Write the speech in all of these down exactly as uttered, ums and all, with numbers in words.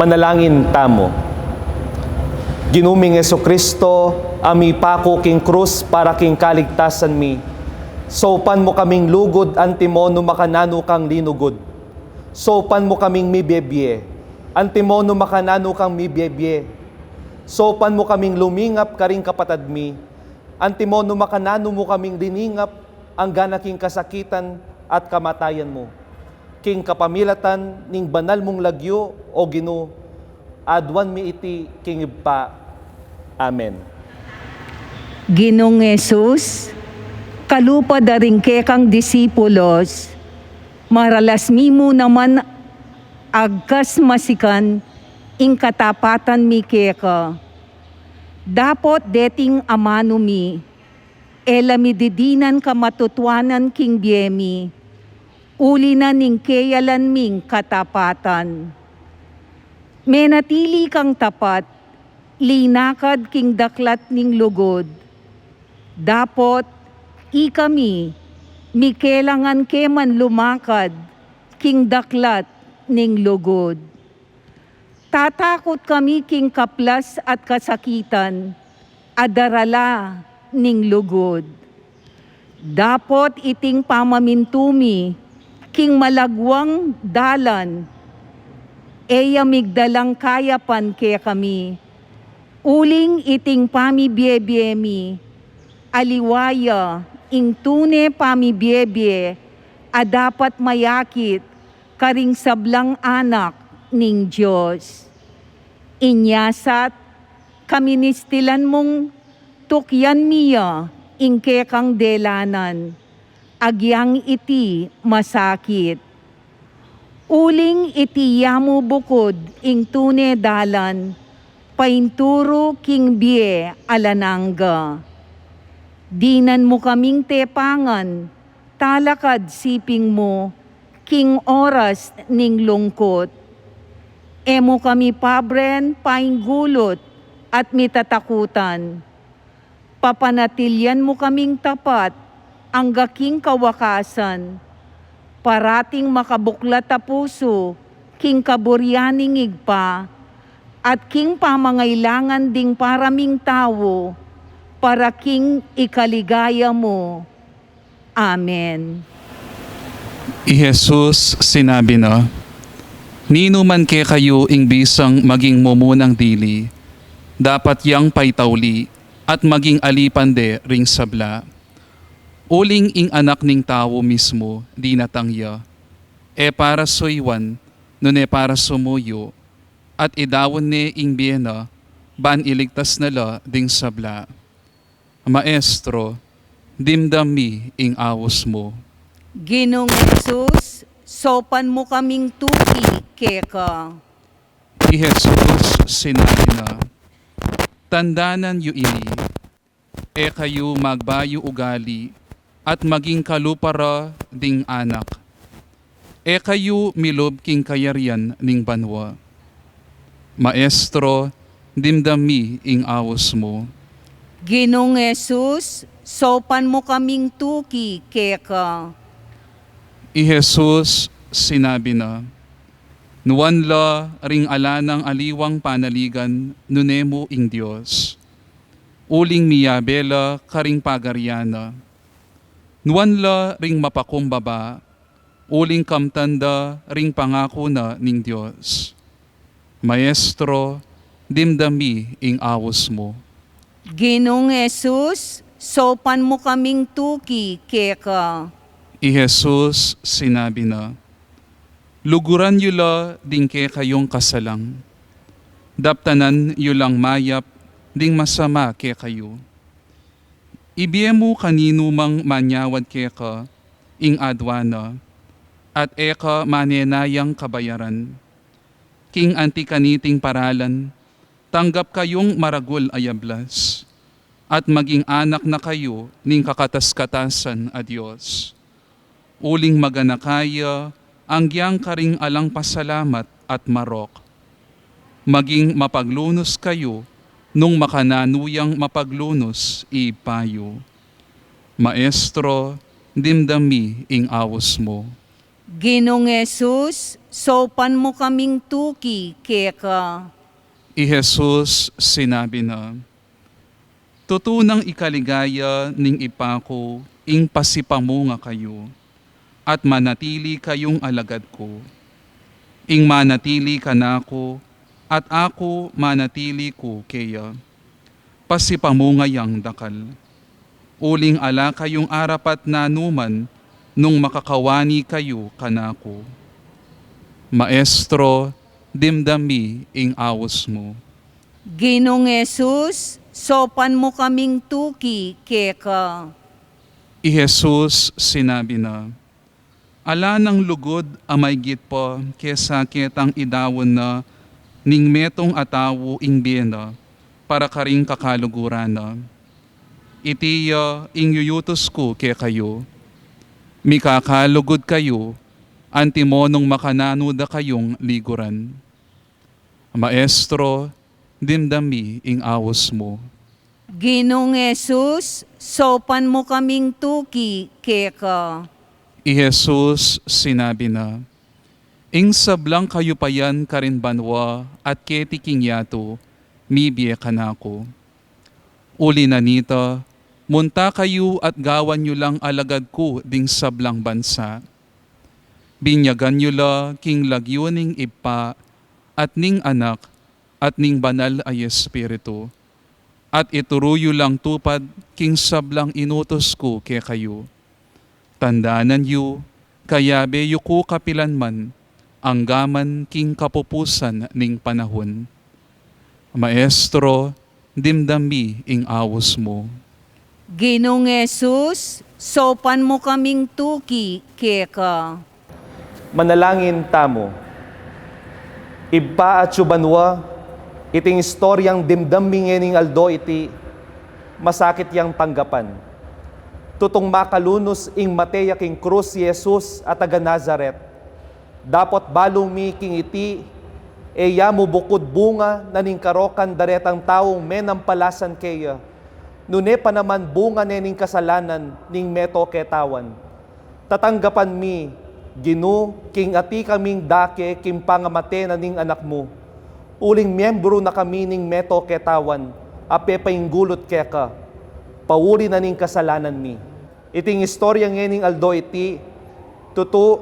Manalangin tamu. Ginu ming Jesucristo, a mipaku king krus para king kaligtasan mi, saupan mu kaming lugud antimo nu makananu kang linugud. Saupan mu kaming mibiebie antimo nu makananu kang mibiebie. Saupan mu kaming lumingap karing kapatad mi antimo nu makananu mu kaming liningap anggana king kasakitan at kamatayan mu. King kapamilatan ning banal mung lagyu, o Ginu, aduan mi iti king Ibpa. Amen. Ginung Jesus, kalupa da ring kekang disipulos, maralas mi mu naman agkas masikan ing katapatan mi keka. Dapot deting amanu mi, e la mi didinan kamatutuanan king bie mi, uli na ning keyalan ming katapatan. Menatili kang tapat, linakad king daklat ning lugud. Dapot ikami, mikelangan ke man lumakad king daklat ning lugud. Tatakut kami king kaplas at kasakitan a darala ning lugud. Dapot iting pamamintu mi king malagwang dalan, e ya migdalang kayapan kekami, uling iting pamibiebie mi, aliwa ya ing tune pamibiebie a dapat mayakit karing sablang anak ning Dios. Inya sat, kaministilan mung tukyan mi ya ing kekang delanan, agyang iti masakit. Uling iti ya mu bukud ing tune dalan painturu king bie alang angga. Dinan mu kaming tepangan talakad siping mu king oras ning lungkut. E mu kami pabren painggulut at mitatakutan. Papanatilian mu kaming tapat angga king kawakasan, parating makabuklat a pusu king kaburian ning Ibpa, at king pamangailangan ding para ming tau, para king ikaligaya mu. Amen. I Jesus sinabi na, "Ninu man kekayu ing bisang maging mumunang dili, dapat yang paitauli at maging alipan de ring sabla. Uling ing Anak ning Tau mismu dinatang ya, e para suyuan, nune para sumuyu, at idaun ne ing bie na, ban iligtas na la ding sabla." Maestro, dimdam mi ing aus mu. Ginung Jesus, saupan mu kaming tuki keka. I Jesus sinabi na, "Tandanan yu ini, e kayu magbayu ugali at maging kalupa ra ding anak. E kayu milub king kayarian ning banua. Maestro, dimdam mi ing aus mu." Ginung Jesus, saupan mu kaming tuki keka. I Jesus sinabi na, "Nuan la ring ala nang aliwang panaligan nune mu ing Dios. Uling miyabe la karing pagarian na. Nuan la ring mapakumbaba, uling kamtan da ring pangaku na ning Dios. Maestro, dimdam mi ing aus mu." Ginung Jesus, saupan mu kaming tuki keka. I Jesus sinabi na, "Luguran yu la ding kekayung kasalang. Daptanan yu lang mayap ding masama kekayu. Ibie mu kaninumang manyawad keka ing aduan na, at e ka manenayang kabayaran. King anti kaniting paralan, tanggap kayung maragul a yablas, at maging anak na kayu ning kakatas-katasan a Dios. Uling maganaka ya anggiyang karing alang pasalamat at marok. Maging mapaglunus kayu nung makananu yang mapaglunus i Ibpa yu. Maestro, dimdam mi ing aus mu." Ginung Jesus, saupan mu kaming tuki keka. I Jesus sinabi na, Tutu nang ikaligaya ning Ibpa ku ing pasipamunga kayu, at manatili kayung alagad ku. Ing manatili kanaku, at aku manatili ku keya, pasipamunga yang dakal. Uling ala kayung arapat nanuman nung makakawani kayu kanaku. Maestro, dimdam mi ing aus mu. Ginung Jesus, saupan mu kaming tuki keka. I Jesus sinabi na, Ala nang lugud a maygit pa kesa ketang idaun na ning metung a tau ing bie na para karing kakaluguran na. Iti ya ing yuyutus ku kekayu. Mikakalugud kayu, antimo nung makananu da kayung liguran. Maestro, dimdam mi ing aus mu. Ginung Jesus, saupan mu kaming tuki keka. I Jesus sinabi na, Ing sablang kayupayan karin banua at keti king yatu, mibie kanaku. Uli na nita, munta kayu at gawan yu lang alagad ku ding sablang bansa. Binyagan yu la king lagyu ning Ibpa, at ning Anak, at ning Banal a Espiritu, at ituru yu lang tupad king sablang inutus ku kekayu. Tandanan yu, kayabe yu ku kapilan man, anggaman king kapupusan ning panahun. Maestro, dimdam mi ing aus mu. Ginung Jesus, saupan mu kaming tuki keka. Manalangin tamu. Ibpa atsu banua, iting istoryang dimdam mi ngening aldo iti, masakit yang tanggapan. Tutung makalunus ing mate ya king krus i Jesus a taga Nazaret. Dapot balu mi king iti, e ya mu bukud bunga na ning karokan daretang taung menampalasan keya, nune pa naman bunga ne ning kasalanan ning meto ketawan. Tatanggapan mi, Ginu, king ati kaming dake king pangamate na ning Anak mu, uling miyembru na kami ning meto ketawan a pepainggulut keka, pauli na ning kasalanan mi. Iting istorya ngening aldo iti, tutu,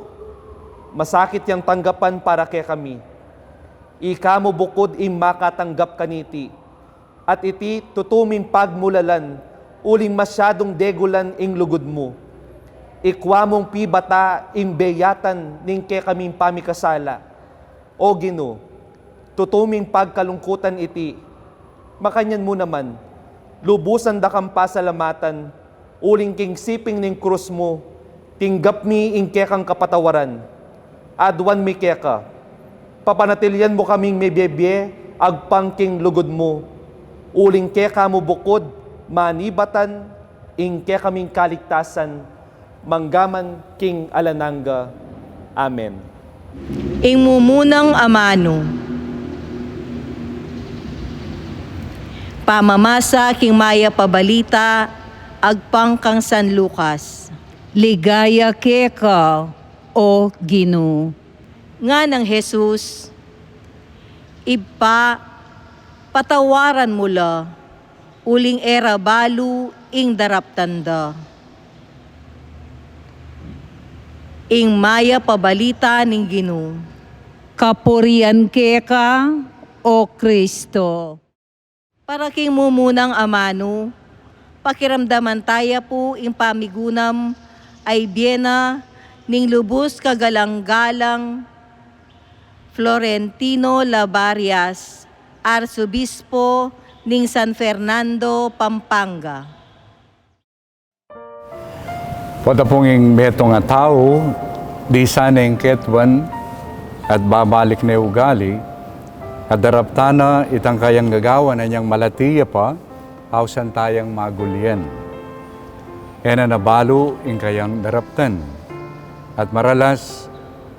masakit yang tanggapan para kekami. Ika mu bukud ing makatanggap kaniti. At iti tutu ming pagmulalan, uling masyadung degulan ing lugud mu. Ikua mung pibata ing beyatan ning kekaming pamikasala. O Ginu, tutu ming pagkalungkutan iti. Makanyan mu naman, lubusan da kang pasalamatan, uling king siping ning krus mu, tinggap mi ing kekang kapatawaran. Aduan mi keka, papanatilian mu kaming mebie-bie agpang king lugud mu, uling keka mu bukud manibatan ing kekaming kaligtasan, manggaman king alang angga. Amen. Ing mumunang amanu. Pamamasa king Mayap a Balita agpang kang San Lucas. Ligaya keka, O Ginu. Nganang Jesus, Ibpa, patawaran mu la, uling e ra balu ing daraptan da. Ing Mayap a Balita ning Ginu. Kapurian keka, O Kristo. Para king mumunang amanu, pakiramdaman taya pu ing pamigunam a ibie na ning lubus kagalang-galang Florentino Labarias, Arsobispo ning San Fernando, Pampanga. Potapung ing metung a tau, di sana ing ketuan, at babalik ne ugali, at daraptan na itang kayang gagawan a inyang malati ya pa, ausan tayang magulian. E na na balu ing kayang daraptan. At maralas,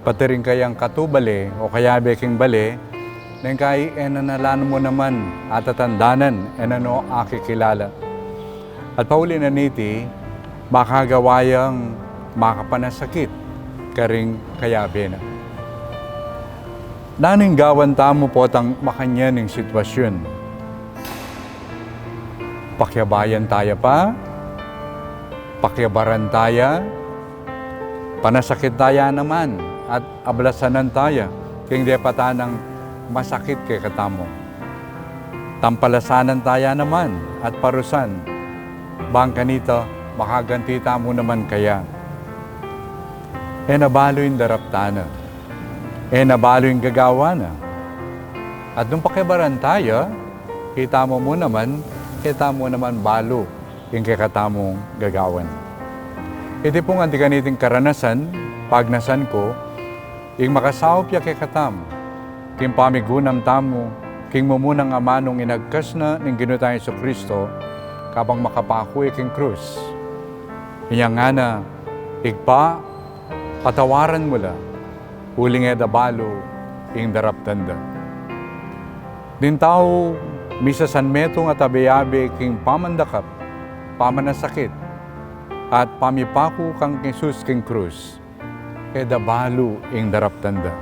pati ring kayang katubale o kayabe king bale, neng kai e na na la mu naman atatandanan, e na no akikilala. At pauli na niti, makagawa yang makapanasakit, karing kayabe na. Nanu ing gawan tamu potang makanyan ing sitwasyun? Pakiabayan taya pa, pakiabaran taya, panasakit taya naman, at ablasanan taya king depat nang masakit kekatamu. Tampalasanan taya naman at parusan, bang kanita makaganti tamu naman kaya. E na balu ing daraptan na, e na balu ing gagawan na. At nung pakiabaran taya, kita mu mu naman, kita mu naman balu ing kekatamung gagawan. Iti pung anti kaniting karanasan, pagnasan ku, ing makasaup ya kekatamu king pamigunam tamu king mumunang amanung inagkas na ning Ginu tang Jesucristo, kabang makapaku ya king krus. Inya ngana, "Ibpa, patawaran mu la, uling e da balu ing daraptan da." Ding tau misasanmetung at abe-abe king pamandakap, pamanasakit, at pamipaku kang Jesus king krus, e da balu ing daraptan da.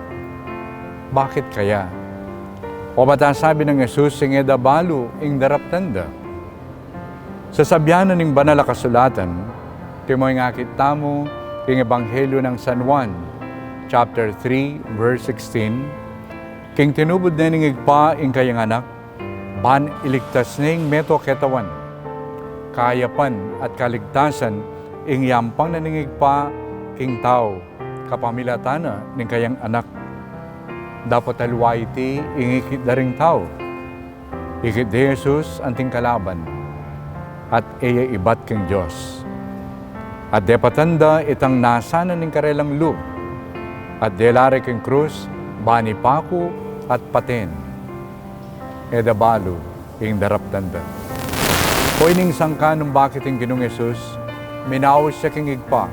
Bakit kaya? Obat asabi nang Jesus ing e da balu ing daraptan da? Sasabian na ning Banal a Kasulatan, timo ing akit tamu king Ebanghelyo nang San Juan, chapter three, verse sixteen, king tinubud ne ning Ibpa ing kayang Anak, ban iligtas ne ing meto a ketawan. Kayapan at kaligtasan ing yampang na ning Ibpa king tau, kapamilatan na ning kayang Anak. Dapot aliwa iti ing ikit da ring tau. Ikit de Jesus anting kalaban, at e ya ibat king Dios. At depatan da itang nasanan ning karelang lub, at dela re king krus, ban ipaku at paten. E da balu ing daraptan da. O ining sangkan nung bakit ing Ginung Jesus minaus ya king Ibpa,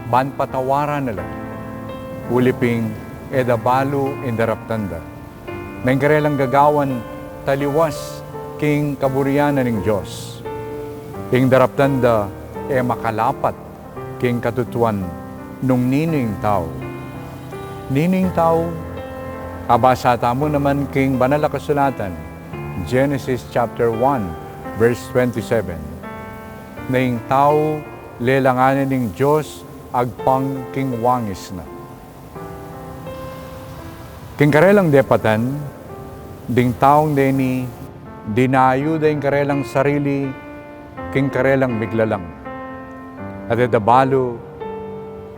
ban patawaran na la. Uli pin, e da balu ing daraptan da. Nang karelang gagawan taliwas king kaburian na ning Dios. Ing daraptan da e makalapat king katutuan nung ninu ing tau. Ninu ing tau? Abasa tamu naman king Banal a Kasulatan, Genesis chapter one, verse twenty-seven. Na ing tau lelangan ne ning Dios agpang king wangis na. King karelang depatan, ding taung deni dinayu da ing karelang sarili king karelang miglalang. At e da balu,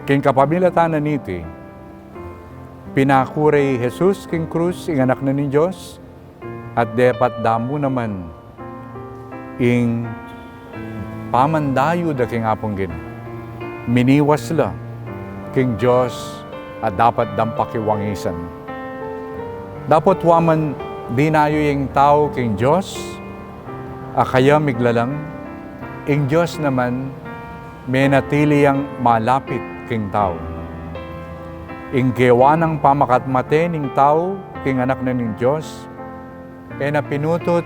king kapamilatan na niti, pinaku re i Jesus king krus, ing Anak na ning Dios, at depat da mu naman ing pamandayu da king Apung Ginu. Miniwas la king Dios a dapat dang pakiwangisan. Dapot wa man dinayu ya ing tau king Dios a kaya miglalang, ing Dios naman menatili yang malapit king tau. Ing gewa nang pamakatmate ning tau king Anak na ning Dios, e na pinutut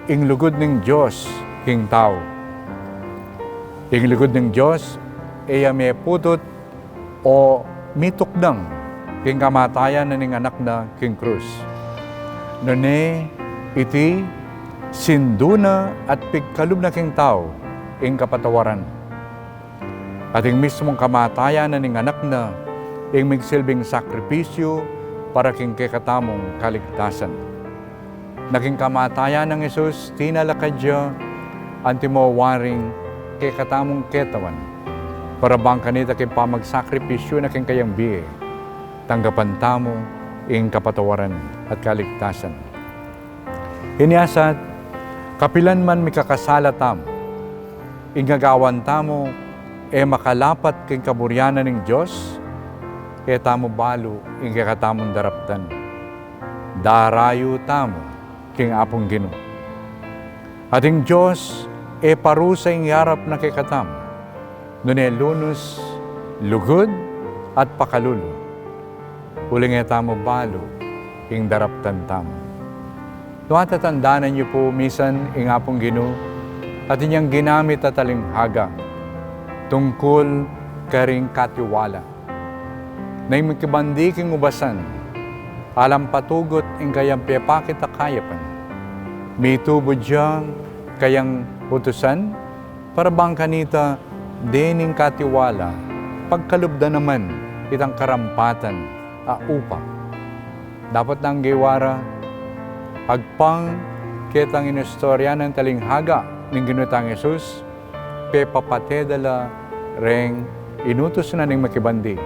ing lugud ning Dios king tau. Ing lugud ning Dios e ya meputut o mituknang king kamatayan na ning Anak na king krus. Nune iti, sindu na at pigkalub na king tau ing kapatawaran. At ing mismung kamatayan na ning Anak na ing migsilbing sakripisyu para king kekatamung kaligtasan. Na king kamatayan nang Jesus, tinalakad ya antimo waring kekatamung ketawan, para bang kanita king pamagsakripisyu na king kayang bie, tanggapan tamu ing kapatawaran at kaligtasan. Inyasat, kapilan man mikakasala tamu, ing gagawan tamu e makalapat king kaburian na ning Dios, e tamu balu ing kekatamung daraptan. Darayu tamu king Apung Ginu. At ing Dios e parusa ing yarap na kekatamu, nune lunus, lugud, at pakalulu. Uling e tamu balu ing daraptan tamu. Nung atatandanan yu pu misan ing Apung Ginu, atin yang ginamit a talinghaga tungkul karing katiwala. Neng makibandi king ubasan, alang patugut ing kayang pepakit a kayapan. Mitubud ya kayang utusan, para bang kanita dening katiwala, pagkalub da naman itang karampatan a upa. Dapot nang gewa ra, agpang ketang inistorya nang talinghaga ning Ginu tang Jesus, pepapate da la reng inutus na ning makibandi,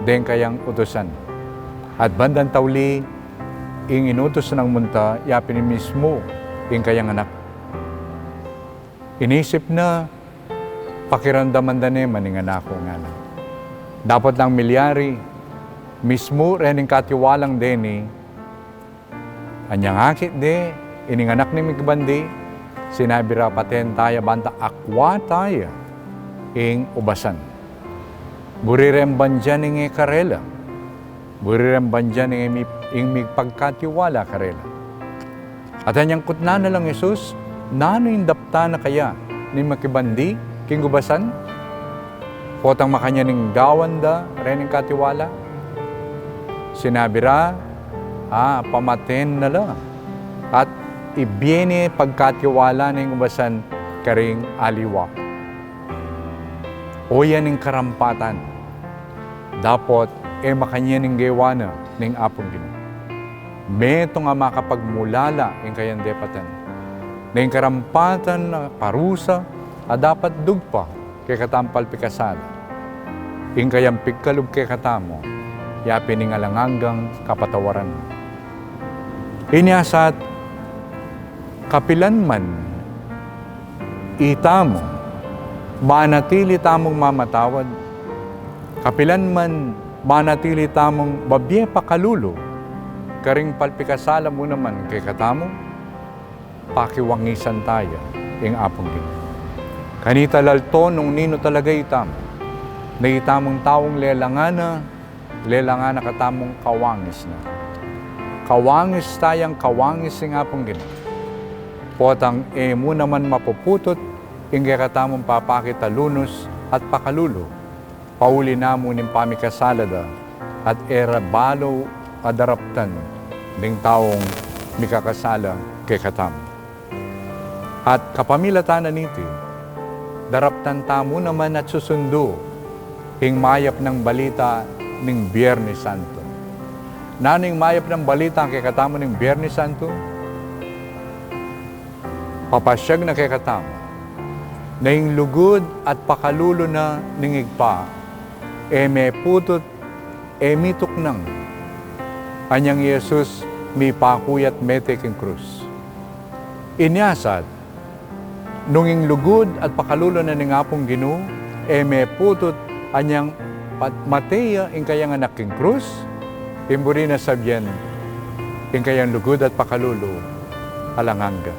deng kayang utusan. At bandang tauli, ing inutus nang munta, ya pin mismu ing kayang anak. Inisip na, pakiramdaman da ne man ing anak ku, ngana. Dapot nang milyari, mismu rening katiwalang deni, anyang akit de ining anak ning makibandi, sinabi ra, paten taya banta akwa taya ing ubasan. Buri reng bandian ing e karela. Buri reng bandian ing mi-, ing migpagkatiwala karela. At anyang kutnan na lang Jesus, nanu ing daptan na kaya ning makibandi king ubasan? Potang makanyan ing gawan da rening katiwala? Sinabi ra, a, pamaten na la, at ibie ne pagkatiwala ning ubasan karing aliwa. Oyan ing karampatan, dapot e makanyan ing gewa na ning Apung Ginu. Metung a makapagmulala ing kayang depatan. Ning karampatan a parusa a dapat dugpa kekatang palpikasala, ing kayang pigkalub kekatamu, ya pin ing alang anggang kapatawaran. Inya sa, kapilan man itamu, manatili tamung mamatawad, kapilan man manatili tamung babie pakalulu karing palpikasala mu naman kekatamu, pakiwangisan taya ing Apung Ginu. Kanita lalto nung ninu talaga itamu, na itamung taung lelangan na, lelangan na katamung kawangis na. Kawangis tayang kawangis ing Apung Ginu. Potang e mu naman mapuputut ing kekatamung papakit a lunus at pakalulu, pauli namu ning pamikasala da, at e ra balu a daraptan ning taung mikakasala kekatamu. At kapamilatan na niti, daraptan tamu naman at susundu ing mayap nang balita ning Biernes Santo. Nanu ing mayap nang balita kekatamu ning Biernes Santo? Papasiag na kekatamu na ing lugud at pakalulu na ning Ibpa, e meputut, e mituknang. Anyang i Jesus mipaku ya at mete king krus. Inya sa, nung ing lugud at pakalulu na ning Apung Ginu e meputut, anyang pat-, mate ya ing kayang anak king krus, ing buri na sabian, ing kayang lugud at pakalulu alang angga.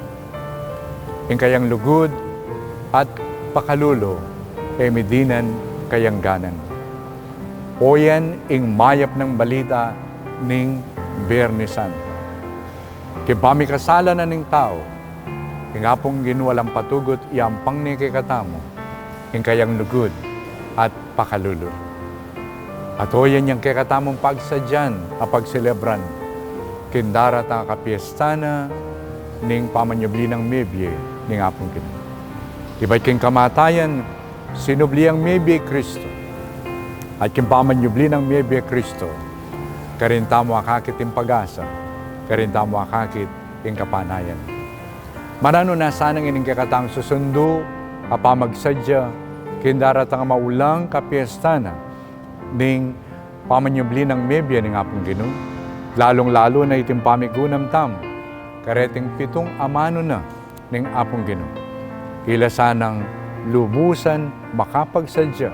Ing kayang lugud at pakalulu e midinan kayang ganan. Oyan ing mayap nang balita ning Biernes Santo. King pamikasala na ning tau, ing Apung Ginu alang patugut yampang ne kekatamu ing kayang lugud at pakalulu. At oyan yang kekatamung pagsadyan a pagselebran king daratang a kapiesta na ning pamanyubli nang mebie ning Apung Ginu. Ibat king kamatayan, sinubli yang mebie i Kristo. At king pamanyubli nang mebie i Kristo, karin tamu akakit ing pag-asa, karin tamu akakit ing kapanayan. Maranu na sana ngening kekatang susundu a pamagsadya king daratang a maulang kapiesta na ning pamanyubli nang mebie ning Apung Ginu, lalung-lalu na iting pamigunam tamu kareting pitung amanu na ning Apung Ginu. Ila sanang lubusan makapagsadya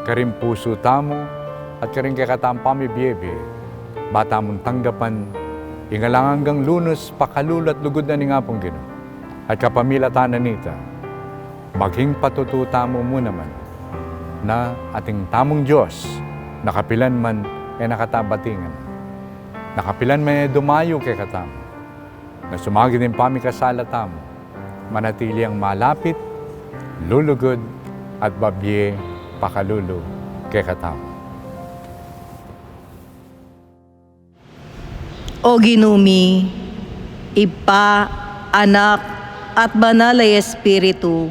karing pusu tamu at karing kekatang pamibiebie, ba tamung tanggapan ing alang anggang lunus, pakalulu at lugud na ning Apung Ginu. At kapamilatan na nita, maging patutu tamu mu naman na ating tamung Dios, na kapilan man e na kata batingan, na kapilan man e dumayu kekatamu, na sumagid ing pamikasala tamu, manatili yang malapit, lulugud, at babie pakalulu kekatamu. O Ginu mi, Ibpa, Anak, at Banal a Espiritu,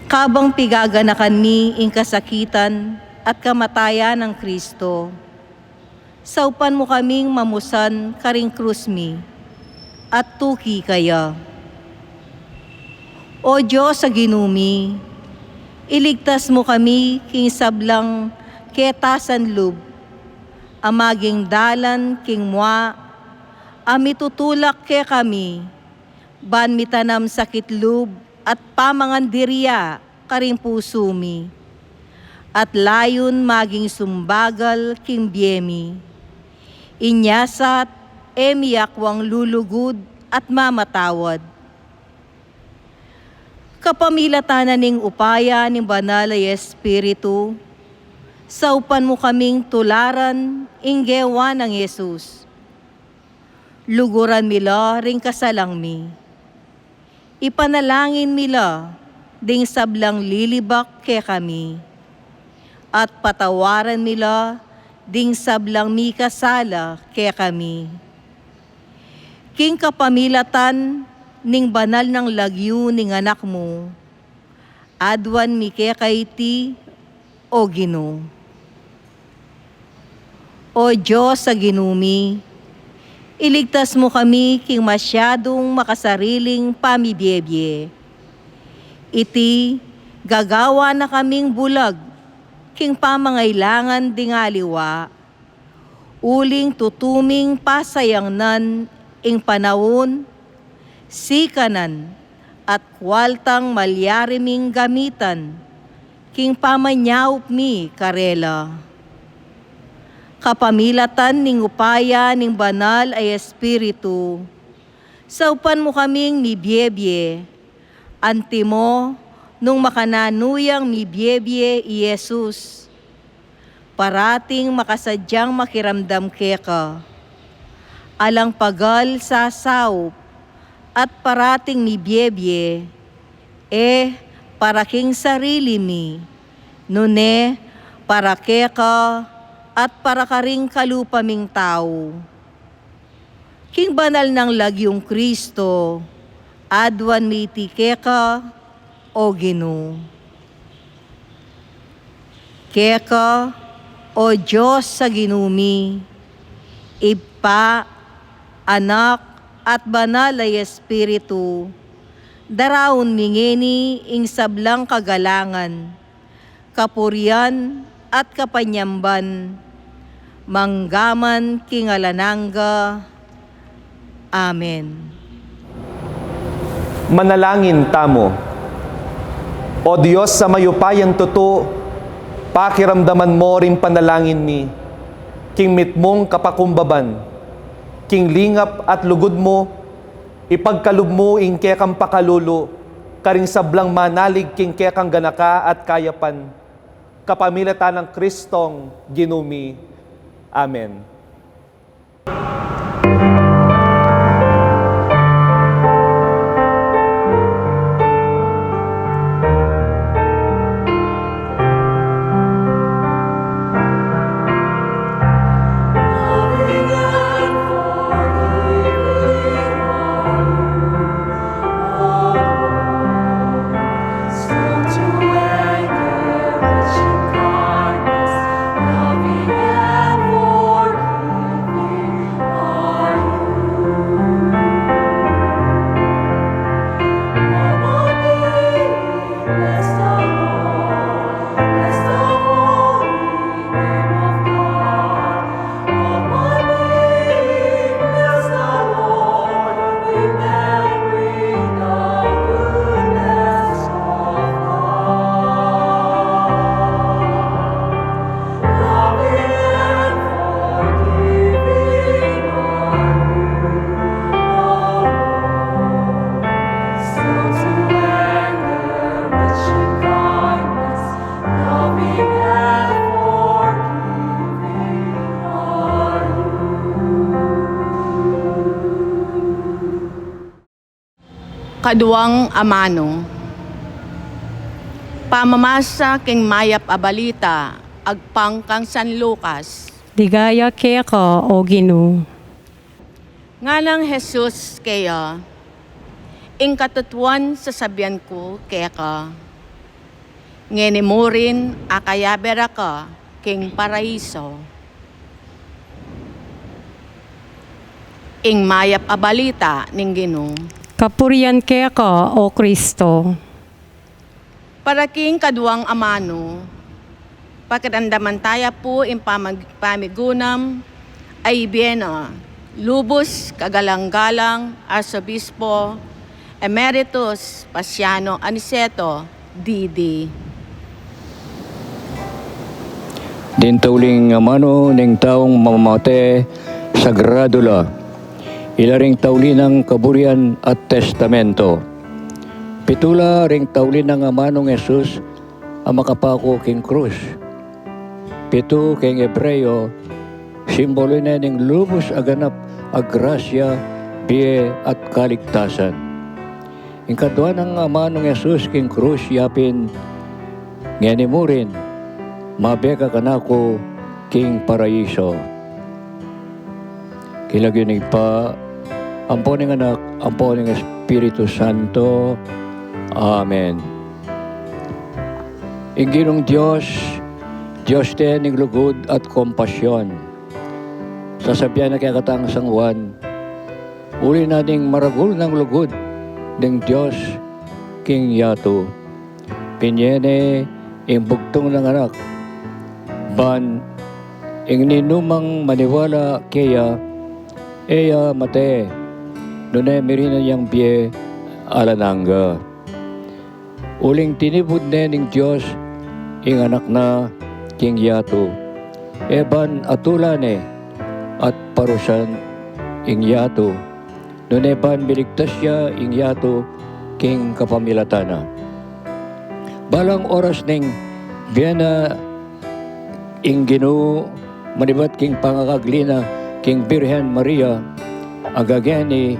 kabang pigaganakan mi ing kasakitan at kamatayan nang Kristo, saupan mu kaming mamusan karing krus mi at tuki kaya. O Dios a Ginu mi, iligtas mu kami king sablang ketasan lub a maging dalan king mua a mitutulak kekami, ban mitanam sakit lub at pamangandiria karing pusu mi, at layun maging sumbagal king bie mi. Inya sa e mi akwang lulugud at mamatawad. Kapamilatan na ning upaya ning Banal a Espiritu, saupan mu kaming tularan ing gewa nang Jesus. Luguran mi la ring kasalang mi. Ipanalangin mi la ding sablang lilibak kekami, at patawaran mi la ding sablang mikasala kekami. King kapamilatan ning banal nang lagyu ning Anak mu, aduan mi keka iti, O Ginu. O Dios a Ginu mi, iligtas mu kami king masyadung makasariling pamibiebie. Iti gagawa na kaming bulag king pamangailangan ding aliwa, uling tutuming pasayangnan ing panaun, sikanan, at kwaltang malyari ming gamitan king pamanyaup mi karela. Kapamilatan ning upaya ning Banal a Espiritu, saupan mu kaming mibiebie, antimo nung makananu yang mibiebie i Jesus. Parating makasadyang makiramdam keka. Alang pagal sasaup at parating mibiebie, e para king sarili mi, nune para keka at para karing kalupa ming tau. King banal nang lagyung Kristo, aduan mi iti keka, O Ginu. Keka, O Dios a Ginu mi, Ibpa, Anak, at Banal a Espiritu, daraun mi ngeni ing sablang kagalangan, kapurian at kapanyamban, manggaman king alang angga. Amen. Manalangin tamu. O Dios a mayupayang tutu, pakiramdaman mu ring panalangin mi, king mitmung kapakumbaban, king lingap at lugud mu, ipagkalub mu ing kekang pakalulu karing sablang manalig king kekang ganaka at kayapan, kapamilatan nang Kristong Ginu mi. Amen. Kaduang amanu. Pamamasa king mayap a balita agpang kang San Lucas. Ligaya keka, O Ginu. Nganang Jesus keya, ing katutuan sasabian ku keka, ngeni murin akayabe ra ka king paraiso. Ing mayap a balita ning Ginu. Kapurian keka, O Kristo. Para king kaduang amanu, pakiramdaman taya pu ing pamag-, pamigunam a ibie na lubus kagalang-galang Arsobispo Emeritus Paciano Aniceto, D D. Ding tauling amanu ning taung mamamate, sagradu la. Ila ring tauli nang kaburian at testamento. Pitu la ring tauli nang amanung Jesus a makapaku king krus. Pitu king Hebreo, simbolu ne ning lubus a ganap a grasya, bie at kaligtasan. Ing kadua nang amanung Jesus king krus yapin, ngeni murin, mabe ka kanaku king paraiso. King lagyu ning Ibpa, ampo ning Anak, ampo ning Espiritu Santo. Amen. Ing Ginung Dios, Dios te ning lugud at kompasyon. Sasabian na kekatang San Juan, uli na ning maragul nang lugud ning Dios king yatu, binye ne ing bugtung nang Anak, ban ing ninumang maniwala keya, e ya mate, nune mirinan yang bie alang angga. Uling tinibud ne ning Dios ing Anak na king yatu, e ban atulan ne at parusan ing yatu, nune ban miligtas ya ing yatu king kapamilatan na. Balang oras ning bie na ing Ginu, manibat king pangakagli na king Birhen Maria, a ngeni,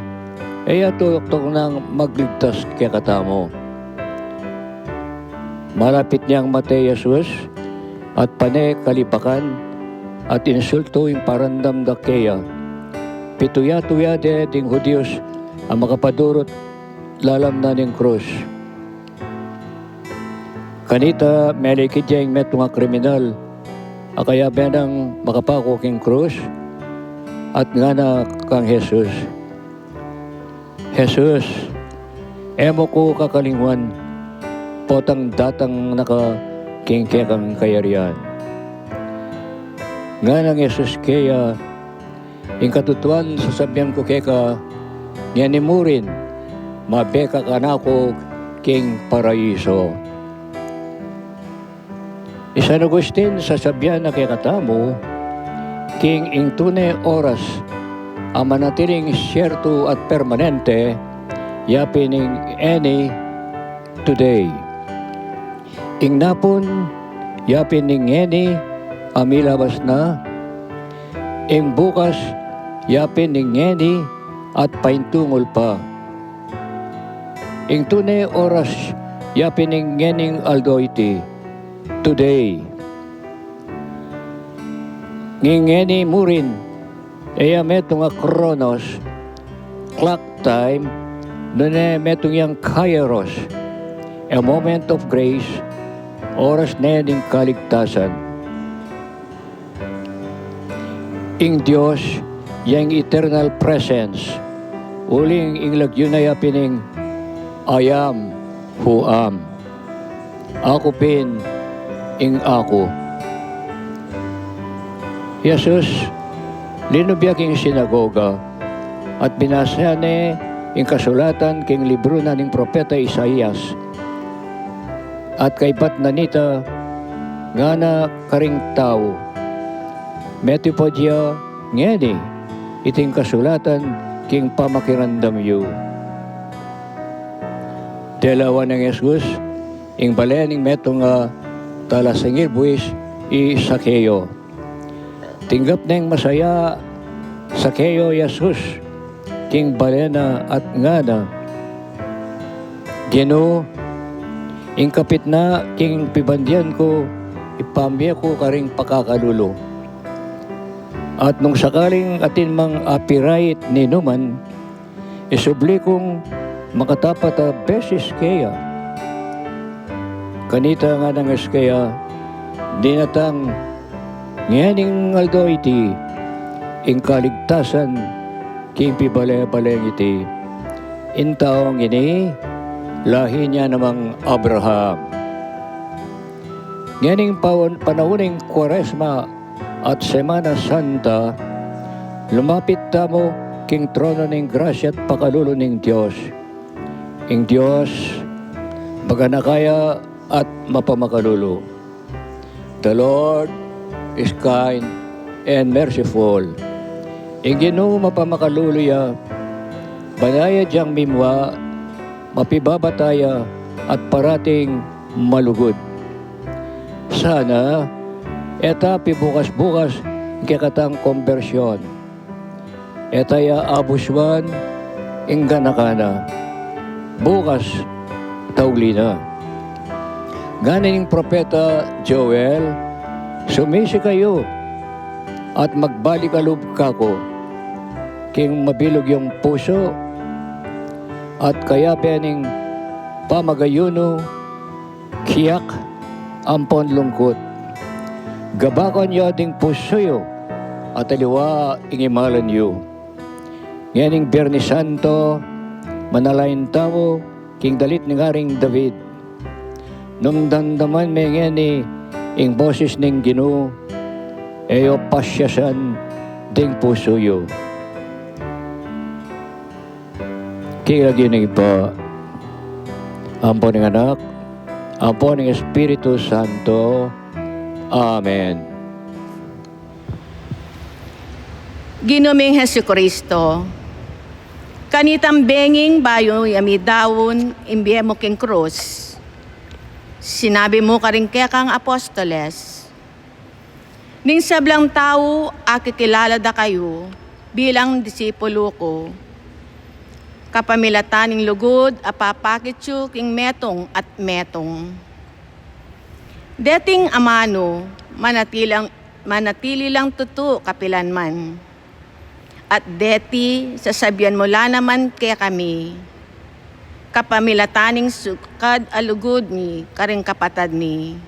e ya tutuktuk nang magligtas kekatamu. Malapit neng mate i Jesus, at pane kalipakan, at insultu ing paramdam da keya. Pitu yatu ya de ding Judius a makapadurut lalam na ning krus. Kanita, melikid ya ing metung a kriminal a kayabe nang makapaku king krus, at ngana kang Jesus, "Jesus, e mu ku kakalingwan, potang datang na ka king kekang kayarian." Nganang Jesus keya, "Ing katutuan sasabian ku keka, ngeni murin, mabe ka kanaku king paraiso." I San Agustin, sasabian na kekatamu, king ing tune oras a manatiling siertu at permanente, yapin ing ngeni, today. Ing napun, yapin ing ngeni a milabas na. Ing bukas, yapin ing ngeni at paintungul pa. Ing tune oras, yapin ing ngening aldo iti, today. Ing ngeni murin, e ya metung a chronos, clock time, nune metung yang kairos, a moment of grace, oras ne ning kaligtasan. Ing Dios, yang eternal presence, uling ing lagyu na yapin ing, "I am who am." Aku pin ing aku. Jesus, linub ya king sinagoga, at binasa ne ing kasulatan king libru na ning propeta Isaias. At kaibat na nita, ngana karing tau, "Metupad ya ngeni iting kasulatan king pamakiramdam yu." Delawan nang Jesus ing bale ning metung a talasingil buis, i Zaqueo. Tinggap neng masaya Zaqueo i Jesus king bale na at ngana, "Ginu, ing kapit na king pibandian ku, ipamie ku karing pakakalulu." At nung sakaling atin mang apirait ninuman, isubli kung makatapat a beses keya. Kanita nganang es keya, dinatang ngening aldo iti ing kaligtasan king pibale-baleng iti. Ing taung ini, lahi na namang Abraham. Ngening paun-, panaun ning Kuaresma at Semana Santa, lumapit tamu king trono ning grasya at pakalulu ning Dios. Ing Dios, maganaka ya at mapamakalulu. The Lord is kind and merciful. Ing Ginu mapamakalulu ya, banaya yang mimua, mapibabata ya, at parating malugud. Sana, e ta pibukas-bukas ing kekatang kombersyon. E ta ya abusuan ing ganaka na. Bukas, tauli na. Ngana ning propeta Joel, sumisi kayu at magbalik a lub kaku, king mabilug yung pusu, at kayabe ning pamagayunu, kiyak, ampon lungkut. Gabakon yu ding pusu yu, at aliwa ing imalan yu. Ngening Biernes Santo, manalangin tamu king dalit ning Aring David. Nung damdaman me ngeni ing boses ning Ginu, e yu pasiasan ding pusu yu. King lagyu ning Ibpa, ampo ning Anak, ampo ning Espiritu Santo. Amen. Ginu ming Jesucristo, kanitang benging bayu ya midaun ing bie mu king krus, sinabi mu karing kekang apostoles, "Ning sablang tau akikilala da kayu bilang disipulu ku, kapamilatan ning lugud a papakit yu king metung at metung. Deting amanu manatilang, manatili lang tutu kapilanman. At deti sasabian mu la naman kekami, kapamilatan ning sukad a lugud mi karing kapatad mi.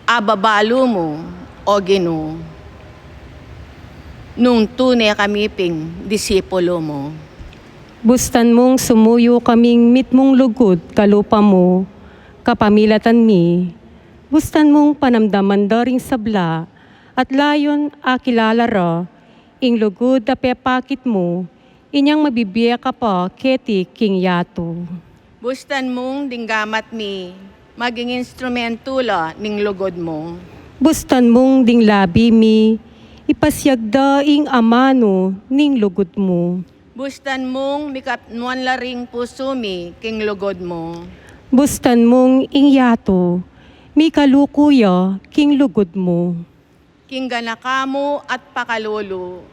Ababalu mu, O Ginu, nung tune kami pin disipulu mu." Bustan mung sumuyu kaming mitmung lugud kalupa mu, kapamilatan mi. Bustan mung panamdaman da ring sabla, at layun akilala ra ing lugud a pepakit mu, inyang mabibie ka pa keti king yatu. Bustan mung ding gamat mi maging instrumentu la ning lugud mu. Bustan mung ding labi mi ipasiag da ing amanu ning lugud mu. Bustan mung mikapnuan la ring pusu mi king lugud mu. Bustan mung ing yatu mikaluku ya king lugud mu. King ganaka mu at pakalulu,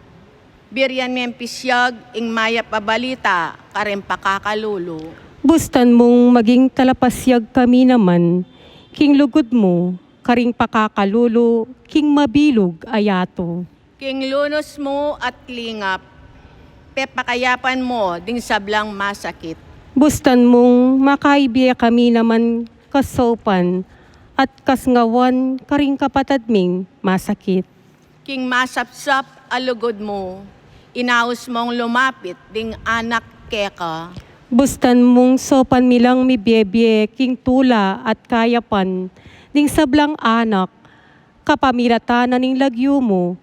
birian meng pisiag ing mayap a balita karing pakakalulu. Bustan mung maging talapasiag kami naman king lugud mu karing pakakalulu king mabilug a yatu. King lunus mu at lingap, pepakayapan mu ding sablang masakit. Bustan mung makaibie kami naman kasaupan at kasngawan karing kapatad ming masakit. King masapsap a lugud mu, inaus mung lumapit ding anak keka. Bustan mung saupan mi lang mibiebie king tula at kayapan ding sablang anak, kapamilatan na ning lagyu mu,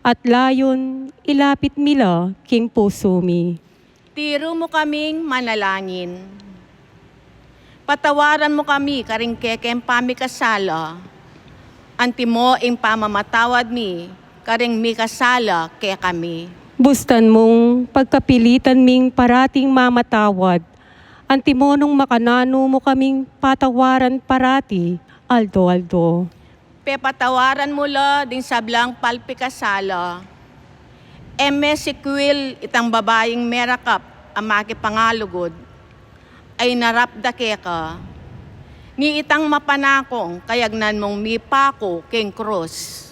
at layun ilapit mi la king pusu mi. Tiru mu kaming manalangin. Patawaran mu kami karing kekeng pamikasala, antimo ing pamamatawad mi karing mikasala kekami. Bustan mung pagkapilitan ming parating mamatawad, antimo nung makananu mu kaming patawaran parati, aldo-aldo. Pepatawaran mu la ding sablang palpikasala. E me sikwil itang babaing merakap a makipangalugud a inarap da keka, ni itang mapanakung kayagnan mung mipaku king krus.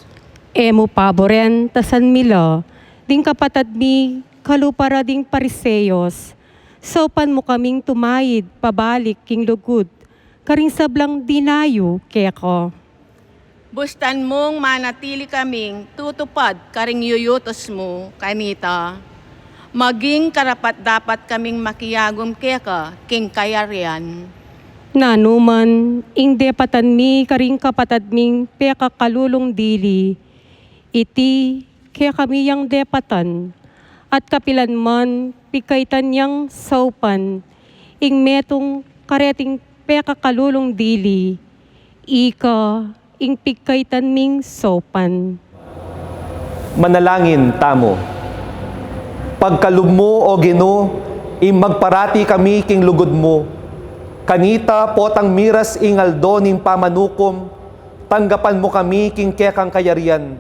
E mu paburen, tasan mi la, ding kapatad mi, kalupa ra ding Pariseyos, saupan mu kaming tumaid pabalik king lugud, karing sablang dinayu keka. Bustan mung manatili kaming tutupad karing yuyutus mu kanita, maging karapat-dapat kaming makiagum keka king kayarian. Nanu man ing depatan mi karing kapatad ming pekakalulung dili, iti kekami yang depatan, at kapilan man pigkaitan yang saupan ing metung kareting pekakalulung dili, ika ing pigkaitan ming saupan. Manalangin tamu. Pagkalub mu, O Ginu, ing magparati kami king lugud mu. Kanita potang miras ing aldo ning pamanukum, tanggapan mu kami king kekang kayarian,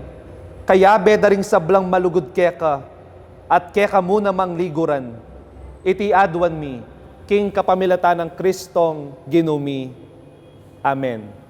kayabe da ring sablang malugud keka, at keka mu namang liguran. Iti aduan mi king kapamilatan nang Kristong Ginu mi. Amen.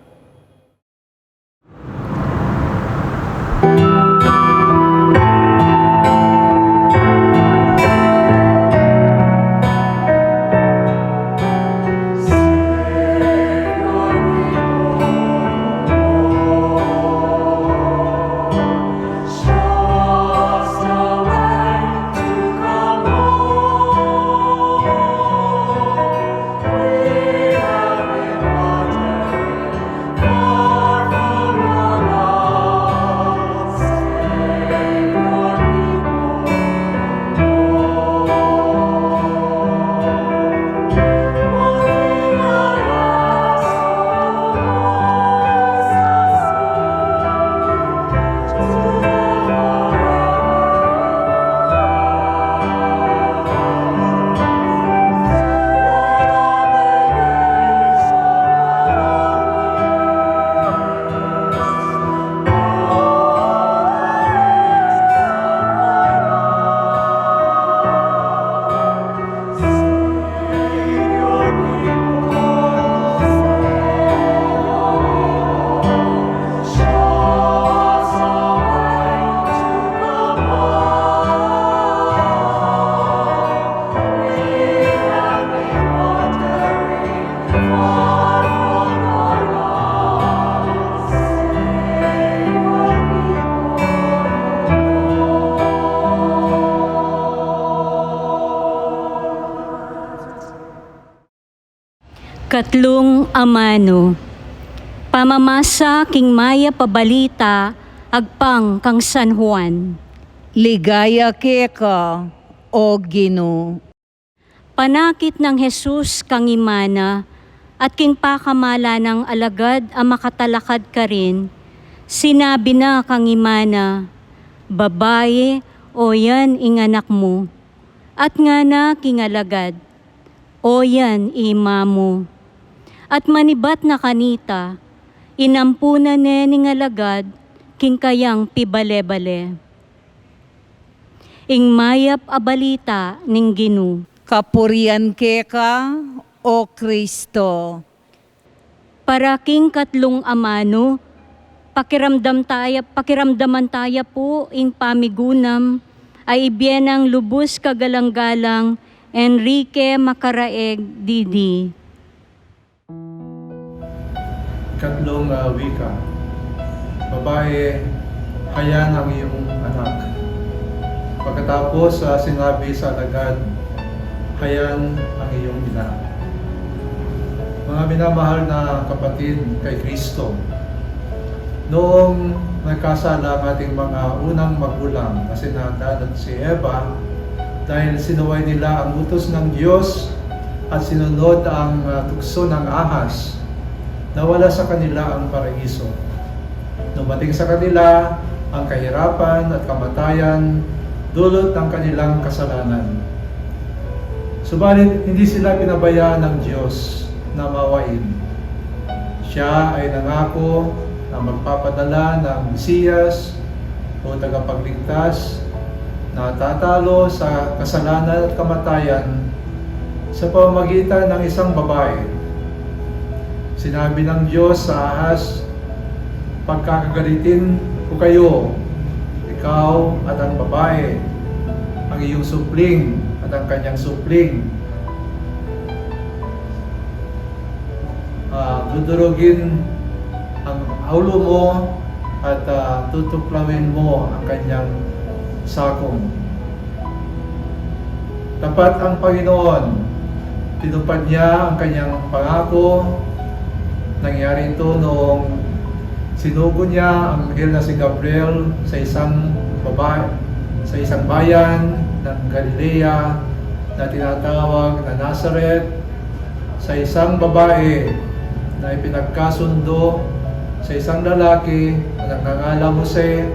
Katlung amanu. Pamamasa king mayap a balita agpang kang San Juan. Ligaya keka, O Ginu. Panakit nang Jesus kang ima na at king pakamalan nang alagad a makatalakad karin, sinabi na kang ima na, "Babai, oyan ing anak mu." At ngana king alagad, "Oyan i ima mu." At manibat na kanita, inampunan ne ning alagad king kayang pibale-bale. Ing mayap a balita ning Ginu. Kapurian keka, O Kristo. Para king katlung amanu, pakiramdam taya, pakiramdaman taya pu ing pamigunam a ibie nang lubus kagalang-galang Enrique Macaraeg, D D. Katlung, ah, wika. Babae, hayan ang iyong anak. Pagkatapos, ah, sinabi sa alagad, "Hayan ang iyong ina." Mga minamahal na kapatid kay Kristo, noong nagkasala ang ating mga unang magulang na sina Adan at si Eva, dahil sinuway nila ang utos ng Diyos at sinunod ang, ah, tukso ng ahas, nawala sa kanila ang paraiso. Dumating sa kanila ang kahirapan at kamatayan dulot ng kanilang kasalanan. Subalit, hindi sila pinabayaan ng Diyos na maawain. Siya ay nangako na magpapadala ng Mesiyas o tagapagligtas na tatalo sa kasalanan at kamatayan sa pamamagitan ng isang babae. Sinabi ng Diyos sa ahas, "Pagkakagalitin Kayu, ikaw at ang babai, ang iyong supling at ang kanyang supling. Ah, dudurugin ang ulo mo at, ah, tutuklawin mo ang kanyang sakong. Tapat ang Panginoon. Tinupad niya ang kanyang pangako. Nangyari ito noong sinugo niya ang anghel na si Gabriel sa isang babae, sa isang bayan ng Galilea na tinatawag na Nazareth, sa isang babae na ipinagkasundo sa isang lalaki na nagngangalang Jose,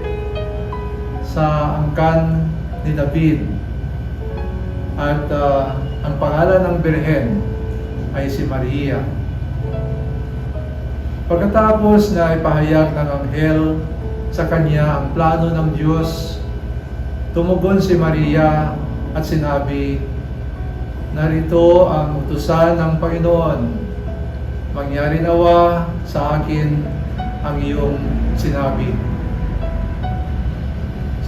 sa angkan ni David, at, ah, ang pangalan ng birhen ay si Maria. Pagkatapos na ipahayag ng anghel sa kanya ang plano ng Diyos, tumugon si Maria at sinabi, "Narito ang utusan ng Panginoon. Mangyari nawa sa akin ang iyong sinabi."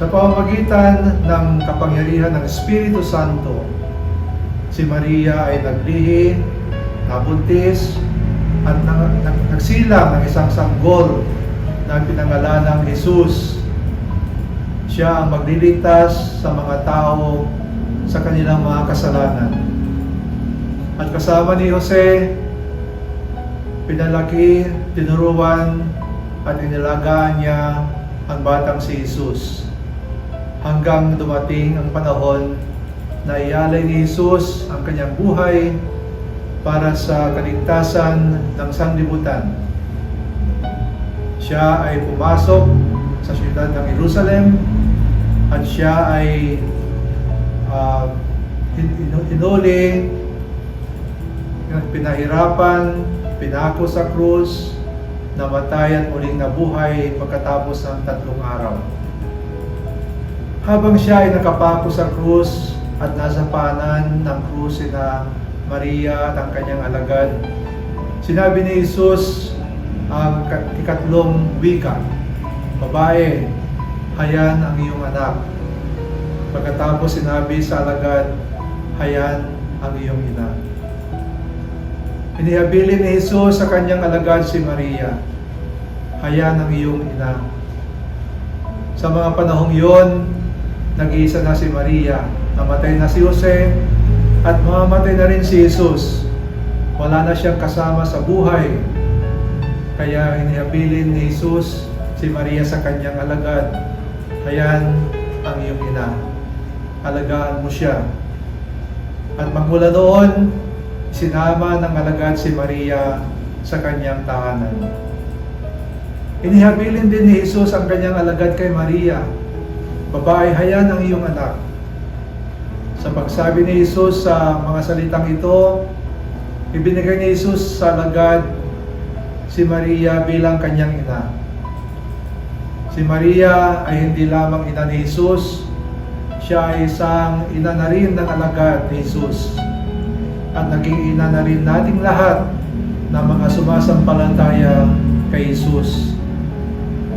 Sa pamamagitan ng kapangyarihan ng Espiritu Santo, si Maria ay naglihi, nabuntis, at na-, nag-, nagsilang ng isang sanggol na pinangalanang Jesus. Siya ang magliligtas sa mga tao sa kanilang mga kasalanan. At kasama ni Jose, pinalaki, tinuruan, at inalagaan niya ang batang si Jesus, hanggang dumating ang panahon na ialay ni Jesus ang kanyang buhay para sa kaligtasan ng sanlibutan. Siya ay pumasok sa siyudad ng Jerusalem at siya ay, ah, hin-, inu-, inuli, pinahirapan, pinako sa krus, namatay at muling nabuhay pagkatapos ng tatlong araw. Habang siya ay nakapako sa krus at nasa panan ng krus sina Maria at ang kanyang alagad, sinabi ni Jesus ang ka-, ikatlong wika, "Babae, hayan ang iyong anak." Pagkatapos sinabi sa alagad, "Hayan ang iyong ina." Inihabilin ni Jesus sa kanyang alagad si Maria, "Hayan ang iyong ina." Sa mga panahong yon, nag-iisa na si Maria. Namatay na si Jose at mamamatay na rin si Jesus. Wala na siyang kasama sa buhay. Kaya inihabilin ni Jesus si Maria sa kanyang alagad, "Hayan ang iyong ina. Alagaan mo siya." At magmula noon, sinama ng alagad si Maria sa kanyang tahanan. Inihabilin din ni Jesus ang kanyang alagad kay Maria, "Babae, hayan ang iyong anak." Sa pagsabi ni Jesus sa mga salitang ito, ibinigay ni Jesus sa alagad si Maria bilang kanyang ina. Si Maria ay hindi lamang ina ni Jesus, siya ay isang ina na rin ng alagad ni Jesus. At naging ina na rin nating lahat na mga sumasampalataya kay Jesus.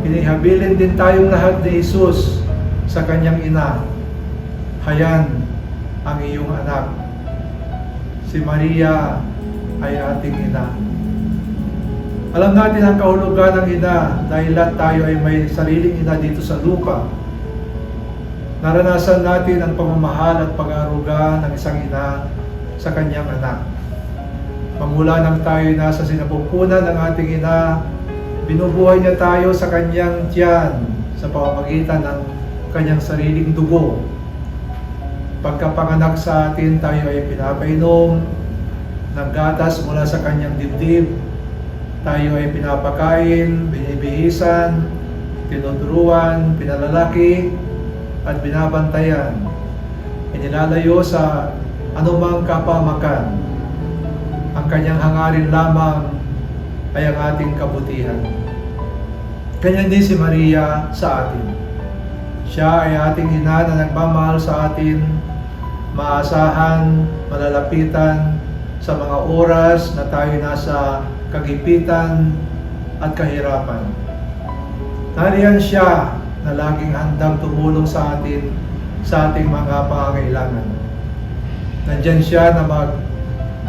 Inihabilin din tayong lahat ni Jesus sa kanyang ina. "Hayan ang iyong anak." Si Maria ay ating ina. Alam natin ang kahulugan ng ina dahil lahat tayo ay may sariling ina dito sa lupa. Naranasan natin ang pagmamahal at pag-aaruga ng isang ina sa kanyang anak. Magmula nang tayo'y nasa sinapupunan ng ating ina, binubuhay niya tayo sa kanyang tiyan sa pamamagitan ng kanyang sariling dugo. Pagkapanganak sa atin, tayo ay pinapainom ng gatas mula sa kanyang dibdib. Tayo ay pinapakain, binibihisan, tinuturuan, pinalalaki, at binabantayan. Inilalayo sa anumang kapahamakan. Ang kanyang hangarin lamang ay ang ating kabutihan. Ganyan din si Maria sa atin. Siya ay ating ina na nagmamahal sa atin, maasahan, malalapitan sa mga oras na tayo nasa kagipitan at kahirapan. Nariyan siya na laging handang tumulong sa atin sa ating mga pangangailangan. Nandiyan siya na mag-,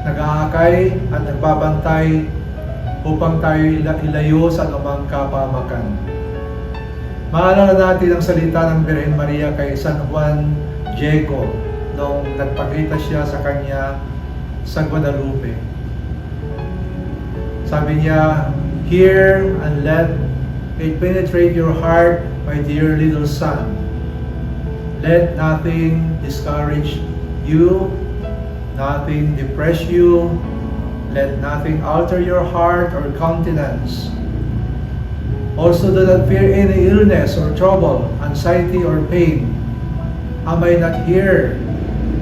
nag-aakay at nagbabantay upang tayo ila-, ilayo sa anumang kapahamakan. Maalala natin ang salita ng Birhen Maria kay San Juan Diego nung nagpakita siya sa kanya sa Guadalupe. Sabi niya, "Hear and let it penetrate your heart, my dear little son. Let nothing discourage you, nothing depress you, let nothing alter your heart or countenance. Also, do not fear any illness or trouble, anxiety or pain. Am I not here,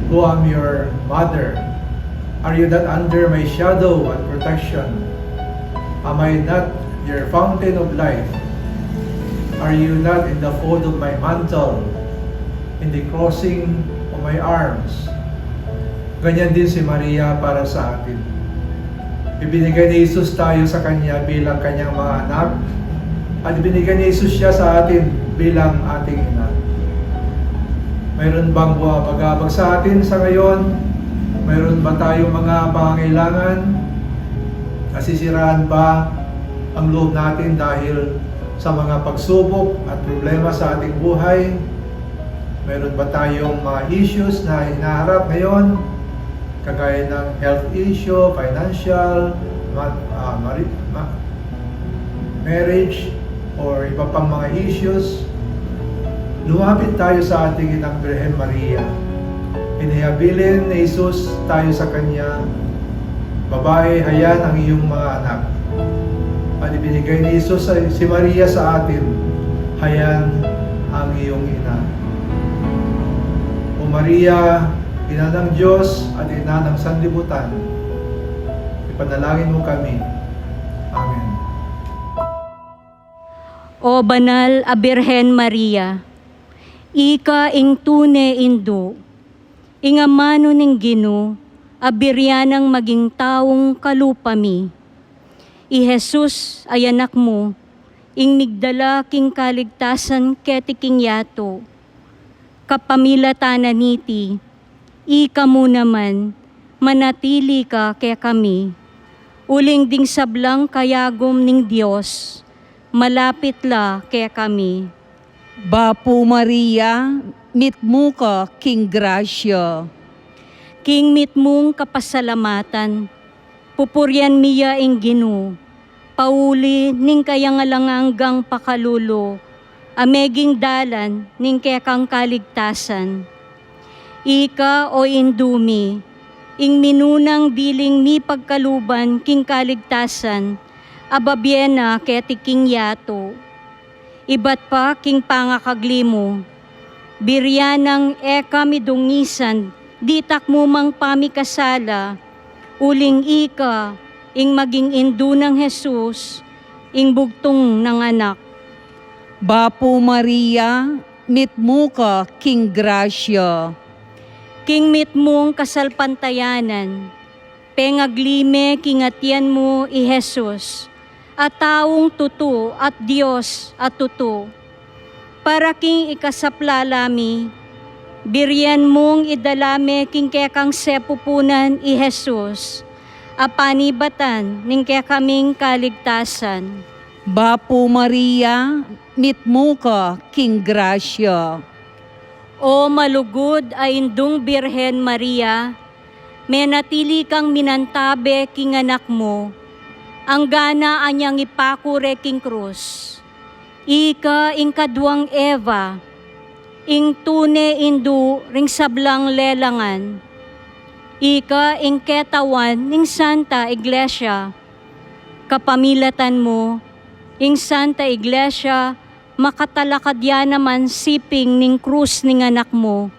who am your mother? Are you not under my shadow and protection? Am I not your fountain of life? Are you not in the fold of my mantle, in the crossing of my arms?" Ganyan din si Maria para sa atin. Ibinigay ni Jesus tayo sa kanya bilang kanyang mga anak, at ibinigay ni Jesus siya sa atin bilang ating ina. Mayroon bang bumabagabag sa atin sa ngayon? Mayroon ba tayong mga pangangailangan? Nasisiraan ba ang loob natin dahil sa mga pagsubok at problema sa ating buhay? Mayroon ba tayong mga issues na hinaharap ngayon? Kagaya ng health issue, financial, ma-, ah, mari-, ma-, marriage, or iba pang mga issues, lumapit tayo sa ating Inang Birhen Maria. Inihabilin ni Jesus tayo sa kanya, "Babae, hayan ang iyong mga anak." At ibinigay ni Jesus sa, si Maria sa atin, "Hayan ang iyong ina." O Maria, Ina ng Diyos at Ina ng Sanlibutan, ipanalangin mo kami. Amen. O banal a Birhen Maria, ika ing tune indu, ing amanu ning Ginu, a birian nang maging taung kalupa mi. I Jesus a anak mu, ing migdala king kaligtasan keti king yatu. Kapamilatan na niti, ika mu naman, manatili ka kekami. Uling ding sablang kayagum ning Dios, malapit la kekami. Bapu Maria, mitmu ka king grasya. King mitmung kapasalamatan, pupurian mi ya ing Ginu, pauli ning kayang alang anggang pakalulu, a meging dalan ning kekang kaligtasan. Ika, o Indu mi, ing minunang diling mipagkaluban king kaligtasan, a babie na keti king yatu. Ibat pa king pangakagli mu, birian nang e ka midungisan ditak mu mang pamikasala, uling ika ing maging indu nang Jesus, ing bugtung nang anak. Bapu Maria, mitmu ka king grasya. King mitmung kasalpantayanan, pengagli me king atian mu i Jesus, a taung tutu at Dios a tutu. Para king ikasaplala mi, birian mung idala me king kekang sepupunan i Jesus, a panibatan ning kekaming kaligtasan. Bapu Maria, mitmu ka king grasya. O malugud a Indung Birhen Maria, menatili kang minantabe king anak mu, anggana anyang ipakure king krus. Ika ing kaduang Eva, ing tune indu ring sablang lelangan. Ika ing ketawan ning Santa Iglesia. Kapamilatan mu, ing Santa Iglesia makatalakad ya naman siping ning krus ning anak mu,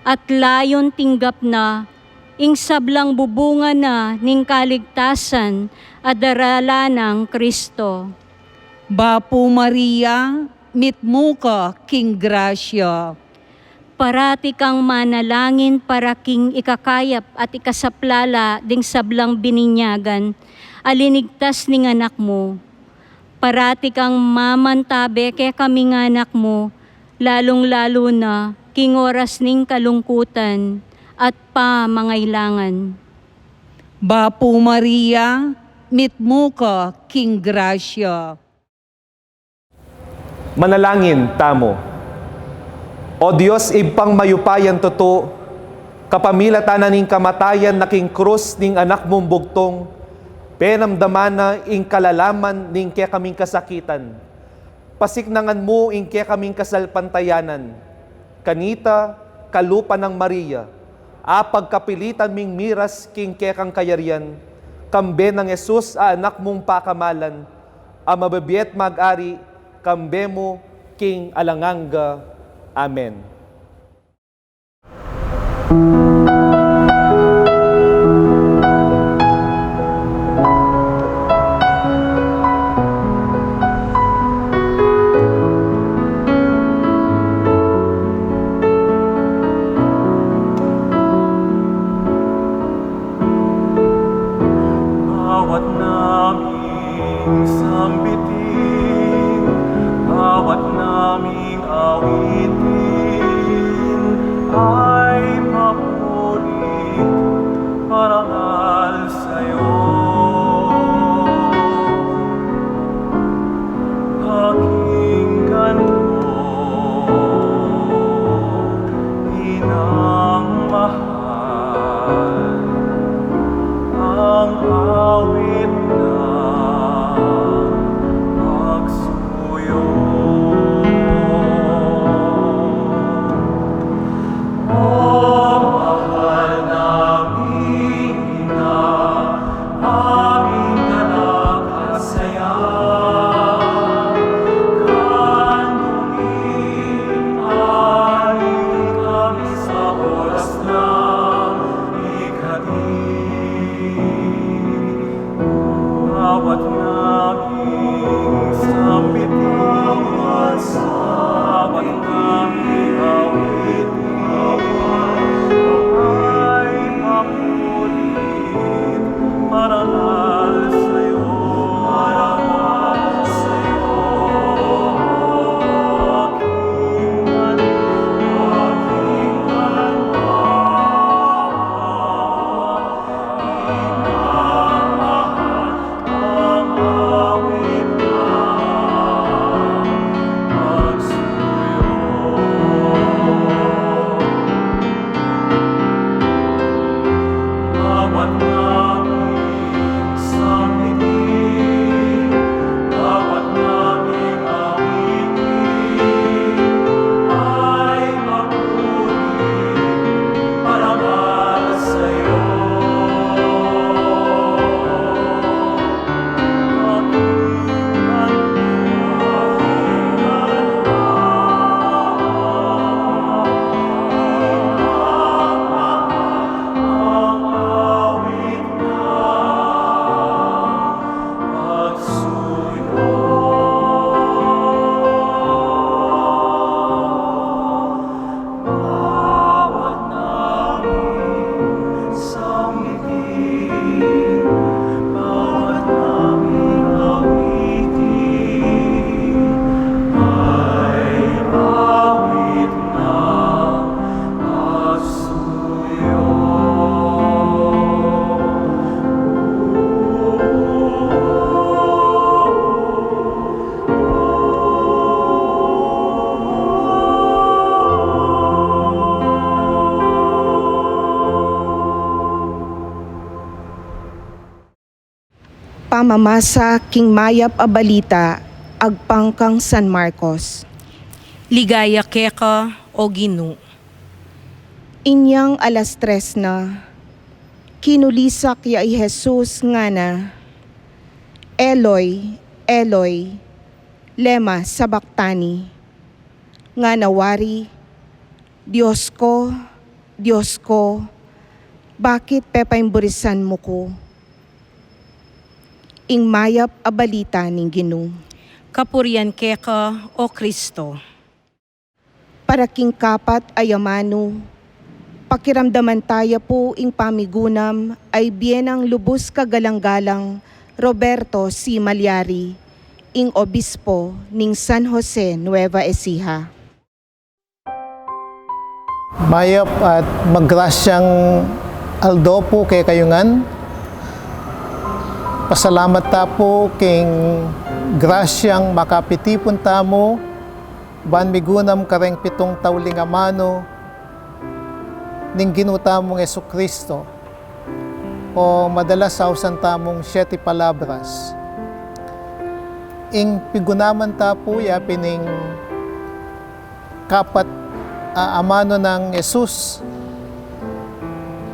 at layun tinggap na ing sablang bubungan na ning kaligtasan a darala nang Kristo. Bapu Maria, mitmu ka king grasya. Parati kang manalangin para king ikakayap at ikasaplala ding sablang bininyagan a linigtas ning anak mu. Parati kang mamantabe kekaming anak mu, lalung-lalu na king oras ning kalungkutan at pamangailangan. Bapu Maria, mitmu ka king grasya. Manalangin tamu. O Dios, Ibpang mayupayang tutu, kapamilatan na ning kamatayan na king krus ning Anak mung bugtung, penamdaman na ing kalalaman ning kekaming kasakitan. Pasiknangan mu ing kekaming kasalpantayanan. Kanita, kalupa nang Maria, apagkapilitan ming miras king kekang kayarian, kambe nang Jesus a Anak mung pakamalan, a mabibie at mag-ari kambe mu king alang angga. Amen. Bawat naming sambitin, bawat naming awitin ay papuri, parangal sa'yo. Pakinggan mo, Inang mahal, ang awit ng pagsuyo. O mahal naming Ina, aming anak at saya, kandungin kami sa oras na ikadi. Bawat naming sambitin, bawat naming awitin, ay papuri, parangal sa'yo, parangal sa'yo. Pakinggan, pakinggan, Pamamasa king mayap a balita agpang kang San Marcos. Ligaya keka, O Ginu. Inyang alas tres na, kinulisak ya i Jesus, ngana, "Eloi, Eloi, lema sabachthani?" Ngana wari, "Dios ko, Dios ko, bakit pepaimburisan mu ku?" Ing mayap a balita ning Ginu. Kapurian keka, O Kristo. Para king kapat a amanu, pakiramdaman taya pu ing pamigunam a ibie nang lubus kagalang-galang Roberto C. Malyari, ing obispo ning San Jose, Nueva Ecija. Mayap at magrasyang aldo pu kekayu ngan. Pasalamat ta pu king grasyang makapitipun tamu ban migunam kareng pitung tauling amanu ning Ginu tamung Jesucristo, o madalas ausan tamung Siete Palabras. Ing pigunaman ta pu ya pin ing kapat a amanu nang Jesus,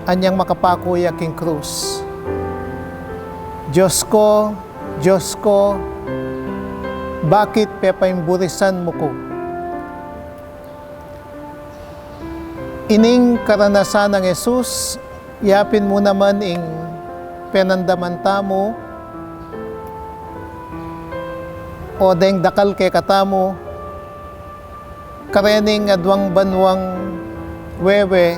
anyang makapaku ya king krus. "Dios ko, Dios ko, bakit pepaimburisan mu ku?" Ining karanasan nang Jesus, ya pin mu naman ing penandaman tamu, o deng dakal kekatamu, karening aduang banuang wewe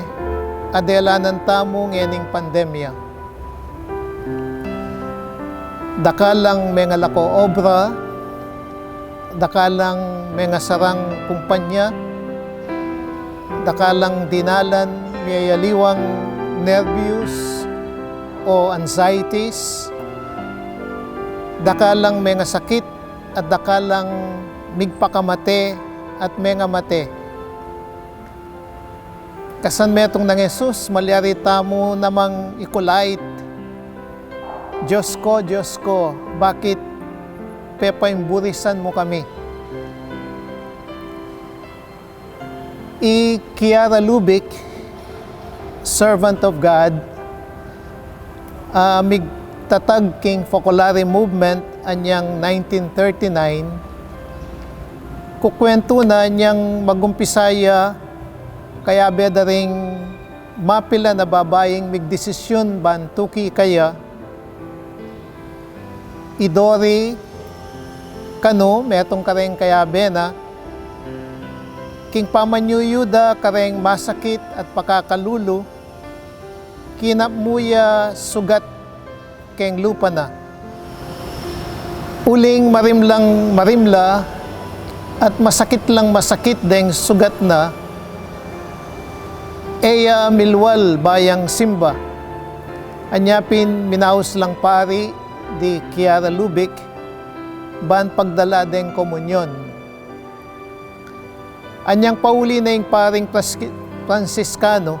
a delanan tamu ngening pandemya. Dakal lang mengalako obra, dakal lang mengasarang kumpanya, dakal lang dinalan miyayaliwang nervyos o anxieties, dakal lang mengasakit at dakal lang migpakamate at mengamate. Kasan metung nang Jesus, malyari tamu namang ikulait, "Dios ko, Dios ko, bakit pepaimburisan mu kami?" I Kiara Lubick, servant of God, a migtatag king Focolare movement anyang nineteen thirty-nine, kukwentu na anyang magumpisa ya, kayabe da ring mapilan a babaing migdesisyun ban tuki kaya, i Dori Cano, metung kareng kayabe na, king pamanyuyu da kareng masakit at pakakalulu, kinap mu ya sugat keng lupa na. Uling marimlang marimla at masakit lang masakit deng sugat na, e ya milwal ba yang simba. Anya pin minaus lang pari di Kiara Lubick ban pagdala deng komunyon. Anyang pauli na ing paring Pras-, Fransiskano,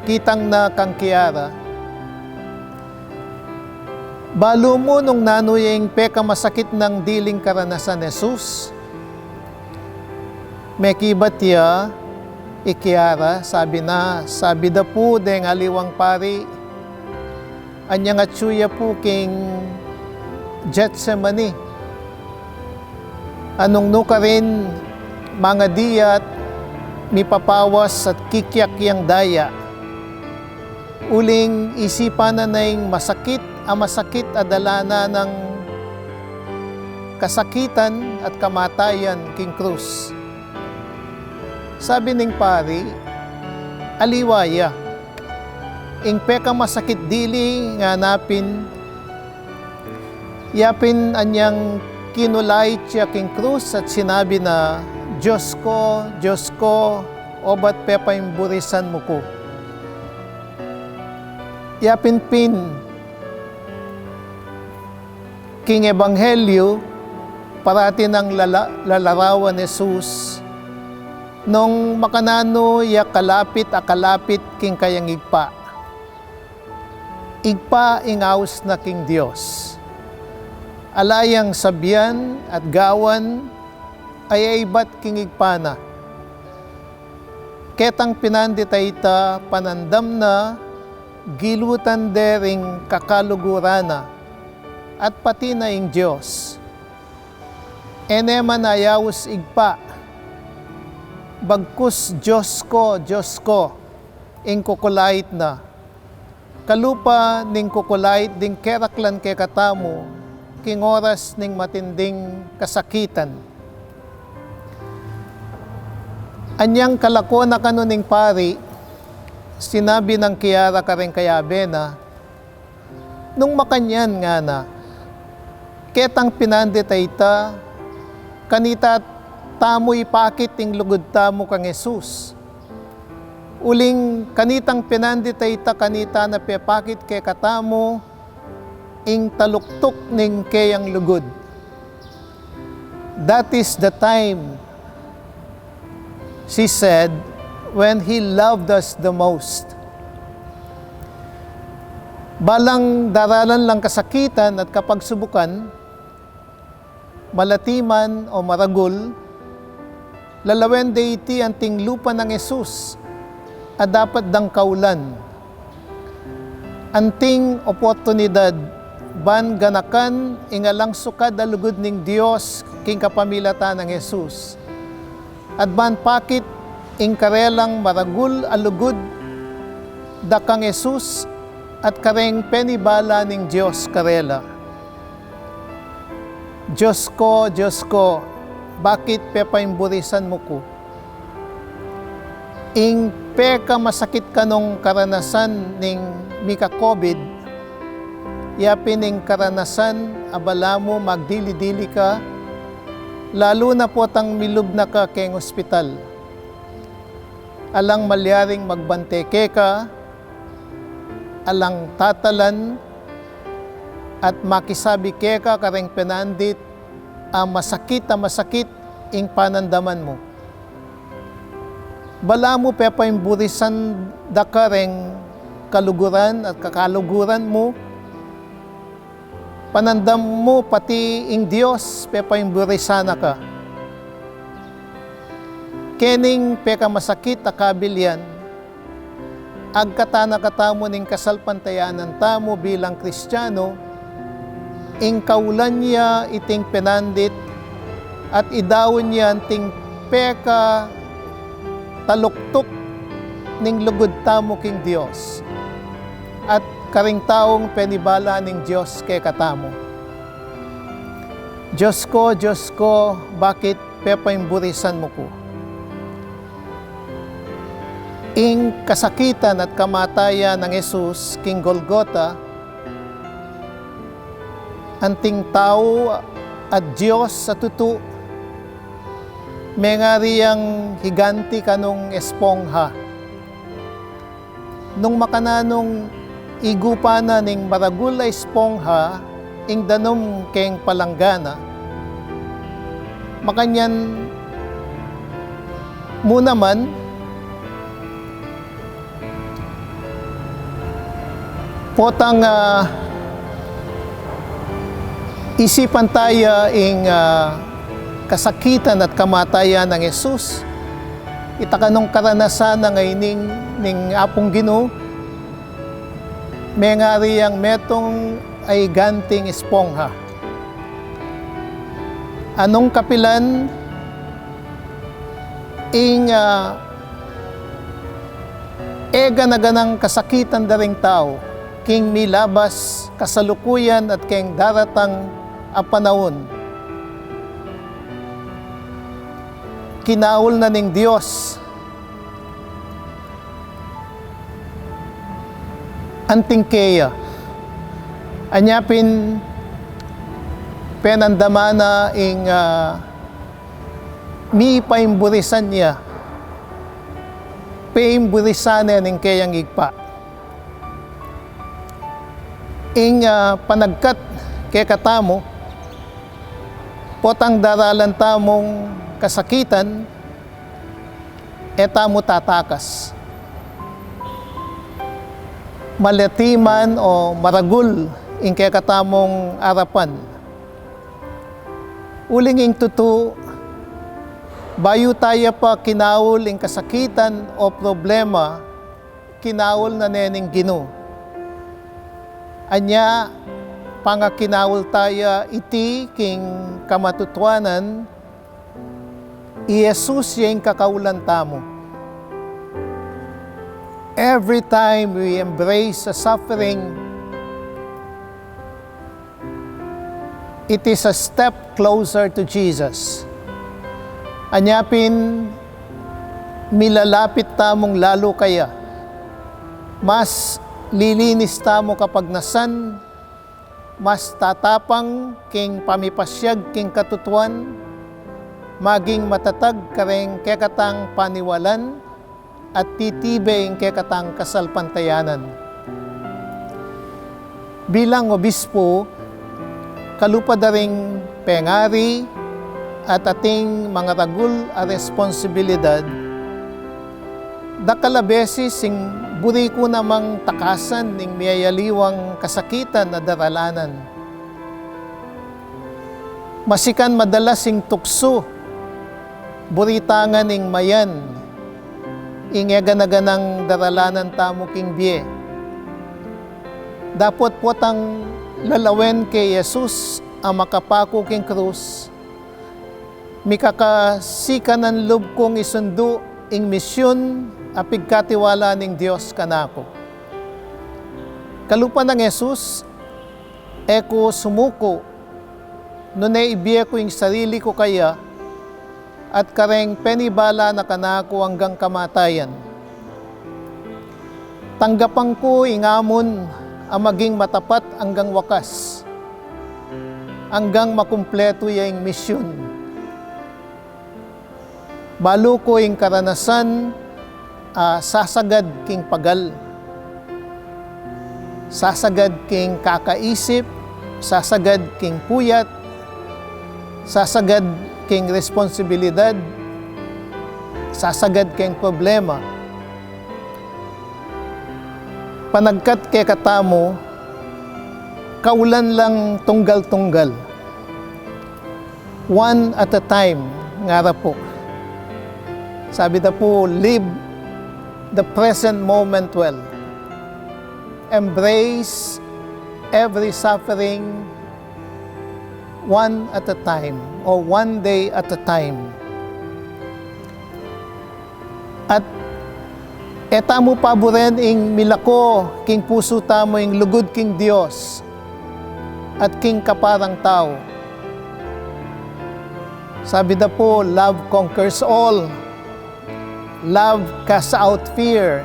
kitang na kang Kiara, "Balu mu nung nanu ya ing pekamasakit nang diling karanasan Jesus?" Mekibat ya i Kiara, sabi na, "Sabi da pu deng aliwang pari, anyang atsu ya pu king Getsemani, anung nukarin mangadi ya't mipapawas at kikyak yang daya. Uling isipan na na ing masakit a masakit a dalanan nang kasakitan at kamatayan king krus." Sabi ning pari, "Aliwa ya. Ing pekamasakit dili ngana pin, ya pin anyang kinulait ya king krus at sinabi na, 'Dios ko, Dios ko, obat pepaimburisan mu ku?'" Ya pin pin, king Ebanghelyo, parati nang lala-, lalarawan Jesus nung makananu ya kalapit a kalapit king kayang Ibpa. Ibpa ing aus na king Dios. Ala yang sabian at gawan a e ibat king Ibpa na. Ketang pinandit a ita, panandam na, gilutan de ring kakaluguran na, at pati na ing Dios. E ne man ayaus Ibpa, bagkus, "Dios ko, Dios ko," ing kukulait na. Kalupa ning kukulait ding keraklan kekatamu king oras ning matinding kasakitan. Anyang kalako na kanu ning pari, sinabi nang Kiara kareng kayabe na, "Nung makanyan," ngana, Ketang pinandit a ita, kanita tamu ipakit ing lugud tamu kang Jesus. Uling kanitang pinandit a ita, kanita na pepakit kekatamu ing taluktuk ning keyang lugud. That is the time, she said, when he loved us the most. Balang daralan lang kasakitan at kapagsubukan, malati man o maragul, lalawen de iti anting lupa nang Jesus a dapat dang kaulan. Anting oportunidad ban ganakan ing alang sukad a lugud ning Dios king kapamilatan nang Jesus. At ban pakit ing karelang maragul a lugud da kang Jesus at kareng penibala ning Dios karela. Dios ko, Dios ko, bakit pepaimburisan mu ku? Ing pekamasakit kanung karanasan ning mika-COVID, yapin ing karanasan a balamu magdili-dili ka, lalu na potang milub na ka keng ospital. Alang malyaring magbante keka, alang tatalan, at makisabi keka kareng pinandit a masakit a masakit ing panandaman mu. Balamu pepaimburisan da ka reng kaluguran at kakaluguran mu, panandam mu pati ing Dios pepaimburisan na ka. Kening pekamasakit a kabilian, agkatan na katamu ning kasalpantayanan tamu bilang Kristiano, ing kaulan ya iting pinandit at idaun ya anting pekataluktuk ning lugud tamu king Dios at karing taung penibala ning Dios kekatamu. Dios ko, Dios ko, bakit pepaimburisan mu ku? Ing kasakitan at kamatayan nang Jesus king Golgota, anting tau at Dios a tutu, mengari yang higanti kanung espongha. Nung makananung igupan na ning maragul a espongha ing danum keng palanggana, makanyan mu naman, potang, ah, isipan taya ing, ah, kasakitan at kamatayan nang Jesus, ita kanung karanasan a ngeni ning Apung Ginu, mengari yang metung a iganting espongha. Anung kapilan, ing, ah, e gana-ganang kasakitan da ring tau king milabas kasalukuyan at keng daratang a panaun. Kinaul na ning Dios anting keya. Anya pin penandaman na ing, ah, mipaimburisan ya, paimburisan ne ning keyang Ibpa. Ing, ah, panagkat kekatamu, potang daralan tamung kasakitan, e tamu tatakas. Malati man o maragul ing kekatamung arapan. Uling ing tutu, bayu taya pa kinaul ing kasakitan o problema, kinaul na ne ning Ginu. Anya, pangakinaul taya iti king kamatutuanan, i Jesus ya ing kakaulan tamu. Every time we embrace a suffering, it is a step closer to Jesus. Anya pin, milalapit tamung lalu kaya. Mas lilinis tamu kapagnasan, mas tatapang king pamipasyag king katutuan, maging matatag kareng kekatang paniwalan, at titibe ing kekatang kasalpantayanan. Bilang obispo, kalupa da ring pengari at ating mangaragul a responsibilidad, dakal a beses ing buri ku namang takasan ing miyayaliwang kasakitan a daralanan. Masikan madalas ing tuksu, buri tang ing mayan ing egana-ganang daralanan tamu king bie. Dapot potang lalawen kang Jesus a makapaku king krus, mikakasikan lub kung isundu ing misyun a pigkatiwala ning Dios kanaku. Kalupa nang Jesus, e ku sumuku, nune ibie ku ing sarili ku kaya, at kareng penibala na kanaku anggang kamatayan. Tanggapan ku ing amon a maging matapat anggang wakas, anggang makumpletu ya ing misyun. Balu ku ing karanasan a sasagad king pagal, sasagad king kakaisip, sasagad king puyat, sasagad king responsibilidad, sasagad king problema. Panagkat kekatamu, kaulan lang tunggal-tunggal. One at a time, ngara pu. Sabi da pu, live the present moment well. Embrace every suffering one at a time, or one day at a time. At e tamu paburen ing milako king pusu tamu ing lugud king Dios at king kaparang tau. Sabi da pu, "Love conquers all. Love casts out fear.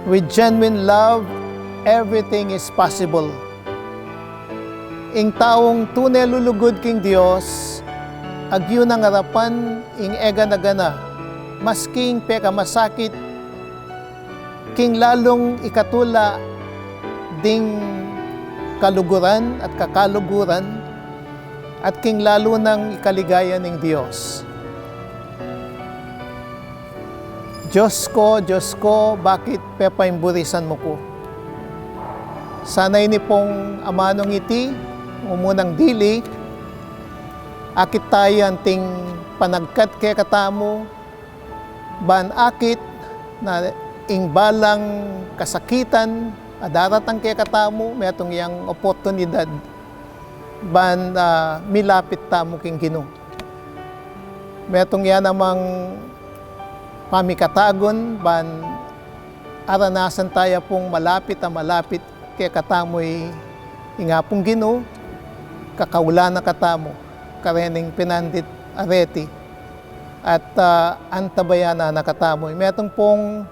With genuine love, everything is possible." Ing taung tune lulugud king Dios, agyu nang arapan ing egana-gana, maski ing pekamasakit, king lalung ikatula ding kaluguran at kakaluguran, at king lalu nang ikaligaya ning Dios. Dios ko, Dios ko, bakit pepaimburisan mu ku? Sana ini pung amanung iti, umunang dili, akit taya anting panagkat kekatamu, ban akit na ing balang kasakitan a daratang kekatamu, metung yang oportunidad ban, ah, milapit tamu king Ginu. Metung ya namang pamikatagun ban aranasan taya pung malapit a malapit kekatamu ing Apung Ginu, kakaulan na katamu karening pinandit a reti, at, ah, antabayanan na katamu. Metung pung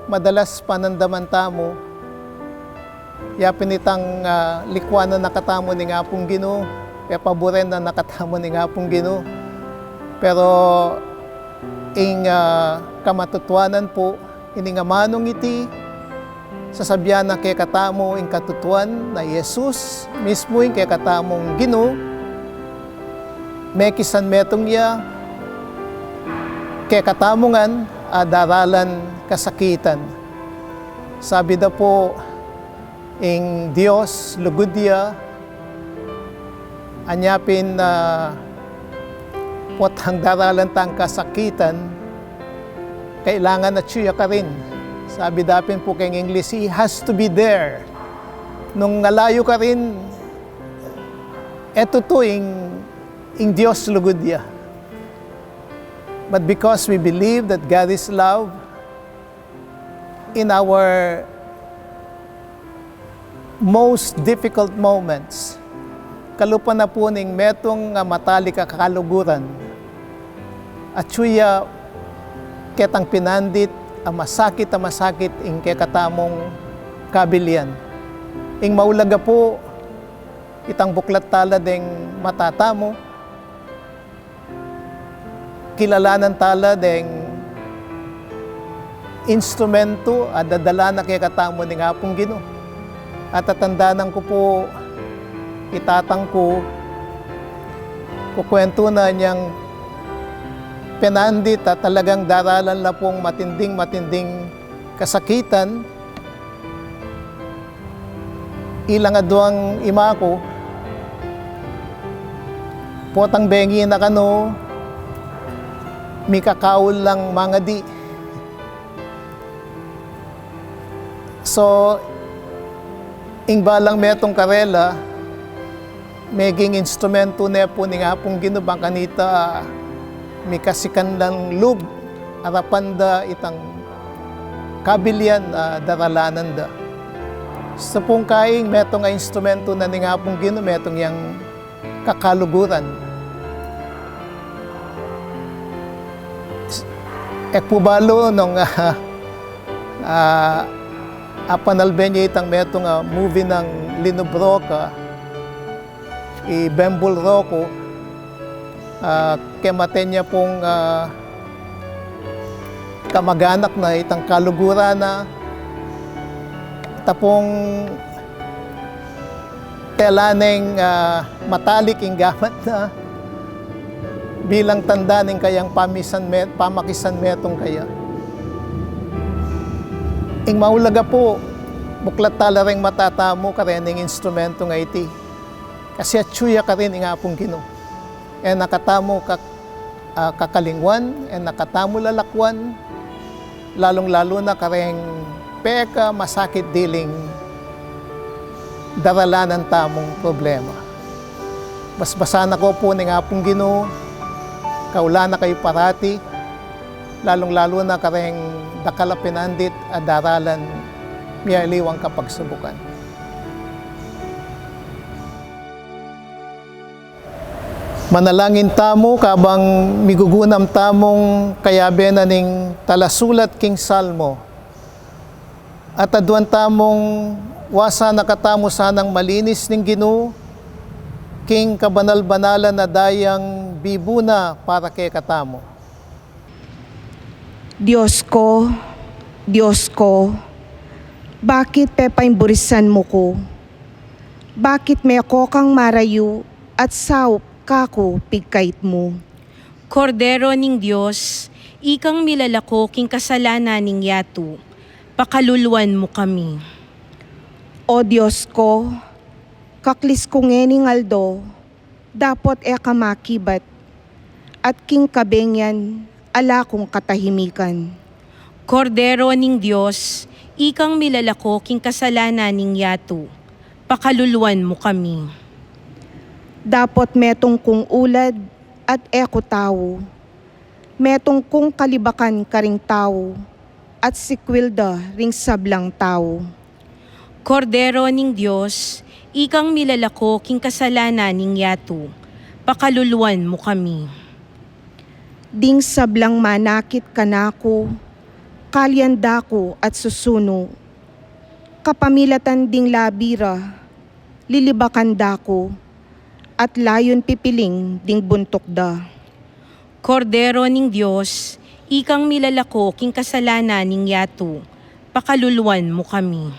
madalas panandaman tamu, yapin itang, ah, likwanan na katamu ning Apung Ginu, pepaburen na katamu ning Apung Ginu. Pero ing, ah, kamatutuanan pu, ining amanung iti, sasabian na kekatamu ing katutuan na i Jesus mismu ing kekatamung Ginu, mekisan metung ya kekatamu ngan a daralan kasakitan. Sabi da pu, ing Dios lugud ya, anya pin, ah, potang daralan tang kasakitan, kailangan atyu ya karin. Sabi da pin pu keng English, "He has to be there." Nung alayu karin, e tutu ing, ing Dios lugud ya. But because we believe that God is love, in our most difficult moments, kalupa na pu ning metung a matalik a kaluguran, atyu ya ketang pinandit a masakit a masakit ing kekatamung kabilian. Ing maulaga pu, itang buklat tala deng mata tamu, kilalanan tala deng instrumentu a dadala na kekatamu ning Apung Ginu. At tatandanan ku pu, i tatang ku, kukwentu na inyang penandit a talagang daralan la pung matinding, matinding kasakitan, ilang aduang ima ku, potang bengi na kanu, mikakaul lang mangadi. So, ing balang metung karela, meging instrumentu ne pu ning Apung Ginu bang kanita mikasikan lang lub, arapan da itang kabilian a daralanan da. Sapung kaing metung a instrumentu na ning Apung Ginu, metung yang kakaluguran. E ku balu nung, ah, ah, apanalbe ye itang metung a movie nang Lino Brocka, i Bembul Rocco, ah, kemate ne pung, ah, kamaganak na itang kaluguran na, tapung tela neng, ah, matalik ing gamat na bilang tanda ning kayang pamisan met-, pamakisan metung kaya. Ing maulaga pu, buklat tala reng mata tamu kareng instrumentu a iti. Kasi atyu ya karin ing Apung Ginu. E na katamu ka-, ah, kakalingwan, e na katamu lalakwan, lalung-lalu na kareng pekamasakit diling daralanan tamung problema. Basbasan na ko pu ning Apung Ginu, kaulan na kayu parati, lalung-lalu na kareng dakal a penandit a daralan miyaliwang kapagsubukan. Manalangin tamu kabang migugunam tamung kayabe na ning talasulat king Salmo. At aduan tamung wasa na katamu sanang malinis ning Ginu, king kabanal-banalan a dayang bibuna para kekatamu. Dios ko, Dios ko, bakit pepaimburisan mu ku? Bakit meko kang marayu at saup kaku pigkait mu? Kordero ning Dios, ikang milalako king kasalanan ning yatu, pakaluluan mu kami. O Dios ko, kaklis ku ngening aldo, dapot e ka makibat, at king kabengian ala kung katahimikan. Kordero ning Dios, ikang milalako king kasalanan ning yatu, pakaluluan mu kami. Dapot metung kung ulad at e ku tau, metung kung kalibakan karing tau, at sikwil da ring sablang tau. Kordero ning Dios, ikang milalako king kasalanan ning yatu, pakaluluan mu kami. Ding sablang manakit kanaku, kalian da ku at susunu. Kapamilatan ding labi ra, lilibakan da ku, at layun pipiling ding buntuk da. Kordero ning Dios, ikang milalako king kasalanan ning yatu, pakaluluan mu kami.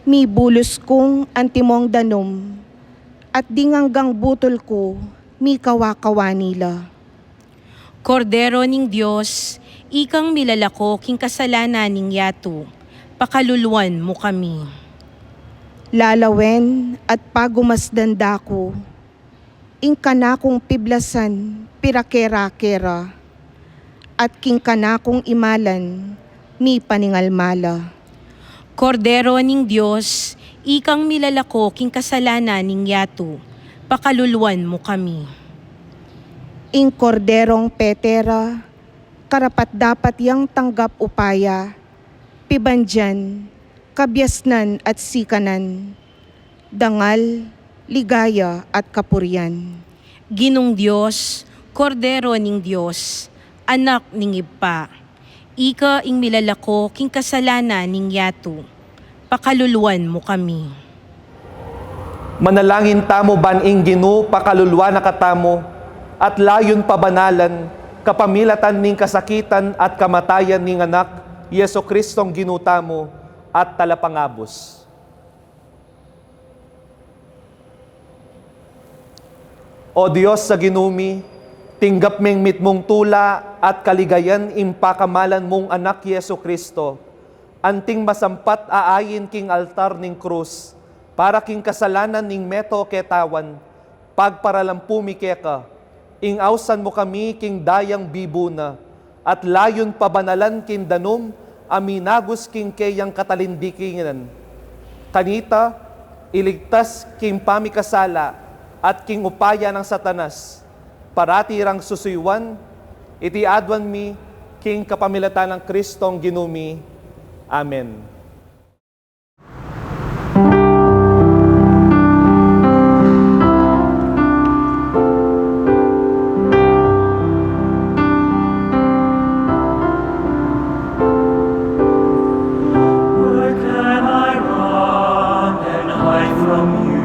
Mibulus kung antimong danum, at ding anggang butul ku mikawa-kawa nila. Kordero ning Dios, ikang milalako king kasalanan ning yatu, pakaluluan mu kami. Lalawen at pagumasdan da ku, ing kanakung piblasan pirakera-kera, at king kanakung imalan mipaningalmala. Kordero ning Dios, ikang milalako king kasalanan ning yatu, pakaluluan mu kami. Ing korderong pete ra, karapat-dapat yang tanggap upaya, pibandian, kabiasnan at sikanan, dangal, ligaya at kapurian. Ginung Dios, Kordero ning Dios, Anak ning Ibpa, ika ing milalako king kasalanan ning yatu, Pakaluluan mu kami. Manalangin tamu ban ing Ginu pakaluluan na katamu, at layun pabanalan, kapamilatan ning kasakitan at kamatayan ning Anak, Jesucristong Ginu tamu, at Talapangabus. O Dios a Ginu mi, tinggap ming mitmung tula at kaligayan ing pakamalan mung Anak Jesucristo, anting masampat a ain king altar ning krus, para king kasalanan ning meto ketawan, pagparalampu mi keka, ing ausan mu kami king dayang bibu na, at layun pabanalan king danum a minagus king keyang katalindikinan. Kanita, iligtas king pamikasala at king upaya nang Satanas, parati rang susuyuan, iti aduan mi king kapamilatan nang Kristong Ginu mi. Amen. Where can I run and hide from you?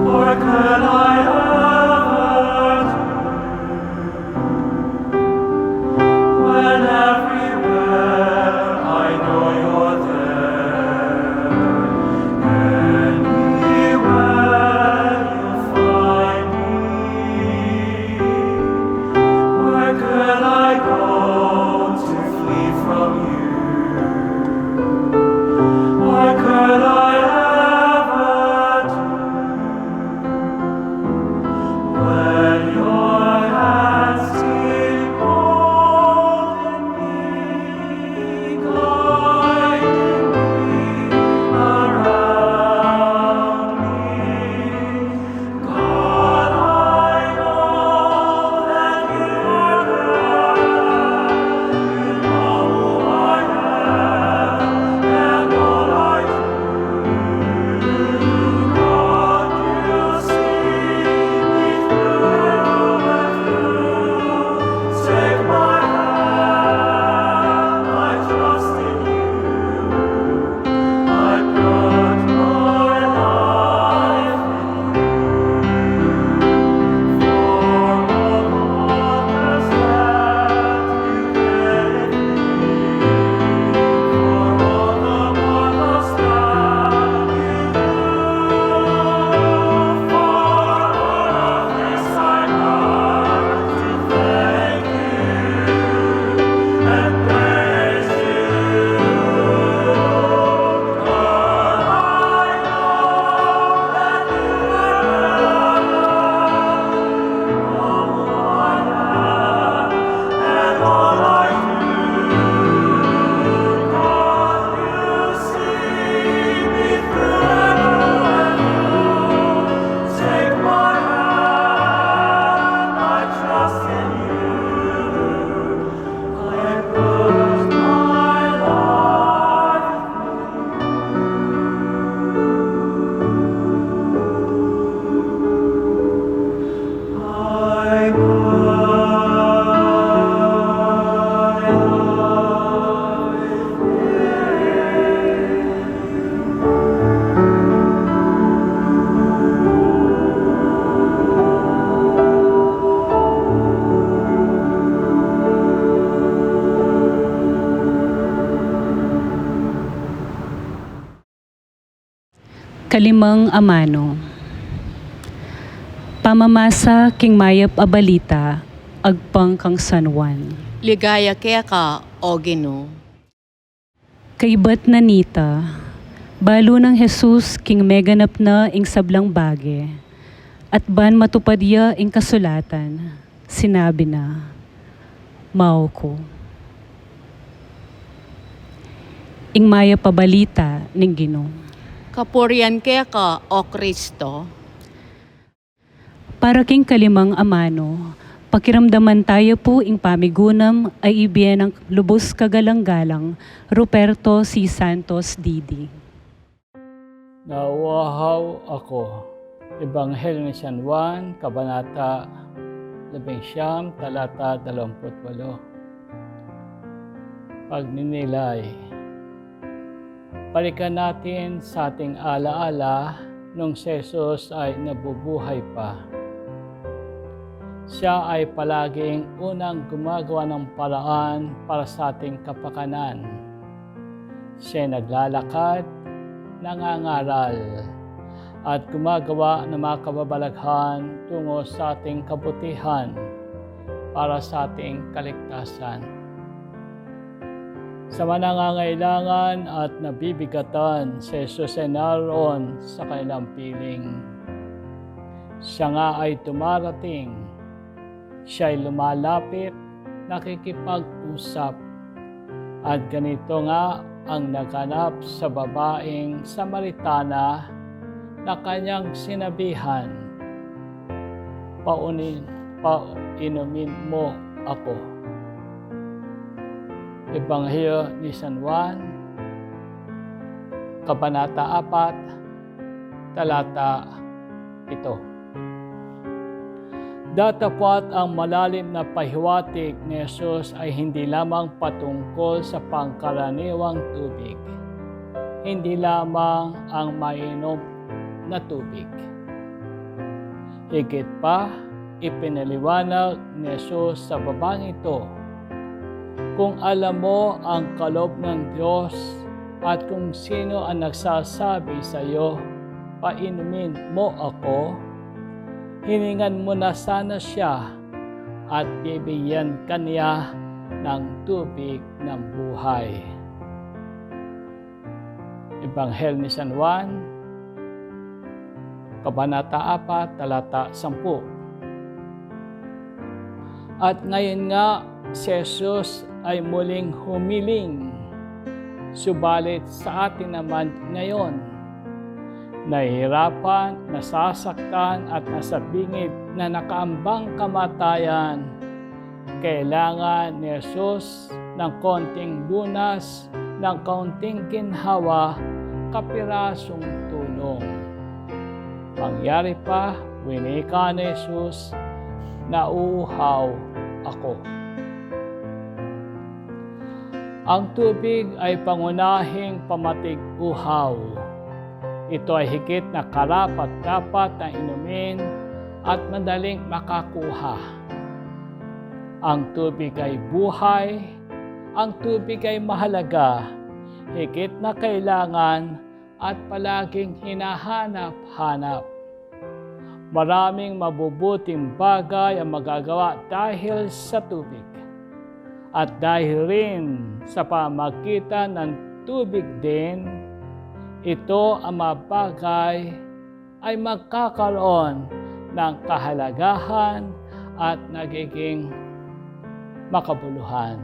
Where can I ever turn? When everywhere I know you're there, anywhere you'll find me. Where could I go to flee from you? Where could I ever turn? When your hands keep holding me, guiding me, around me, God, I know that you are there. You know who I am and all I do. God, you see me through and through. Take my hand, I trust in you. I put my life in you. For all others that you gave me, for all the marvels that you do for all of this, I come to thank you and praise you. God, I know that you are all I have and all I do. God, you see me through and through. Take my hand, I trust in you. I put my life in you. I put my life in you. Kalimang amanu. Pamamasa king mayap a balita agpang kang San Juan. Ligaya keka, O Ginu. Kaybat na nita, balu nang Jesus king meganap na ing sablang bage, at ban matupad ya ing kasulatan, sinabi na, "Mauku." Ing mayap a balita ning Ginu. Kapurian keka, O Kristo. Para king kalimang amanu, pakiramdaman taya pu ing pamigunam a ibie nang lubus kagalang-galang Ruperto C. Santos, D D. Nauhaw ako. Ebanghelyo ni San Juan, kabanata labing siyam, talata dalawampu't walu. Pagninilay. Balikan natin sa ating alaala nung si Jesus ay nabubuhay pa. Siya ay palaging unang gumagawa ng paraan para sa ating kapakanan. Siya'y naglalakad, nangangaral, at gumagawa ng mga kababalaghan tungo sa ating kabutihan para sa ating kaligtasan. Sa mga nangangailangan at nabibigatan, si Jesus ay naroon sa kanilang piling. Siya nga ay dumarating. Siya'y lumalapit, nakikipag-usap. At ganito nga ang naganap sa babaeng Samaritana na kanyang sinabihan, "Paunin, painumin mo ako." Ebanghelyo ni San Juan, Kabanata apat, talata pito. Datapwat ang malalim na pahiwatig ni Jesus ay hindi lamang patungkol sa pangkaraniwang tubig, hindi lamang ang mainom na tubig. Higit pa, ipinaliwanag ni Jesus sa babaeng ito, "Kung alam mo ang kaloob ng Diyos at kung sino ang nagsasabi sa iyo, 'Painumin mo ako,' hiningan mo na sana siya at bibigyan ka niya ng tubig ng buhay." Ebanghelyo ni San Juan, Kabanata apat, talata sampu. At ngayon nga, si Jesus ay muling humiling, subalit sa atin naman ngayon, nahihirapan, nasasaktan, at nasa bingit na nakaambang kamatayan, kailangan ni Jesus ng konting lunas, ng kaunting ginhawa, kapirasong tulong. Mangyari pa, winika ni Jesus, "Nauuhaw ako." Ang tubig ay pangunahing pamatig-uhaw. Ito ay higit na karapat-dapat na inumin at madaling makakuha. Ang tubig ay buhay, ang tubig ay mahalaga, higit na kailangan at palaging hinahanap-hanap. Maraming mabubuting bagay ang magagawa dahil sa tubig. At dahil rin sa pamagitan ng tubig din, ito ang mga bagay ay magkakaroon ng kahalagahan at nagiging makabuluhan.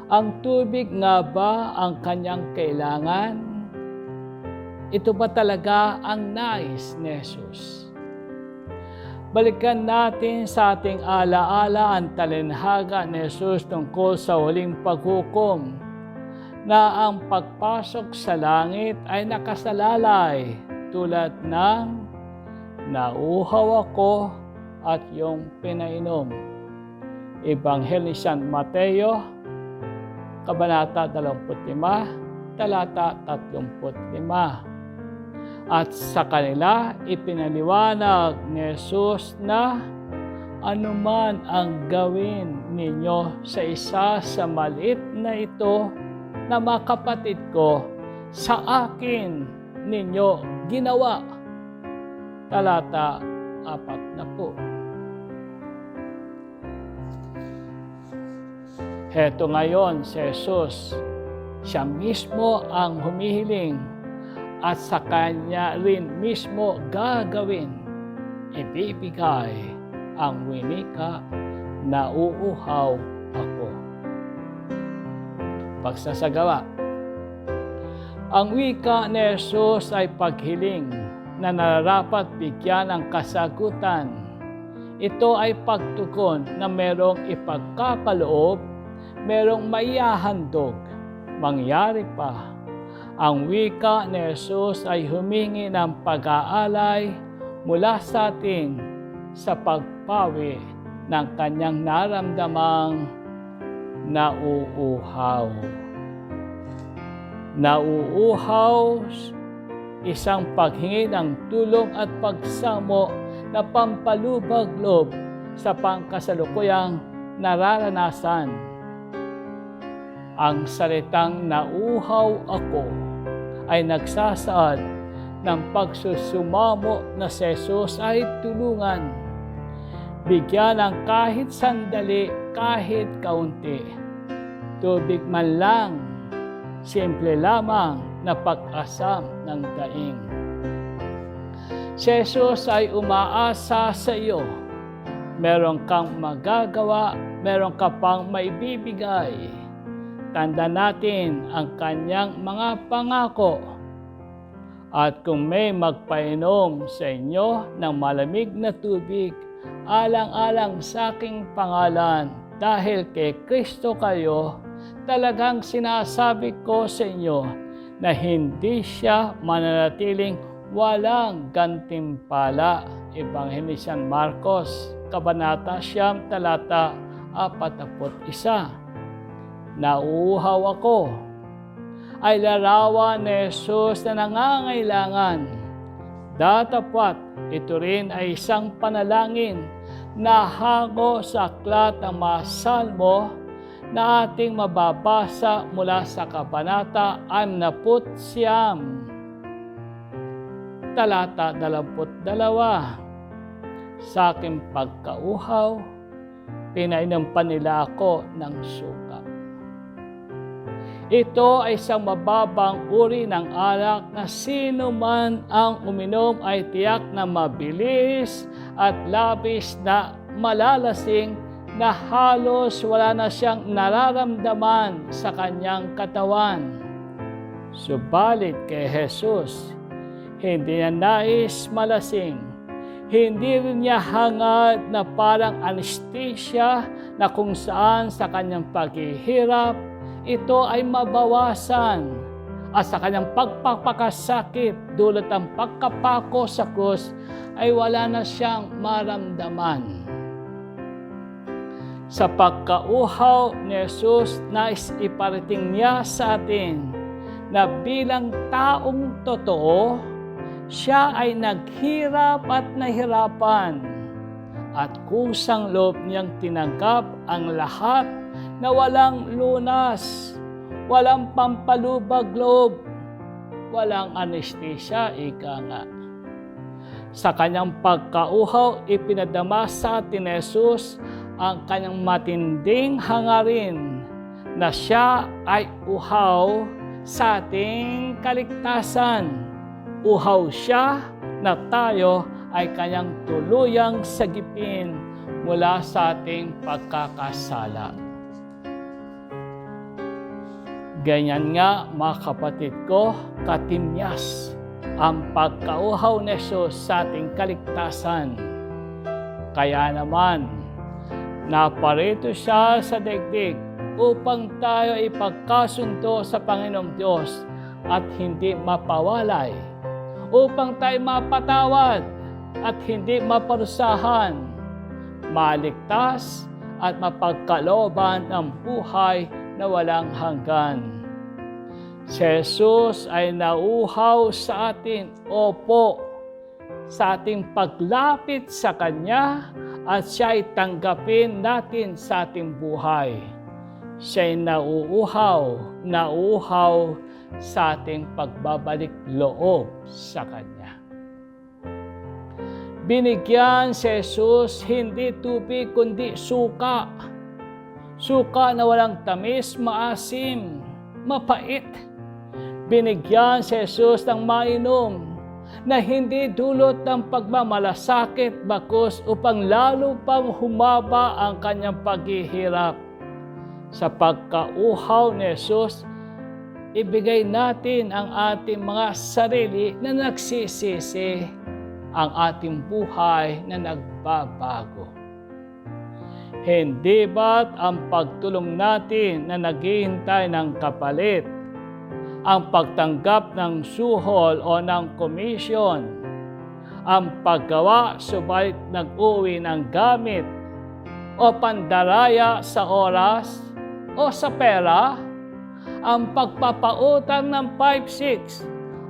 Ang tubig nga ba ang kanyang kailangan? Ito ba talaga ang nais ni Jesus? Balikan natin sa ating alaala ang talinghaga ni Jesus tungkol sa huling paghukom, na ang pagpasok sa langit ay nakasalalay tulad ng "Nauuhaw ako at iyong pinainom." Ebanghelyo ni San Mateo, Kabanata dalawampu't lima, talata tatlumpu't lima. At sa kanila ipinaliwanag ni Jesus na, "Anuman ang gawin ninyo sa isa sa maliit na ito na mga kapatid ko, sa akin ninyo ginawa." Talata apat na po. Heto ngayon si Jesus, siya mismo ang humihiling at sa kanya rin mismo gagawin, ibibigay ang winika, "Nauuhaw ako." Pagsasagawa. Ang wika ni Jesus ay paghiling na nararapat bigyan ng kasagutan. Ito ay pagtugon na merong ipagkakaloob, merong maihahandog. Mangyari pa, ang wika ni Jesus ay humingi ng pag-aalay mula sa atin sa pagpawi ng kanyang naramdamang nauuhaw. Nauuhaw, isang paghingi ng tulong at pagsamo na pampalubag loob sa pangkasalukuyang nararanasan. Ang salitang "nauuhaw ako" ay nagsasaad ng pagsusumamo na si Jesus ay tulungan. Bigyan ng kahit sandali, kahit kaunti. Tubig man lang, simple lamang na pag-asam ng daing. Si Jesus ay umaasa sa iyo. Meron kang magagawa, meron ka pang maibibigay. Tandaan natin ang kanyang mga pangako. "At kung may magpainom sa inyo ng malamig na tubig, alang-alang sa aking pangalan, dahil kay Kristo kayo, talagang sinasabi ko sa inyo na hindi siya mananatiling walang gantimpala." Ebanghelyo ni San Marcos, Kabanata siyam, talata apat apu't isa. "Nauuhaw ako" ay larawan ni Jesus na nangangailangan. Datapwat, ito rin ay isang panalangin na hango sa aklat ng mga Salmo na ating mababasa mula sa Kabanata anim na put siyam, talata dalawampu't dalawa, "Sa aking pagkauhaw, pinainom pa nila ako ng suka." Ito ay isang mababang uri ng alak na sino man ang uminom ay tiyak na mabilis at labis na malalasing, na halos wala na siyang nararamdaman sa kanyang katawan. Subalit kay Jesus, hindi niya nais malasing. Hindi rin niya hangad na parang anesthesia na kung saan sa kanyang paghihirap, ito ay mabawasan, at sa kanyang pagpapakasakit, dulot ng pagkapako sa krus, ay wala na siyang maramdaman. Sa pagkauhaw ni Jesus, nais iparating niya sa atin na bilang taong totoo, siya ay naghirap at nahirapan, at kusang loob niyang tinanggap ang lahat na walang lunas, walang pampalubag loob, walang anesthesia, ika nga. Sa kanyang pagkauhaw, ipinadama sa atin ni Jesus ang kanyang matinding hangarin na siya ay uhaw sa ating kaligtasan. Uhaw siya na tayo ay kanyang tuluyang sagipin mula sa ating pagkakasala. Ganyan nga, mga kapatid ko, katimyas ang pagkauhaw ni Jesus sa ating kaligtasan. Kaya naman, naparito siya sa daigdig upang tayo ipagkasundo sa Panginoong Diyos at hindi mapawalay, upang tayo mapatawad at hindi maparusahan, maligtas at mapagkalooban ng buhay na walang hanggan. Si Jesus ay nauhaw sa atin, opo, sa ating paglapit sa Kanya, at Siya ay tanggapin natin sa ating buhay. Siya'y nauuhaw, nauhaw sa ating pagbabalik loob sa Kanya. Binigyan si Jesus hindi tubig kundi suka. Suka na walang tamis, maasim, mapait. Binigyan si Jesus ng mainom na hindi dulot ng pagmamalasakit, bagkus upang lalo pang humaba ang kanyang paghihirap. Sa pagkauhaw ni Jesus, ibigay natin ang ating mga sarili na nagsisisi, ang ating buhay na nagbabago. Hindi ba't ang pagtulong natin na naghihintay ng kapalit, ang pagtanggap ng suhol o ng komisyon, ang paggawa subalit nag-uuwi ng gamit, o pandaraya sa oras o sa pera, Ang pagpapautang ng five six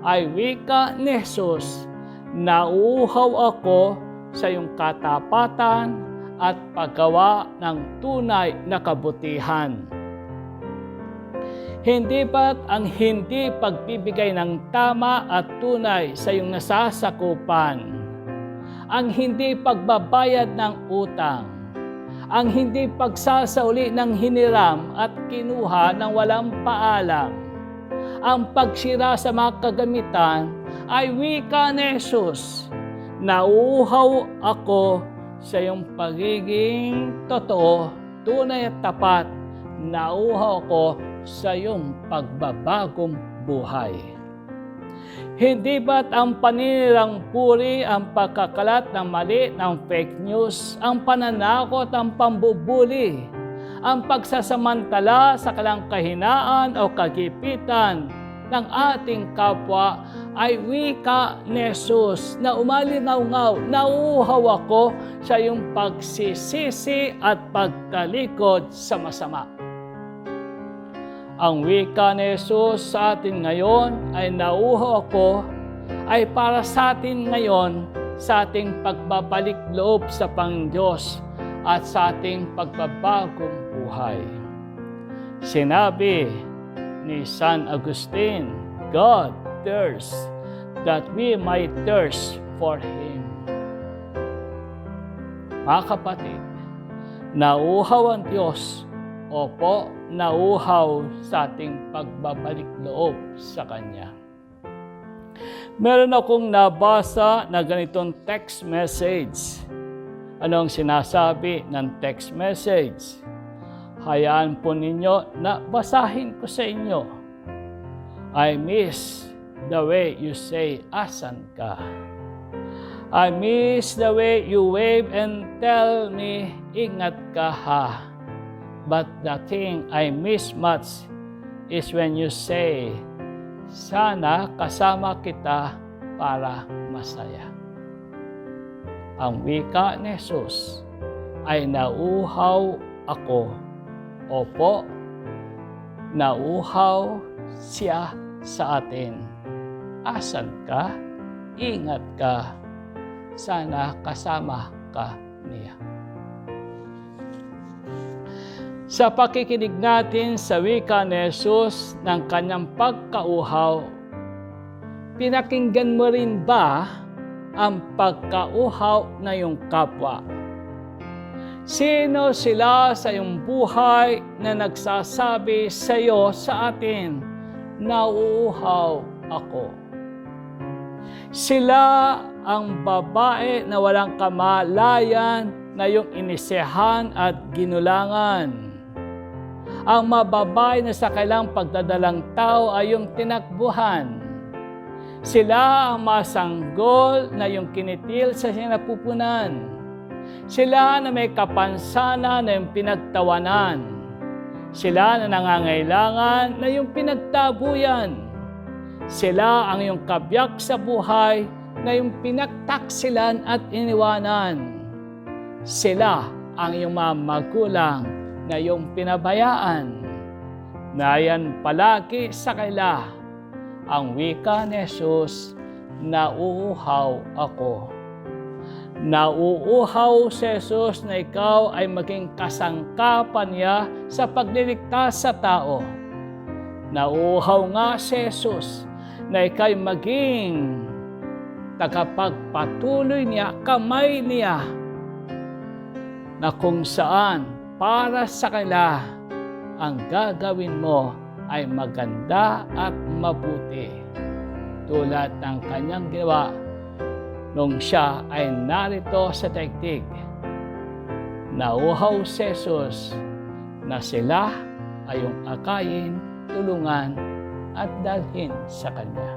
ay wika ni Jesus, "Nauuhaw ako sa iyong katapatan at paggawa ng tunay na kabutihan." Hindi ba't ang hindi pagbibigay ng tama at tunay sa iyong nasasakupan, ang hindi pagbabayad ng utang, ang hindi pagsasauli ng hiniram at kinuha ng walang paalam, ang pagsira sa mga kagamitan ay wika ni Jesus, "Nauuhaw ako sa iyong pagiging totoo, tunay at tapat. Nauuhaw ako sa iyong pagbabagong buhay." Hindi ba't ang paninirang puri, ang pagkakalat ng mali, ng fake news, ang pananakot, ang pambubuli, ang pagsasamantala sa kailang kahinaan o kagipitan ng ating kapwa ay wika ni Jesus na umalingawngaw, "Nauuhaw ako sa iyong pagsisisi at pagtalikod sa masama." Ang wika ni Jesus sa atin ngayon ay, "Nauuhaw ako," ay para sa atin ngayon, sa ating pagbabalik loob sa Panginoon Diyos at sa ating pagbabagong buhay. Sinabi ni San Agustin, "God thirsts that we might thirst for Him." Mga kapatid, nauuhaw ang Diyos. Opo, nauuhaw sa ating pagbabalik loob sa Kanya. Meron akong nabasa na ganitong text message. Ano ang sinasabi ng text message? Hayaan po ninyo na basahin ko sa inyo. "I miss the way you say, 'Asan ka?' I miss the way you wave and tell me, 'Ingat ka, ha.' But the thing I miss much is when you say, 'Sana kasama kita para masaya.'" Ang wika ni Jesus ay, "Nauuhaw ako." Opo, nauuhaw siya sa atin. "Asan ka? Ingat ka. Sana kasama ka niya." Sa pakikinig natin sa wika ni Jesus ng kanyang pagkauhaw, pinakinggan mo rin ba ang pagkauhaw na iyong kapwa? Sino sila sa iyong buhay na nagsasabi sa iyo, sa atin, "Nauuhaw ako"? Sila ang babae na walang kamalayan na iyong inisehan at ginulangan. Ang mababae na sa kailang pagdadalang tao ay iyong tinakbuhan. Sila ang masanggol na iyong kinitil sa sinapupunan. Sila na may kapansanan na iyong pinagtawanan. Sila na nangangailangan na iyong pinagtabuyan. Sila ang iyong kabiyak sa buhay na iyong pinagtaksilan at iniwanan. Sila ang iyong mga magulang na iyong pinabayaan. Nayan palagi sa kaila ang wika ni Jesus, "Nauuhaw ako." Nauuhaw si Jesus na ikaw ay maging kasangkapan niya sa pagliligtas sa tao. Nauuhaw nga si Jesus na ika'y maging tagapagpatuloy niya, kamay niya, na kung saan para sa kanila ang gagawin mo ay maganda at mabuti, tulad ng kanyang ginawa nung siya ay narito sa daigdig. Nauuhaw si Jesus na sila ay iyong akayin, tulungan, at dalhin sa kanya.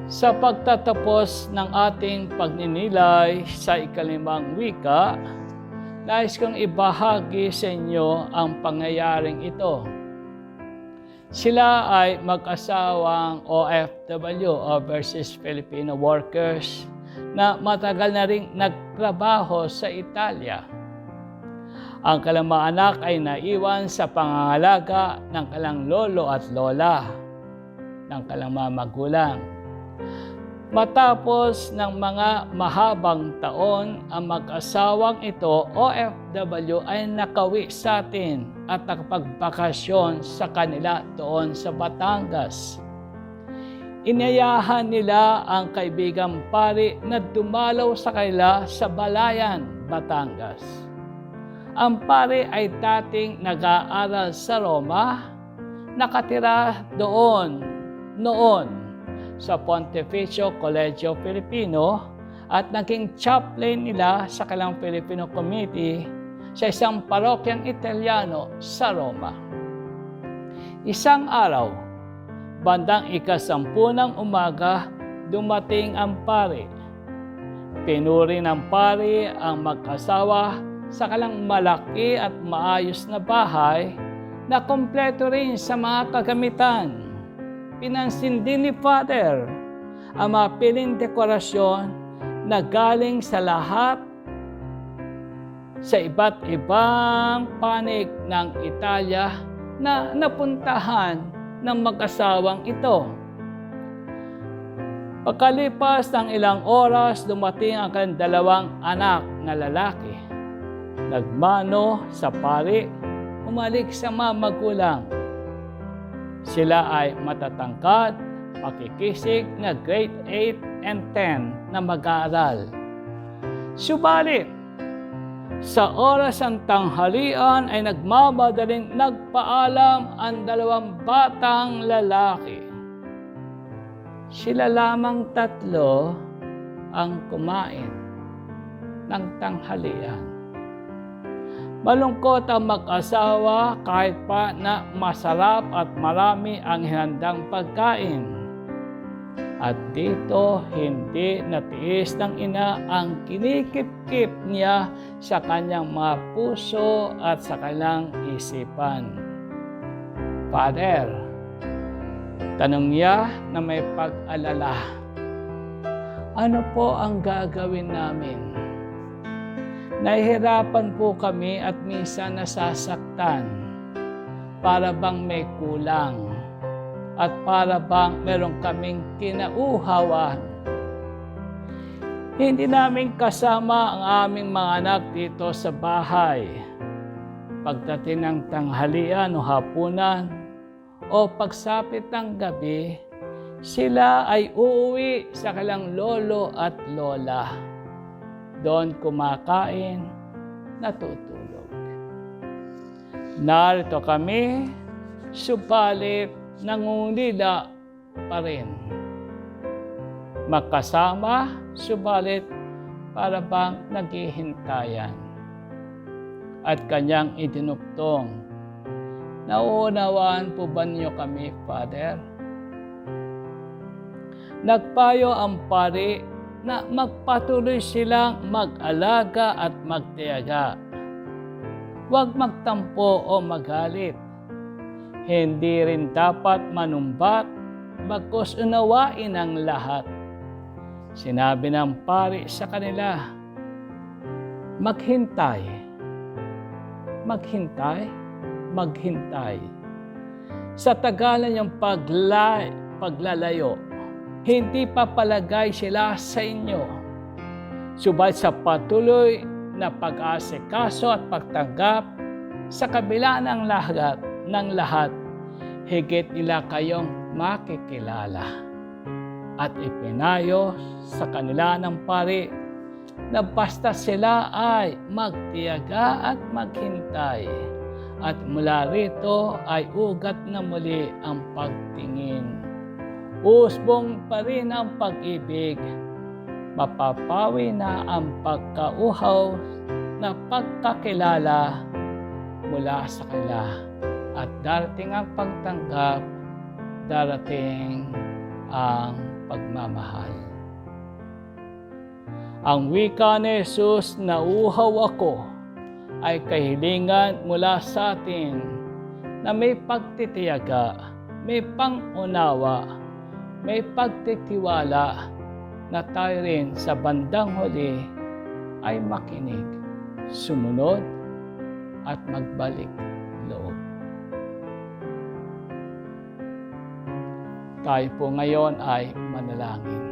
Sa pagtatapos ng ating pagninilay sa ikalimang wika, nais kong ibahagi sa inyo ang pangyayaring ito. Sila ay mag-asawang O F W, overseas Filipino workers, na matagal na ring nagtrabaho sa Italia. Ang kanilang mga anak ay naiwan sa pangangalaga ng kanilang lolo at lola, ng kanilang mga magulang. Matapos ng mga mahabang taon, ang mag-asawang ito, O F W, ay nakauwi sa atin at nakapagbakasyon sa kanila doon sa Batangas. Inayahan nila ang kaibigang pari na dumalaw sa kanila sa Balayan, Batangas. Ang pari ay dating nag-aaral sa Roma, nakatira doon noon sa Pontificio Colegio Filipino at naging chaplain nila sa kanilang Filipino community sa isang parokyang Italiano sa Roma. Isang araw, bandang ika-sampu ng umaga, dumating ang pari. Pinuri ng pari ang mag-asawa sa kanilang malaki at maayos na bahay na kompleto rin sa mga kagamitan. Pinansin din ni Father ang mga piling dekorasyon na galing sa lahat, sa iba't ibang panig ng Italia na napuntahan ng mag-asawang ito. Pagkalipas ng ilang oras, dumating ang kanilang dalawang anak na lalaki. Nagmano sa pari, humalik sa mga magulang. Sila ay matatangkad, makikisig na grade eight and ten na mag-aaral. Subalit, sa oras ng tanghalian ay nagmamadaling nagpaalam ang dalawang batang lalaki. Sila lamang tatlo ang kumain ng tanghalian. Malungkot ang mag-asawa kahit pa na masarap at marami ang hinandang pagkain. At dito, hindi natiis ng ina ang kinikip-kip niya sa kanyang mga puso at sa kanyang isipan. Father, tanong niya na may pag-alala, "Ano po ang gagawin namin? Nahihirapan po kami at minsan nasasaktan. Para bang may kulang. At para bang meron kaming kinauhawan. Hindi namin kasama ang aming mga anak dito sa bahay. Pagdating ng tanghalian o hapunan, o pagsapit ng gabi, sila ay uuwi sa kanilang lolo at lola. Doon kumakain, natutulog. Narito kami, subalit nangungulila pa rin. Magkasama, subalit para bang naghihintayan." At kanyang idinugtong, "Nauunawaan po ba ninyo kami, Father?" Nagpayo ang pari na magpatuloy silang mag-alaga at magtiyaga. Huwag magtampo o magalit. Hindi rin dapat manumbat, bagkus unawain ang lahat. Sinabi ng pari sa kanila, "Maghintay. Maghintay. Maghintay." Sa tagalan niyang pagla-, paglalayo, hindi papalagay sila sa inyo. Subalit sa patuloy na pag-aasikaso at pagtanggap, sa kabila ng lahat, ng lahat, higit nila kayong makikilala. At ipinayo sa kanila ng pari na basta sila ay magtiyaga at maghintay, at mula rito ay ugat na muli ang pagtingin. Usbong pa rin ang pag-ibig, mapapawi na ang pagkauhaw na pagkakilala mula sa kanila, at darating ang pagtanggap, darating ang pagmamahal. Ang wika ni Jesus na "Uhaw ako" ay kahilingan mula sa atin na may pagtitiyaga, may pangunawa, may pagtitiwala na tayo rin sa bandang huli ay makinig, sumunod, at magbalik loob. Tayo po ngayon ay manalangin.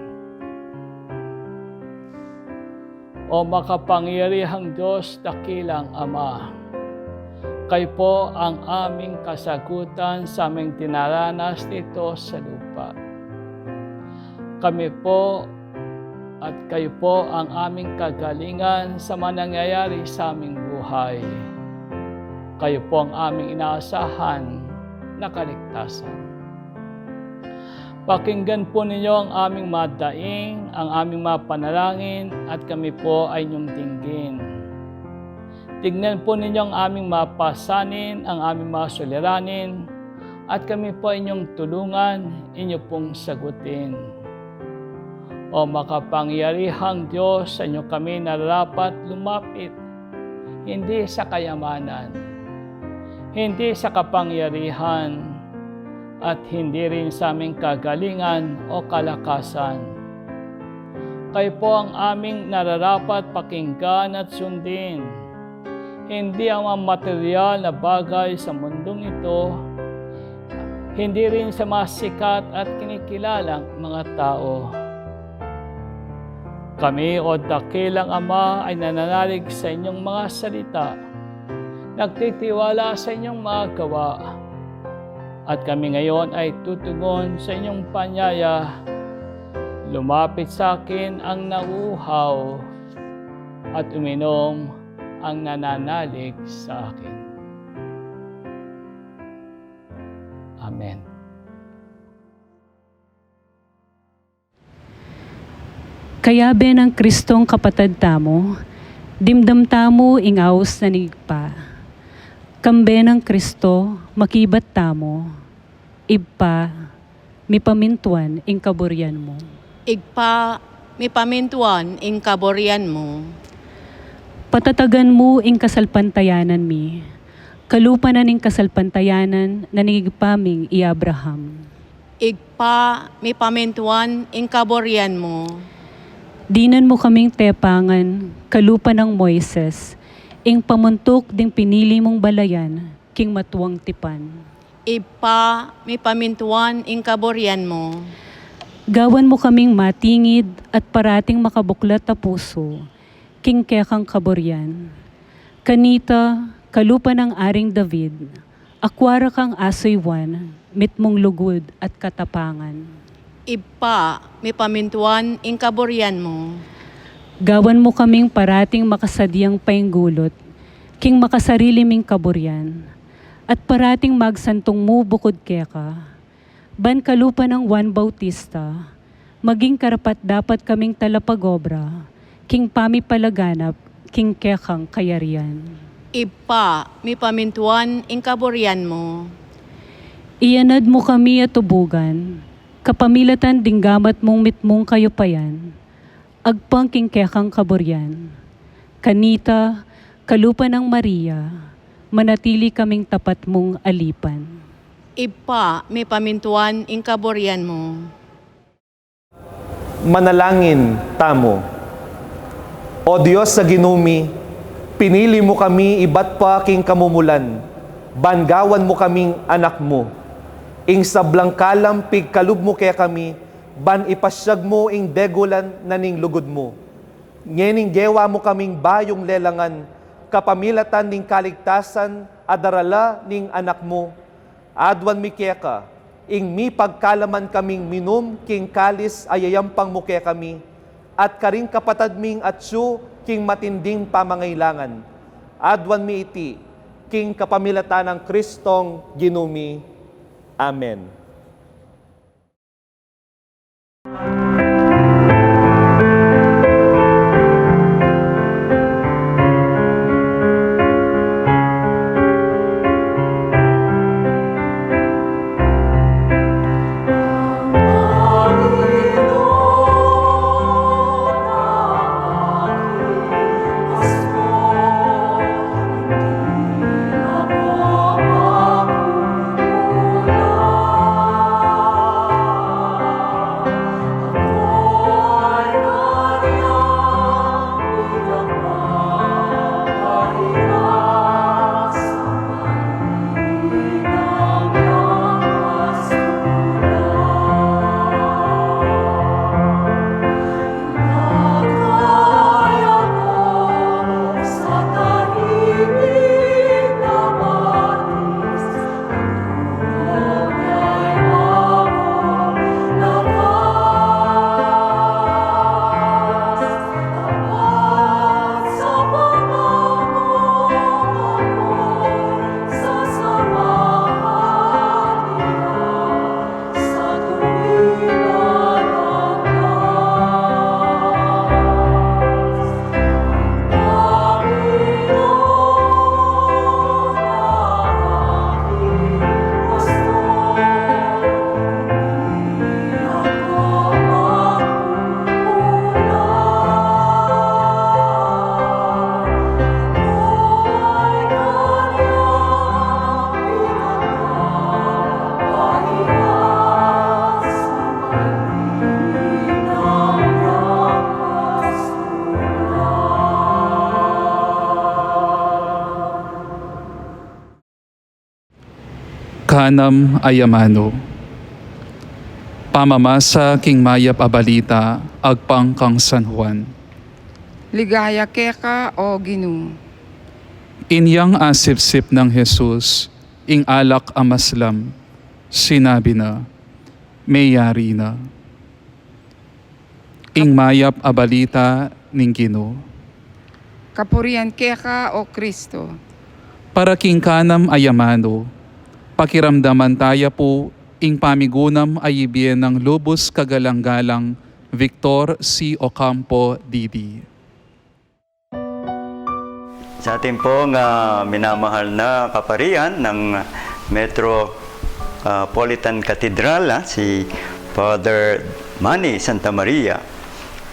O makapangyarihang Diyos, dakilang Ama, kayo po ang aming kasagutan sa aming dinaranas dito sa lupa. Kami po at kayo po ang aming kagalingan sa mga nangyayari sa aming buhay. Kayo po ang aming inaasahan na kaligtasan. Pakinggan po ninyo ang aming madaing, ang aming mapanalangin, at kami po ay inyong dinggin. Tignan po ninyo ang aming mapasanin, ang aming masuliranin, at kami po ay inyong tulungan, inyo pong sagutin. O makapangyarihang Diyos, sa inyo kami nararapat lumapit, hindi sa kayamanan, hindi sa kapangyarihan, at hindi rin sa aming kagalingan o kalakasan. Kayo po ang aming nararapat pakinggan at sundin. Hindi ang mga material na bagay sa mundong ito, hindi rin sa mga sikat at kinikilalang mga tao. Kami, o dakilang Ama, ay nananalig sa inyong mga salita, nagtitiwala sa inyong mga gawa, at kami ngayon ay tutugon sa inyong panyaya. Lumapit sa akin ang nauuhaw at uminom ang nananalig sa akin. Amen. Kayabe nang Kristong kapatad tamu, dimdam tamu ing aus na ning Ibpa. Kambe nang Kristo, makibat tamu, Ibpa, mipamintuan ing kaburian mu. Ibpa, mipamintuan ing kaburian mu. Patatagan mu ing kasalpantayanan mi, kalupa na ning kasalpantayanan na ning Ibpa ming i Abraham. Ibpa, mipamintuan ing kaburian mu. Dinan mu kaming tepangan, kalupa nang Moises, ing pamuntuk ding pinili mung balayan, king matuang tipan. Ibpa, mipamintuan ing kaburian mu. Gawan mu kaming matingid at parating makabuklat a pusu, king kekang kaburian. Kanita, kalupa nang Aring David, akua ra kang asuyuan, mitmung lugud at katapangan. Ibpa, mipamintuan ing kaburian mu. Gawan mu kaming parating makasadiang painggulut, king makasarili ming kaburian, at parating magsantung mu bukud keka, ban kalupa nang Juan Bautista, maging karapat-dapat kaming talapag-obra, king pamipalaganap, king kekang kayarian. Ibpa, mipamintuan ing kaburian mu. Iyanad mu kami a tubugan, kapamilatan ding gamat mung mitmung kayupayan, agpang king kekang kaburian. Kanita, kalupa nang Maria, manatili kaming tapat mung alipan. Ibpa, mipamintuan ing kaburian mu. Manalangin tamu. O Dios a Ginu mi, pinili mu kami ibat pa king kamumulan, ban gawan mu kaming anak mu. Ing sablang kalam pigkalub mu kekami, ban ipasyag mu ing degulan na ning lugud mu. Ngening gewa mu kaming bayung lelangan, kapamilatan ning kaligtasan a darala ning anak mu. Aduan mi keka, ing mipagkalaman kaming minum king kalis a yayampang mu kekami, at karing kapatad ming atyu king matinding pamangailangan. Aduan mi iti, king kapamilatan nang Kristong Ginu mi. Amen. Kanam a amanu. Pamamasa king mayap a balita agpang kang San Juan. Ligaya keka, O Ginu. Inyang asipsip nang Jesus ing alak a maslam, sinabi na, "Meyari na." Ing mayap a balita ning Ginu. Kapurian keka, O Kristo. Para king kanam a amanu, pakiramdaman taya pu ing pamigunam a ibie nang lubus kagalang-galang Victor C. Ocampo, D D. Sa ating pong, ah, minamahal na kaparian ng Metropolitan Cathedral, ah, si Father Manny Santa Maria,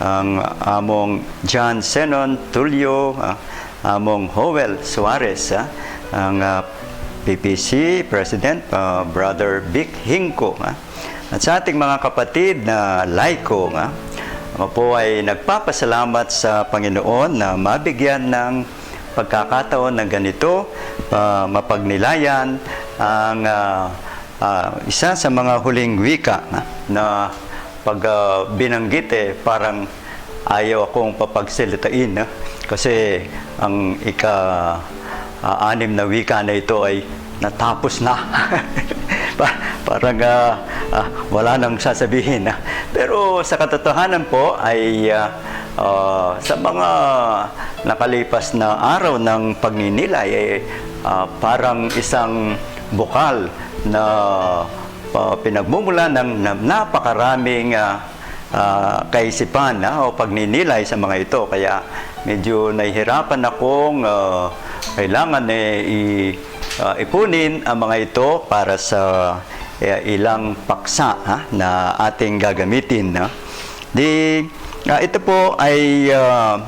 ang Among John Zenon Tulio, ah, Among Joel Suarez, ah, ang, ah, P P C President, ah, Brother Vic Hinco, ah, at sa ating mga kapatid na laiko, nga, ako po ay nagpapasalamat sa Panginoon na mabigyan ng pagkakataon na ganito, ah, mapagnilayan ang, ah, ah, isa sa mga huling wika na, na pag, ah, binanggit, eh, parang ayaw akong papagsalitain, ah, kasi ang ika, ah, anim na wika na ito ay natapos na. Pa-, parang, ah, ah, wala nang sasabihin, ah. Pero sa katotohanan po ay, ah, ah, sa mga nakalipas na araw ng pagninilay, eh, ah, parang isang bukal na, ah, pinagmumula ng na-, napakaraming, ah, ah, kaisipan, ah, o pagninilay sa mga ito. Kaya medyo nahihirapan akong, ah, kailangan, eh, i-, ah, ipunin ang mga ito para sa, eh, ilang paksa, ha, na ating gagamitin, ha. Di, ah, ito po ay, ah,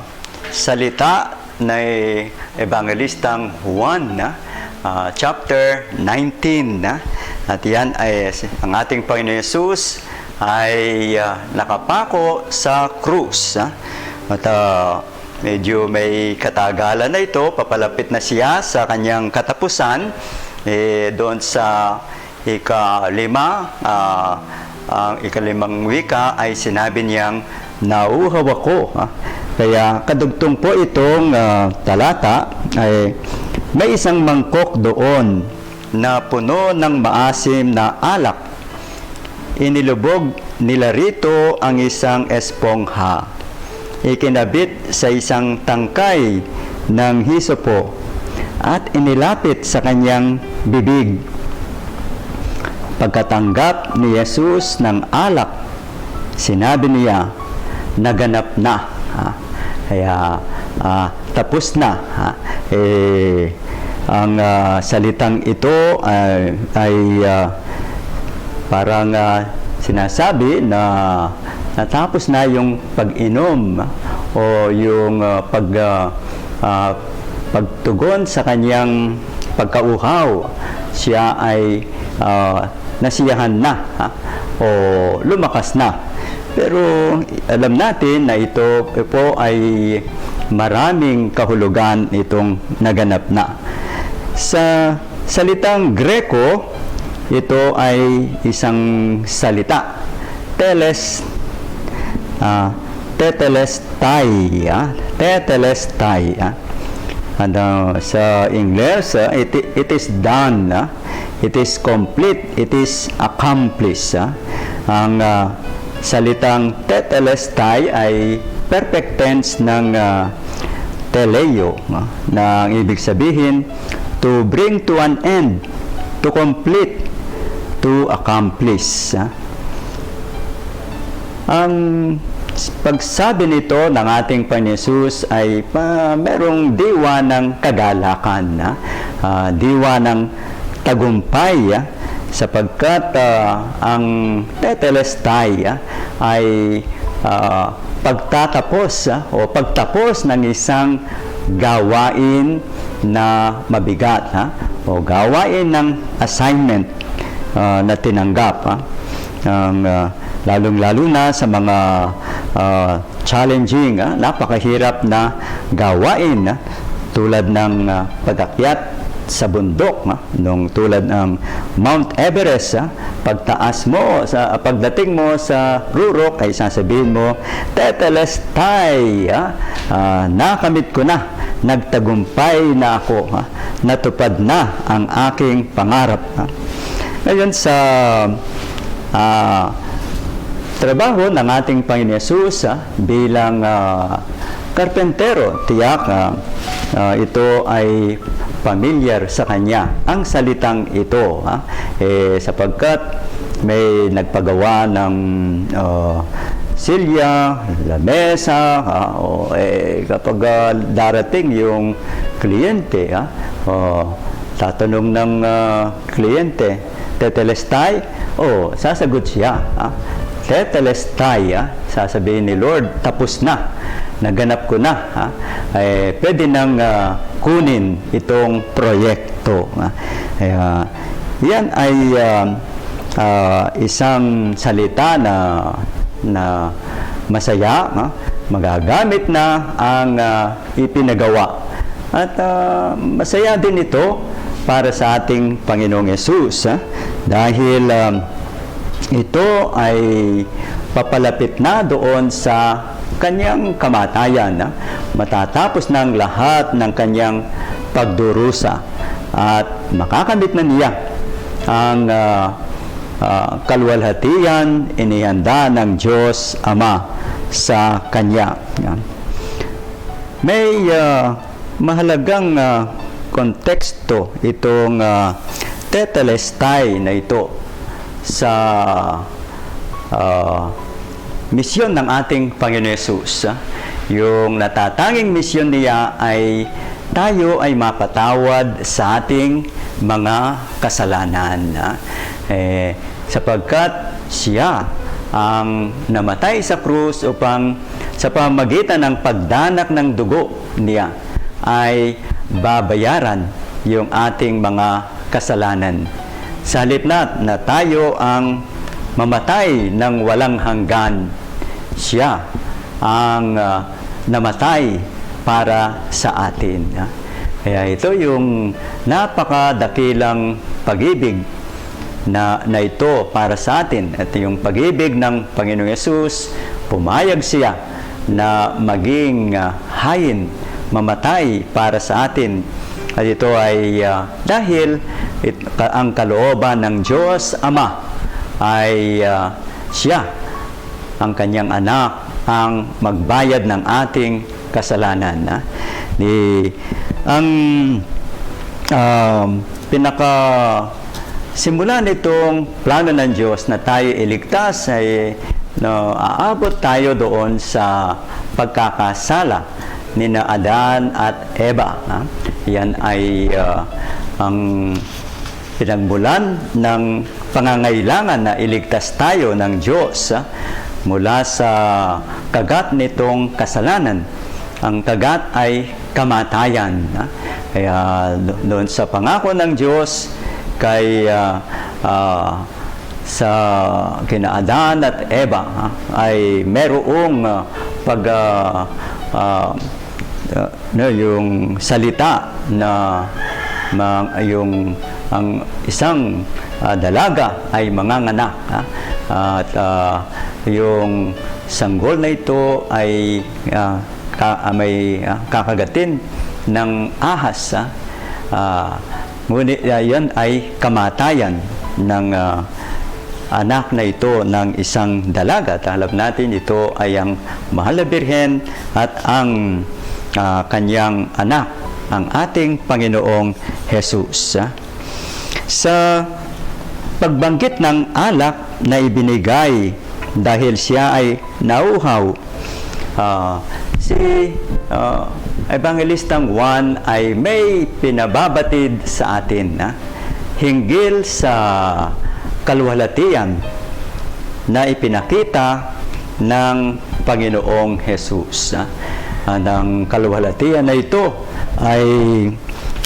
salita ni Evangelistang Juan, na, ah, chapter nineteen, na. At yan ay si-, ang ating Panginoon Yesus ay, ah, nakapako sa krus, ah. At, ah, medyo may katagalan na ito, papalapit na siya sa kanyang katapusan, eh, doon sa ikalima, ah, ang ikalimang wika ay sinabi niyang, "Nauhaw ako," ah. Kaya kadugtong po itong, ah, talata ay may isang mangkok doon na puno ng maasim na alak. Inilubog nila rito ang isang espongha. Ikinabit sa isang tangkay ng hisopo at inilapit sa kanyang bibig. Pagkatanggap ni Jesus ng alak, sinabi niya, "Naganap na." Ah, kaya, ah, tapos na. Ah, eh, ang, ah, salitang ito ay, ay, ah, parang, ah, sinasabi na natapos na yung pag-inom o yung, ah, pag, ah, ah, pagtugon sa kanyang pagkauhaw. Siya ay, ah, nasiyahan na, ha, o lumakas na. Pero alam natin na ito po ay maraming kahulugan itong naganap na. Sa salitang Greko, ito ay isang salita, teles, ah, tetelestai, ah, tetelestai, ah. Ano, sa Ingles, ah, it, it is done, ah. It is complete, it is accomplished, ah. Ang, ah, salitang tetelestai ay perfect tense ng, ah, teleo, ah, na ang ibig sabihin, to bring to an end, to complete, to accomplish, ah. Ang pagsabi nito ng ating Panginoon Jesus ay pa, merong diwa ng kagalakan, ah, ah, diwa ng tagumpay, ah, sapagkat, ah, ang tetelestai, ah, ay, ah, pagtatapos, ah, o pagtapos ng isang gawain na mabigat, ha? O gawain ng assignment, ah, na tinanggap, ha? Ang, ah, lalong-lalo na sa mga, ah, challenging, ah, napakahirap na gawain, ah, tulad ng, ah, pag-akyat sa bundok, no? Nung tulad ng Mount Everest, ha? Pagtaas mo, sa, pagdating mo sa rurok, ay sasabihin mo, "Tetelestai, ha? Ah, nakamit ko na, nagtagumpay na ako, ha? Natupad na ang aking pangarap," ha? Ngayon sa, ah, trabaho ng ating Panginoon Yesus, ha? Bilang, ah, karpentero, tiyak, ah, ah, ito ay pamilyar sa kanya, ang salitang ito, ha? Eh, sapagkat may nagpagawa ng, ah, silya, lamesa, ha? O, eh, kapag, ah, darating yung kliyente, ha? O, tatanong ng, ah, kliyente, "Tetelestai?" "O," sasagot siya, ha? "Tetelestai," ha? Sasabihin ni Lord, "Tapos na. Naganap ko na," ha? Eh, pwede nang, ah, kunin itong proyekto, ha? Kaya, yan ay, ah, ah, isang salita na, na masaya, ha? Magagamit na ang, ah, ipinagawa. At, ah, masaya din ito para sa ating Panginoong Yesus, ha? Dahil, ah, ito ay papalapit na doon sa kanyang kamatayan, ha? Matatapos na ang lahat ng kanyang pagdurusa at makakamit na niya ang, ah, ah, kaluwalhatian inihanda ng Diyos Ama sa kanya. Yan. May, ah, mahalagang, ah, konteksto itong, ah, tetelestai na ito sa, ah, misyon ng ating Panginoon Yesus, ah. Yung natatanging misyon niya ay tayo ay mapatawad sa ating mga kasalanan, ah. Eh, sapagkat siya ang namatay sa krus upang sa pamagitan ng pagdanak ng dugo niya ay babayaran yung ating mga kasalanan. Sa halip na, na tayo ang mamatay ng walang hanggan, siya ang, ah, namatay para sa atin, ah. Kaya ito yung napakadakilang pag-ibig na, na ito para sa atin. At yung pag-ibig ng Panginoong Yesus, pumayag siya na maging, ah, hain, mamatay para sa atin. At ito ay, ah, dahil it-, ka-, ang kalooban ng Diyos Ama ay, ah, siya, ang kanyang anak, ang magbayad ng ating kasalanan, ah. Di, ang, um, pinaka simula nitong plano ng Diyos na tayo iligtas ay, no, aabot tayo doon sa pagkakasala ni na Adan at Eva, ah. Yan ay, ah, ang pinagmulan ng pangangailangan na iligtas tayo ng Diyos, ah, mula sa kagat nitong kasalanan. Ang kagat ay kamatayan, ah. Kaya do-, doon sa pangako ng Diyos kay, ah, ah, sa kina Adan at Eva, ah, ay merong, ah, pag, ah, ah, ah, no, yung salita na ma-, yung ang isang, ah, dalaga ay manganganak, ah, at, ah, yung sanggol na ito ay, ah, ka-, ah, may, ah, kakagatin ng ahas, ah. Ah, ngunit, ah, yan ay kamatayan ng, ah, anak na ito ng isang dalaga. At alam natin, ito ay ang Mahal na Birhen at ang, ah, kanyang anak, ang ating Panginoong Jesus, ah. Sa pagbanggit ng alak na ibinigay dahil siya ay nauhaw, ah, si, ah, Evangelistang Juan ay may pinababatid sa atin, ah, hinggil sa kaluwalhatian na ipinakita ng Panginoong Jesus, ah. At ang kaluwalhatian na ito ay,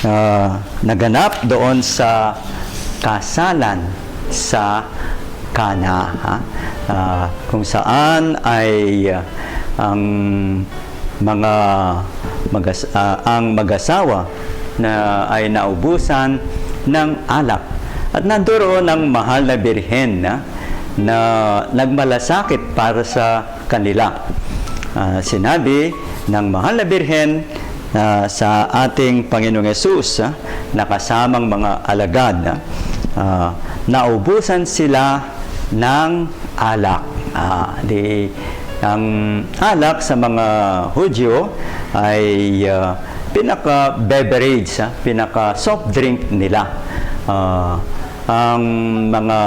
ah, naganap doon sa kasalan sa Cana, ha? Ah, kung saan ay, ah, ang mga magas-, ah, ang mag-asawa na ay naubusan ng alak. At nandoon ang mahal na birhen na, na nagmalasakit para sa kanila. Ah, sinabi ng mahal na birhen, ah, sa ating Panginoong Yesus, ah, na kasamang mga alagad, ah, ah, naubusan sila ng alak. Ah, di, ang alak sa mga Hudyo ay, ah, pinaka-beverage, ah, pinaka-soft drink nila. Ah, ang mga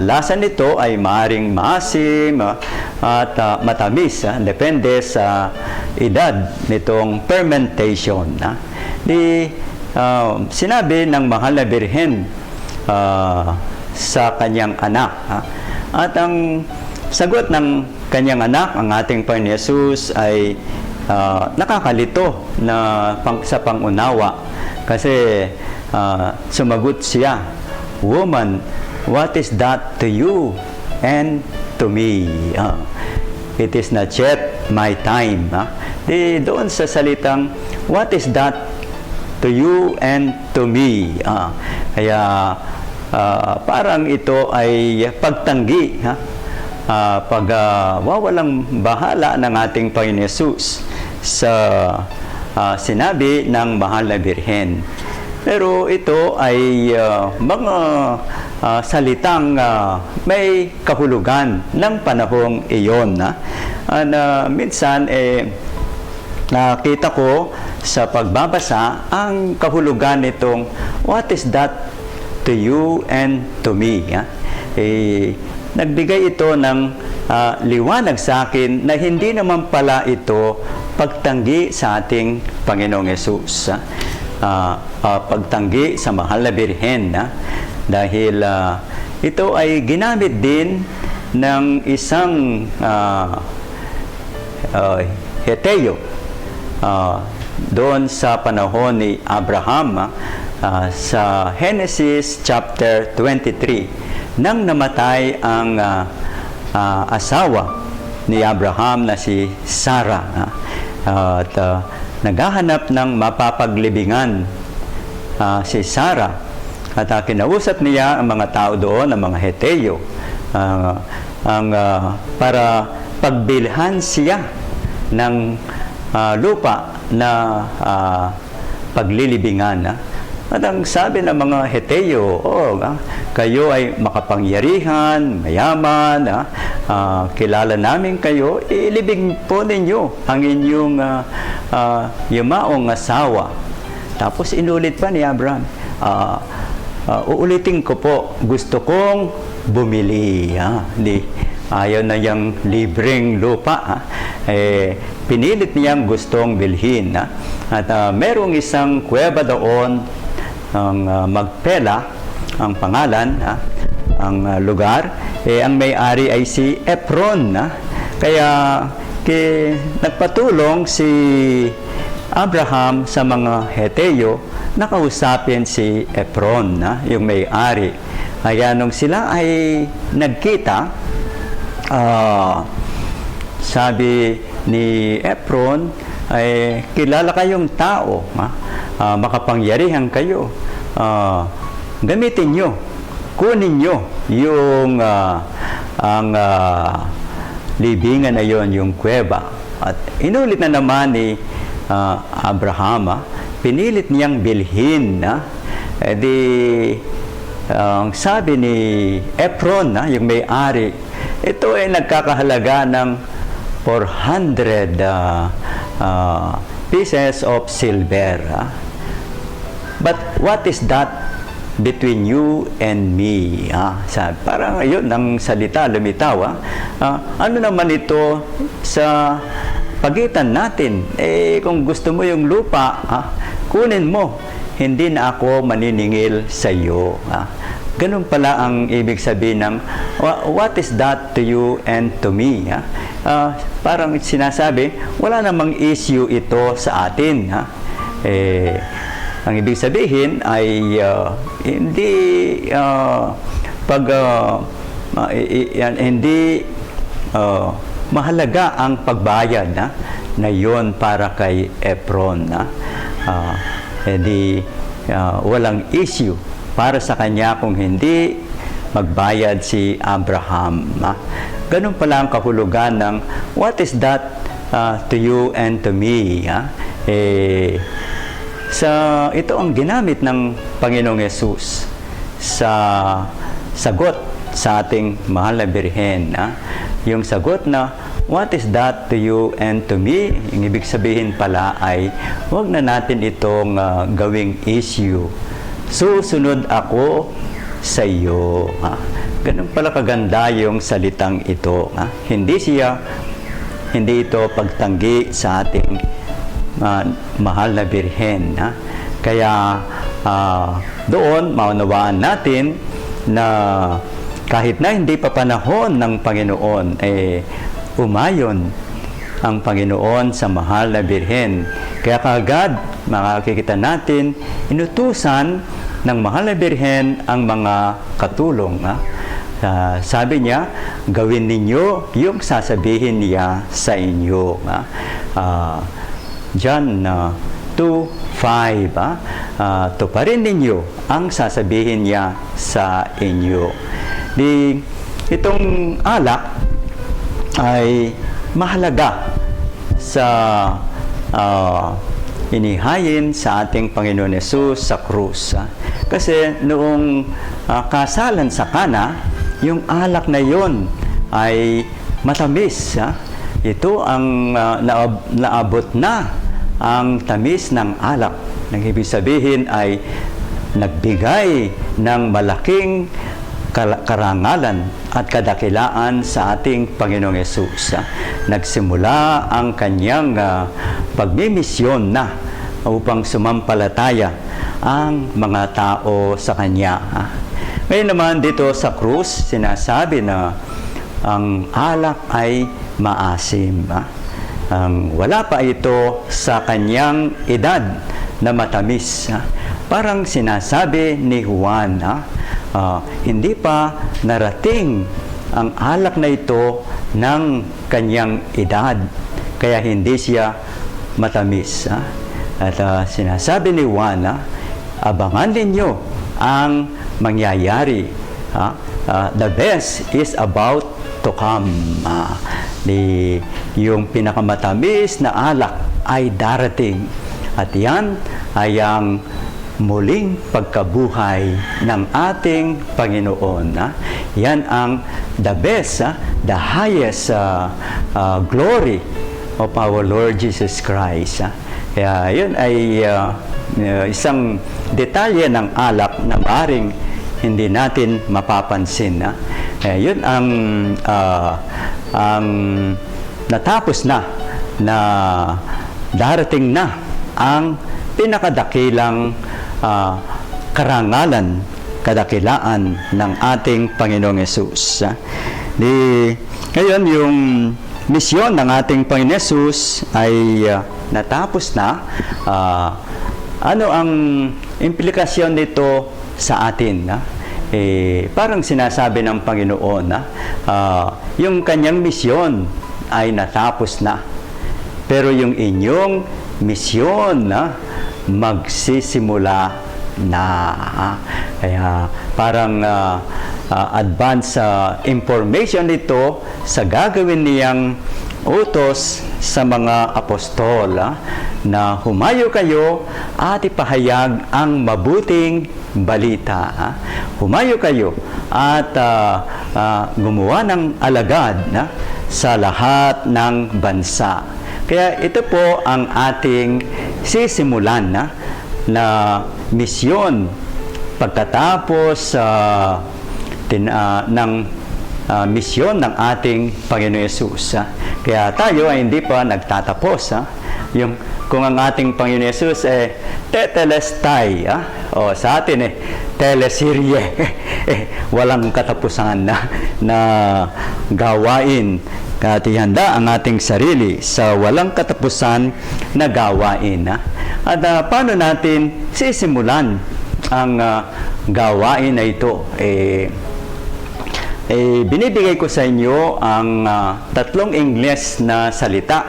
lasa nito ay maaring maasim, ah, at, ah, matamis, ah, depende sa edad nitong fermentation, ah. Di, ah, sinabi ng mahal na birhen, ah, sa kanyang anak, ah. At ang sagot ng kanyang anak, ang ating Panginoon Yesus, ay, ah, nakakalito na pang-, sa pangunawa. Kasi, ah, sumagot siya, "Woman, what is that to you and to me?" Ah, it is not yet my time. Ah. Di doon sa salitang, "What is that to you and to me?" Ah, kaya, ah, parang ito ay pagtanggi, ha? Ah, pag, ah, wawalang bahala ng ating Panginoon Yesus sa, ah, sinabi ng mahal na birhen. Pero ito ay, ah, mga, ah, salitang, ah, may kahulugan ng panahong iyon, ha? Ah, na minsan, eh, nakita ko sa pagbabasa ang kahulugan nitong, "What is that to you and to me?" Ha? Eh, nagbigay ito ng, ah, liwanag sa akin na hindi naman pala ito pagtanggi sa ating Panginoong Yesus, ha? Ah, ah, pagtanggi sa mahal na birhen, ha? Dahil, ah, ito ay ginamit din ng isang, ah, ah, Heteo, ah, doon sa panahon ni Abraham, ah, ah, sa Genesis chapter twenty-three, nang namatay ang, ah, ah, asawa ni Abraham na si Sarah, ah, at, ah, naghahanap ng mapapaglibingan, ah, si Sarah. At, ah, kinausap niya ang mga tao doon, ang mga Heteo, ah, ang, ah, para pagbilhan siya ng, ah, lupa na, ah, paglilibingan, ah. At ang sabi ng mga Heteo, "Oh, ah, kayo ay makapangyarihan, mayaman, ah, ah, kilala namin kayo, ilibing po ninyo ang inyong, ah, ah, yumaong asawa." Tapos inulit pa ni Abraham, "Ah, ah, uulitin ko po, gusto kong bumili." Ah, di, ayaw na yang libreng lupa, ah. Eh, pinilit niyang gustong bilhin, ah. At, ah, merong isang kuweba doon, ang, ah, Magpela, ang pangalan, ah, ang, ah, lugar, eh, ang may-ari ay si Efron, ah. Kaya ki-, nagpatulong si Abraham sa mga Heteo na kausapin si Efron, ah, yung may-ari. Kaya nung sila ay nagkita, ah, sabi ni Efron, ay, "Kilala kayong tao, ah, ah, makapangyarihan kayo. Ah, gamitin nyo, kunin nyo yung, ah, ang, ah, libingan na yon, yung kuweba." At inulit na naman ni, ah, Abraham, ah, pinilit niyang bilhin, ah. Eh di, ang sabi ni Efron, ah, yung may-ari, ito ay nagkakahalaga ng four hundred, ah, ah, pieces of silver, ah. "But what is that between you and me?" Ah, sa, parang yun ang salita, lumitaw, ah. Ah, "Ano naman ito sa pagitan natin? Eh, kung gusto mo yung lupa, ah, kunin mo. Hindi na ako maniningil sa iyo." Ah, ganun pala ang ibig sabihin ng, "Wha-, what is that to you and to me?" Ah, ah, parang sinasabi, wala namang issue ito sa atin, ha? Eh, ang ibig sabihin ay, ah, hindi, ah, pag, ah, ah, i-, i-, yan, hindi, ah, mahalaga ang pagbayad, ha, na yon para kay Efron, ha? Ah, eh di, ah, walang issue para sa kanya kung hindi magbayad si Abraham, ah. Ganun pala ang kahulugan ng, "What is that, ah, to you and to me?" Ah? Eh, sa, ito ang ginamit ng Panginoong Yesus sa sagot sa ating mahal na Birhen, ah. Yung sagot na, "What is that to you and to me?" Yung ibig sabihin pala ay, "Huwag na natin itong, ah, gawing issue. Susunod ako sa iyo." Ah, ganun pala kaganda yung salitang ito, ah. Hindi siya, hindi ito pagtanggi sa ating, ah, mahal na Birhen, ah. Kaya, ah, doon, maunawaan natin na kahit na hindi pa panahon ng Panginoon, eh, umayon ang Panginoon sa mahal na Birhen. Kaya kaagad, makikita natin, inutusan ng mahal na Birhen ang mga katulong, ah. Ah, sabi niya, "Gawin ninyo yung sasabihin niya sa inyo." Ah, ah, John, ah, two five, ah, ah, "Tuparin ninyo ang sasabihin niya sa inyo." Di, itong alak ay mahalaga sa, ah, inihain sa ating Panginoon Yesus sa krus, ah. Kasi noong, ah, kasalan sa Kana, yung alak na yon ay matamis, ah. Ito ang, ah, naab-, naabot na ang tamis ng alak. Ang ibig sabihin ay nagbigay ng malaking kala-, karangalan at kadakilaan sa ating Panginoong Yesus, ah. Nagsimula ang kanyang, ah, pagmimisyon na upang sumampalataya ang mga tao sa kanya, ah. Ngayon naman dito sa krus, sinasabi na ang alak ay maasim, ah. Ang wala pa ito sa kanyang edad na matamis, ah. Parang sinasabi ni Juan, ah, ah, hindi pa narating ang alak na ito ng kanyang edad, kaya hindi siya matamis, ah. At, ah, sinasabi ni Juan, ah, "Abangan ninyo ang mangyayari, ah. Ah, the best is about to come." Ah, di, yung pinakamatamis na alak ay darating. At yan ay ang muling pagkabuhay ng ating Panginoon, ah. Yan ang the best, ah, the highest, ah, ah, glory of our Lord Jesus Christ, ah. Kaya yun ay, ah, ah, isang detalye ng alak na maring hindi natin mapapansin, ah. Eh, yun ang, ah, ang natapos na, na darating na ang pinakadakilang, ah, karangalan, kadakilaan ng ating Panginoong Yesus. Di, ngayon, yung misyon ng ating Panginoong Yesus ay, ah, natapos na. Ah, ano ang implikasyon nito sa atin, ah? Eh, parang sinasabi ng Panginoon, ah, ah, yung kanyang misyon ay natapos na. Pero yung inyong misyon, ah, magsisimula na, ah. Kaya parang, ah, ah, advance, ah, information ito sa gagawin niyang utos sa mga apostol, ah, na, "Humayo kayo at ipahayag ang mabuting balita, ah. Humayo kayo at, ah, ah, gumawa ng alagad, ah, sa lahat ng bansa." Kaya ito po ang ating sisimulan, ah, na misyon pagkatapos, ah, tin-, ah, ng, ah, misyon ng ating Panginoon Yesus, ah. Kaya tayo ay hindi pa nagtatapos, ah. Yung, kung ang ating Panginoon Yesus, eh, tetelestai, ah. O, sa atin, eh, teleserye. Eh, walang katapusan na, na gawain. At ihanda ang ating sarili sa walang katapusan na gawain, ah. At, ah, paano natin sisimulan ang, ah, gawain na ito? Eh, eh, binibigay ko sa inyo ang, ah, tatlong Ingles na salita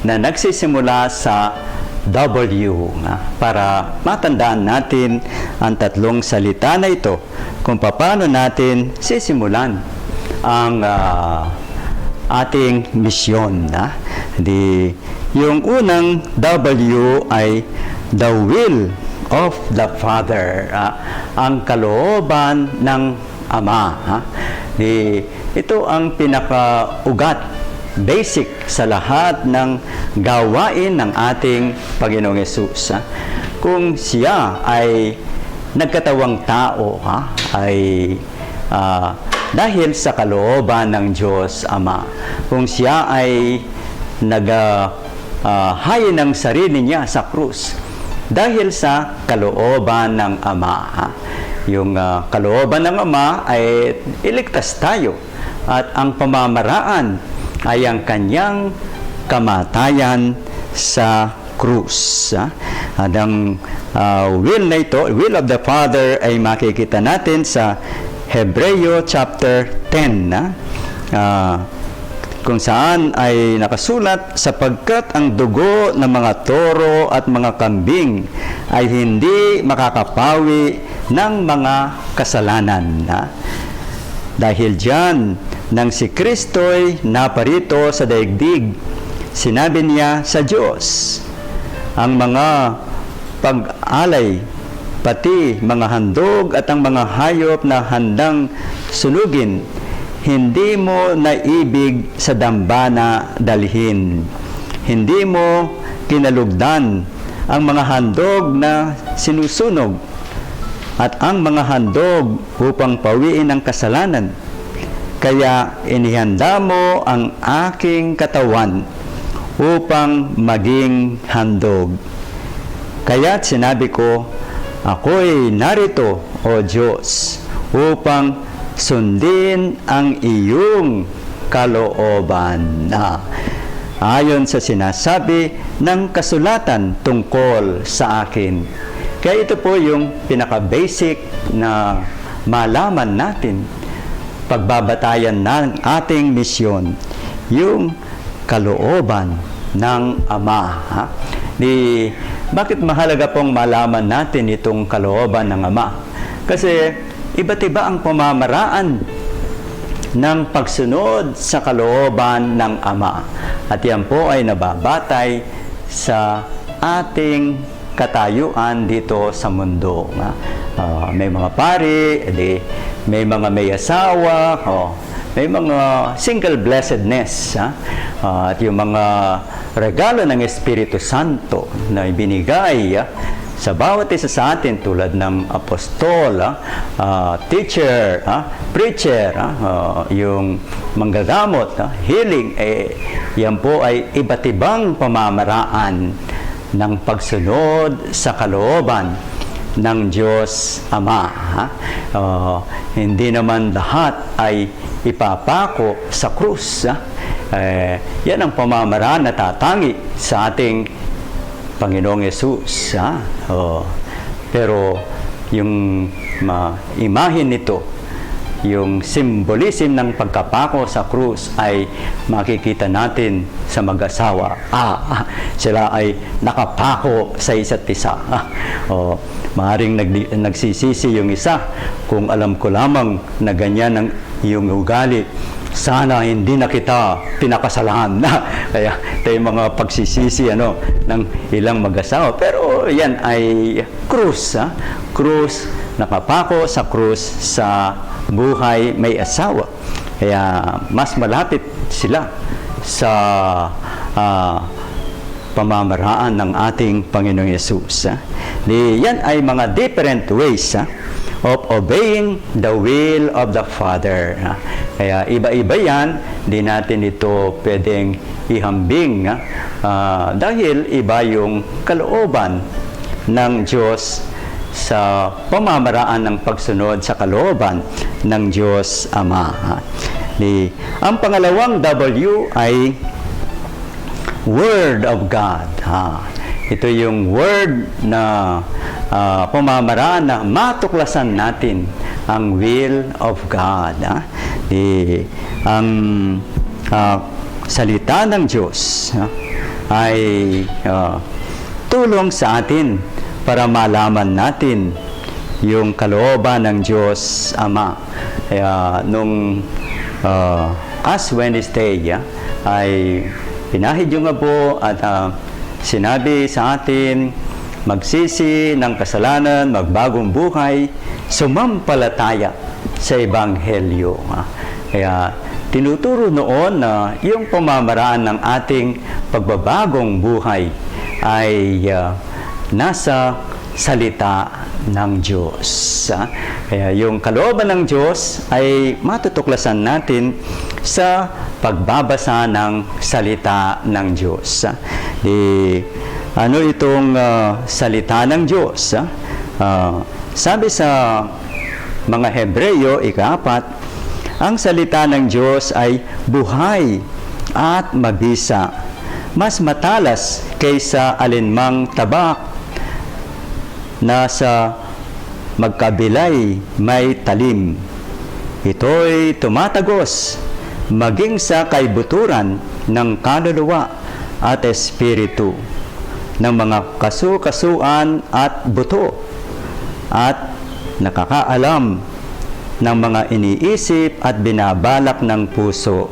na nagsisimula sa W, ah, para matandaan natin ang tatlong salita na ito kung paano natin sisimulan ang, ah, ating misyon, ah. Di, yung unang W ay the will of the Father, ah, ang kalooban ng Ama, ha? Di, ito ang pinakaugat, basic sa lahat ng gawain ng ating Panginoong Yesus, ha? Kung siya ay nagkatawang tao, ha, ay, ah, dahil sa kalooban ng Diyos Ama. Kung siya ay nag, ah, ah, hain ang sarili niya sa krus dahil sa kalooban ng Ama, ha? Yung, ah, kalooban ng Ama ay iligtas tayo at ang pamamaraan ay ang kanyang kamatayan sa krus, ha? At ang, ah, will na ito, will of the Father, ay makikita natin sa Hebreo chapter ten, ha? Ah, kung saan ay nakasulat, "Sapagkat ang dugo ng mga toro at mga kambing ay hindi makakapawi ng mga kasalanan." Ha? Dahil diyan, nang si Kristo'y naparito sa daigdig, sinabi niya sa Diyos, "Ang mga pag-alay, pati mga handog at ang mga hayop na handang sunugin, hindi mo na ibig sa dambana dalhin. Hindi mo kinalugdan ang mga handog na sinusunog at ang mga handog upang pawiin ang kasalanan. Kaya inihanda mo ang aking katawan upang maging handog. Kaya't sinabi ko, 'Ako'y narito, O Diyos, upang sundin ang iyong kalooban na ayon sa sinasabi ng kasulatan tungkol sa akin.'" Kaya ito po yung pinaka-basic na malaman natin, pagbabatayan ng ating misyon, yung kalooban ng Ama, ha? Di, bakit mahalaga pong malaman natin itong kalooban ng Ama? Kasi iba't iba ang pamamaraan ng pagsunod sa kalooban ng Ama. At yan po ay nababatay sa ating katayuan dito sa mundo, nga, ah, may mga pari, di, may mga may asawa, oh, may mga single blessedness, ha? Ah, at yung mga regalo ng Espiritu Santo na ibinigay, ah, sa bawat isa sa atin, tulad ng apostol, ah, ah, teacher, ah, preacher, ah, ah, yung manggagamot, ah, healing, eh, yan po ay iba't ibang pamamaraan ng pagsunod sa kalooban ng Diyos Ama, ha? Ah, hindi naman lahat ay ipapako sa krus, ha? Eh, yan ang pamamaraan na tatangi sa ating Panginoong Yesus, ha? Oh, pero yung ma-, imahe nito, yung symbolism ng pagkapako sa krus ay makikita natin sa mag-asawa. Ah, sila ay nakapako sa isa't isa. Ah, o, maaring nagdi-, nagsisisi yung isa, "Kung alam ko lamang na ganyan ang iyong ugali, sana hindi na kita pinakasalan." Kaya ito yung mga pagsisisi, ano, ng ilang mag-asawa. Pero yan ay krus, ha? Krus, nakapako sa krus sa buhay may asawa. Kaya mas malapit sila sa, ah, pamamaraan ng ating Panginoong Yesus, ha? Di, yan ay mga different ways, ha, of obeying the will of the Father, ha? Kaya iba-iba yan, di natin ito pwedeng ihambing, ha? Ah, dahil iba yung kalooban ng Diyos sa pamamaraan ng pagsunod sa kalooban ng Diyos Ama, ha? Di, ang pangalawang W ay Word of God, ha? Ito yung word na, ah, pamamaraan na matuklasan natin ang will of God, ha? Di, ang, ah, salita ng Diyos, ha, ay, ah, tulong sa atin para malaman natin yung kalooban ng Diyos Ama. Kaya nung ah, Ash Wednesday, ah, ay pinahid yung abo at ah, sinabi sa atin, magsisi ng kasalanan, magbagong buhay, sumampalataya sa Ebanghelyo. Ah, kaya tinuturo noon na yung pamamaraan ng ating pagbabagong buhay ay ah, nasa salita ng Diyos. Ah, kaya yung kalooban ng Diyos ay matutuklasan natin sa pagbabasa ng salita ng Diyos. Ah, di, ano itong ah, salita ng Diyos? Ah, ah, sabi sa mga Hebreo, ikaapat, ang salita ng Diyos ay buhay at mabisa, mas matalas kaysa alinmang tabak na sa magkabilay may talim. Ito'y tumatagos maging sa kaibuturan ng kaluluwa at espiritu, ng mga kasukasuan at buto, at nakakaalam ng mga iniisip at binabalak ng puso.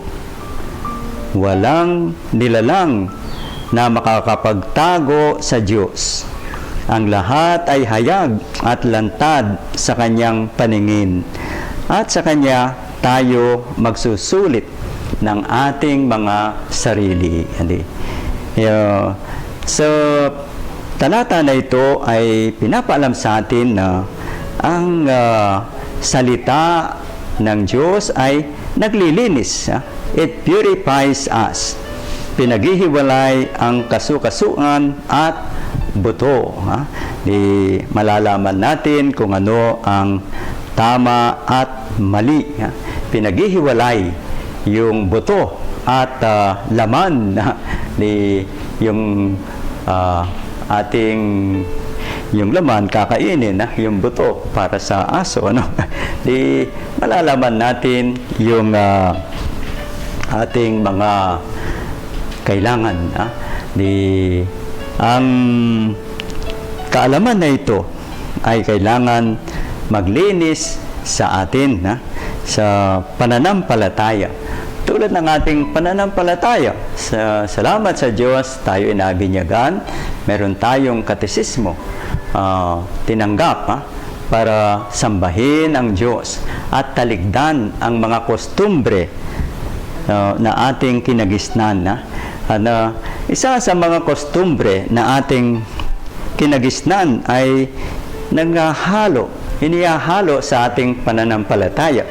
Walang nilalang na makakapagtago sa Diyos. Ang lahat ay hayag at lantad sa kanyang paningin, at sa kanya tayo magsusulit ng ating mga sarili. Hindi. Yeah. So, talata na ito ay pinapaalam sa atin na ang ah, salita ng Diyos ay naglilinis. Ah. It purifies us. Pinaghihiwalay ang kasukasuan at buto. Ha? Di malalaman natin kung ano ang tama at mali. Ha? Pinaghihiwalay yung buto at ah, laman. Ha? Di yung ah, ating yung laman kakainin, ah, yung buto para sa aso, ano? Di malalaman natin yung ah, ating mga kailangan. Ah. Di ang kaalaman na ito ay kailangan maglinis sa atin, ha, sa pananampalataya. Tulad ng ating pananampalataya, sa, salamat sa Diyos, tayo inabinyagan, meron tayong katesismo, ah, tinanggap, ha, para sambahin ang Diyos at talikdan ang mga kostumbre ah, na ating kinagisnan. Na, na isa sa mga kostumbre na ating kinagisnan ay nanghahalo, inihahalo sa ating pananampalataya.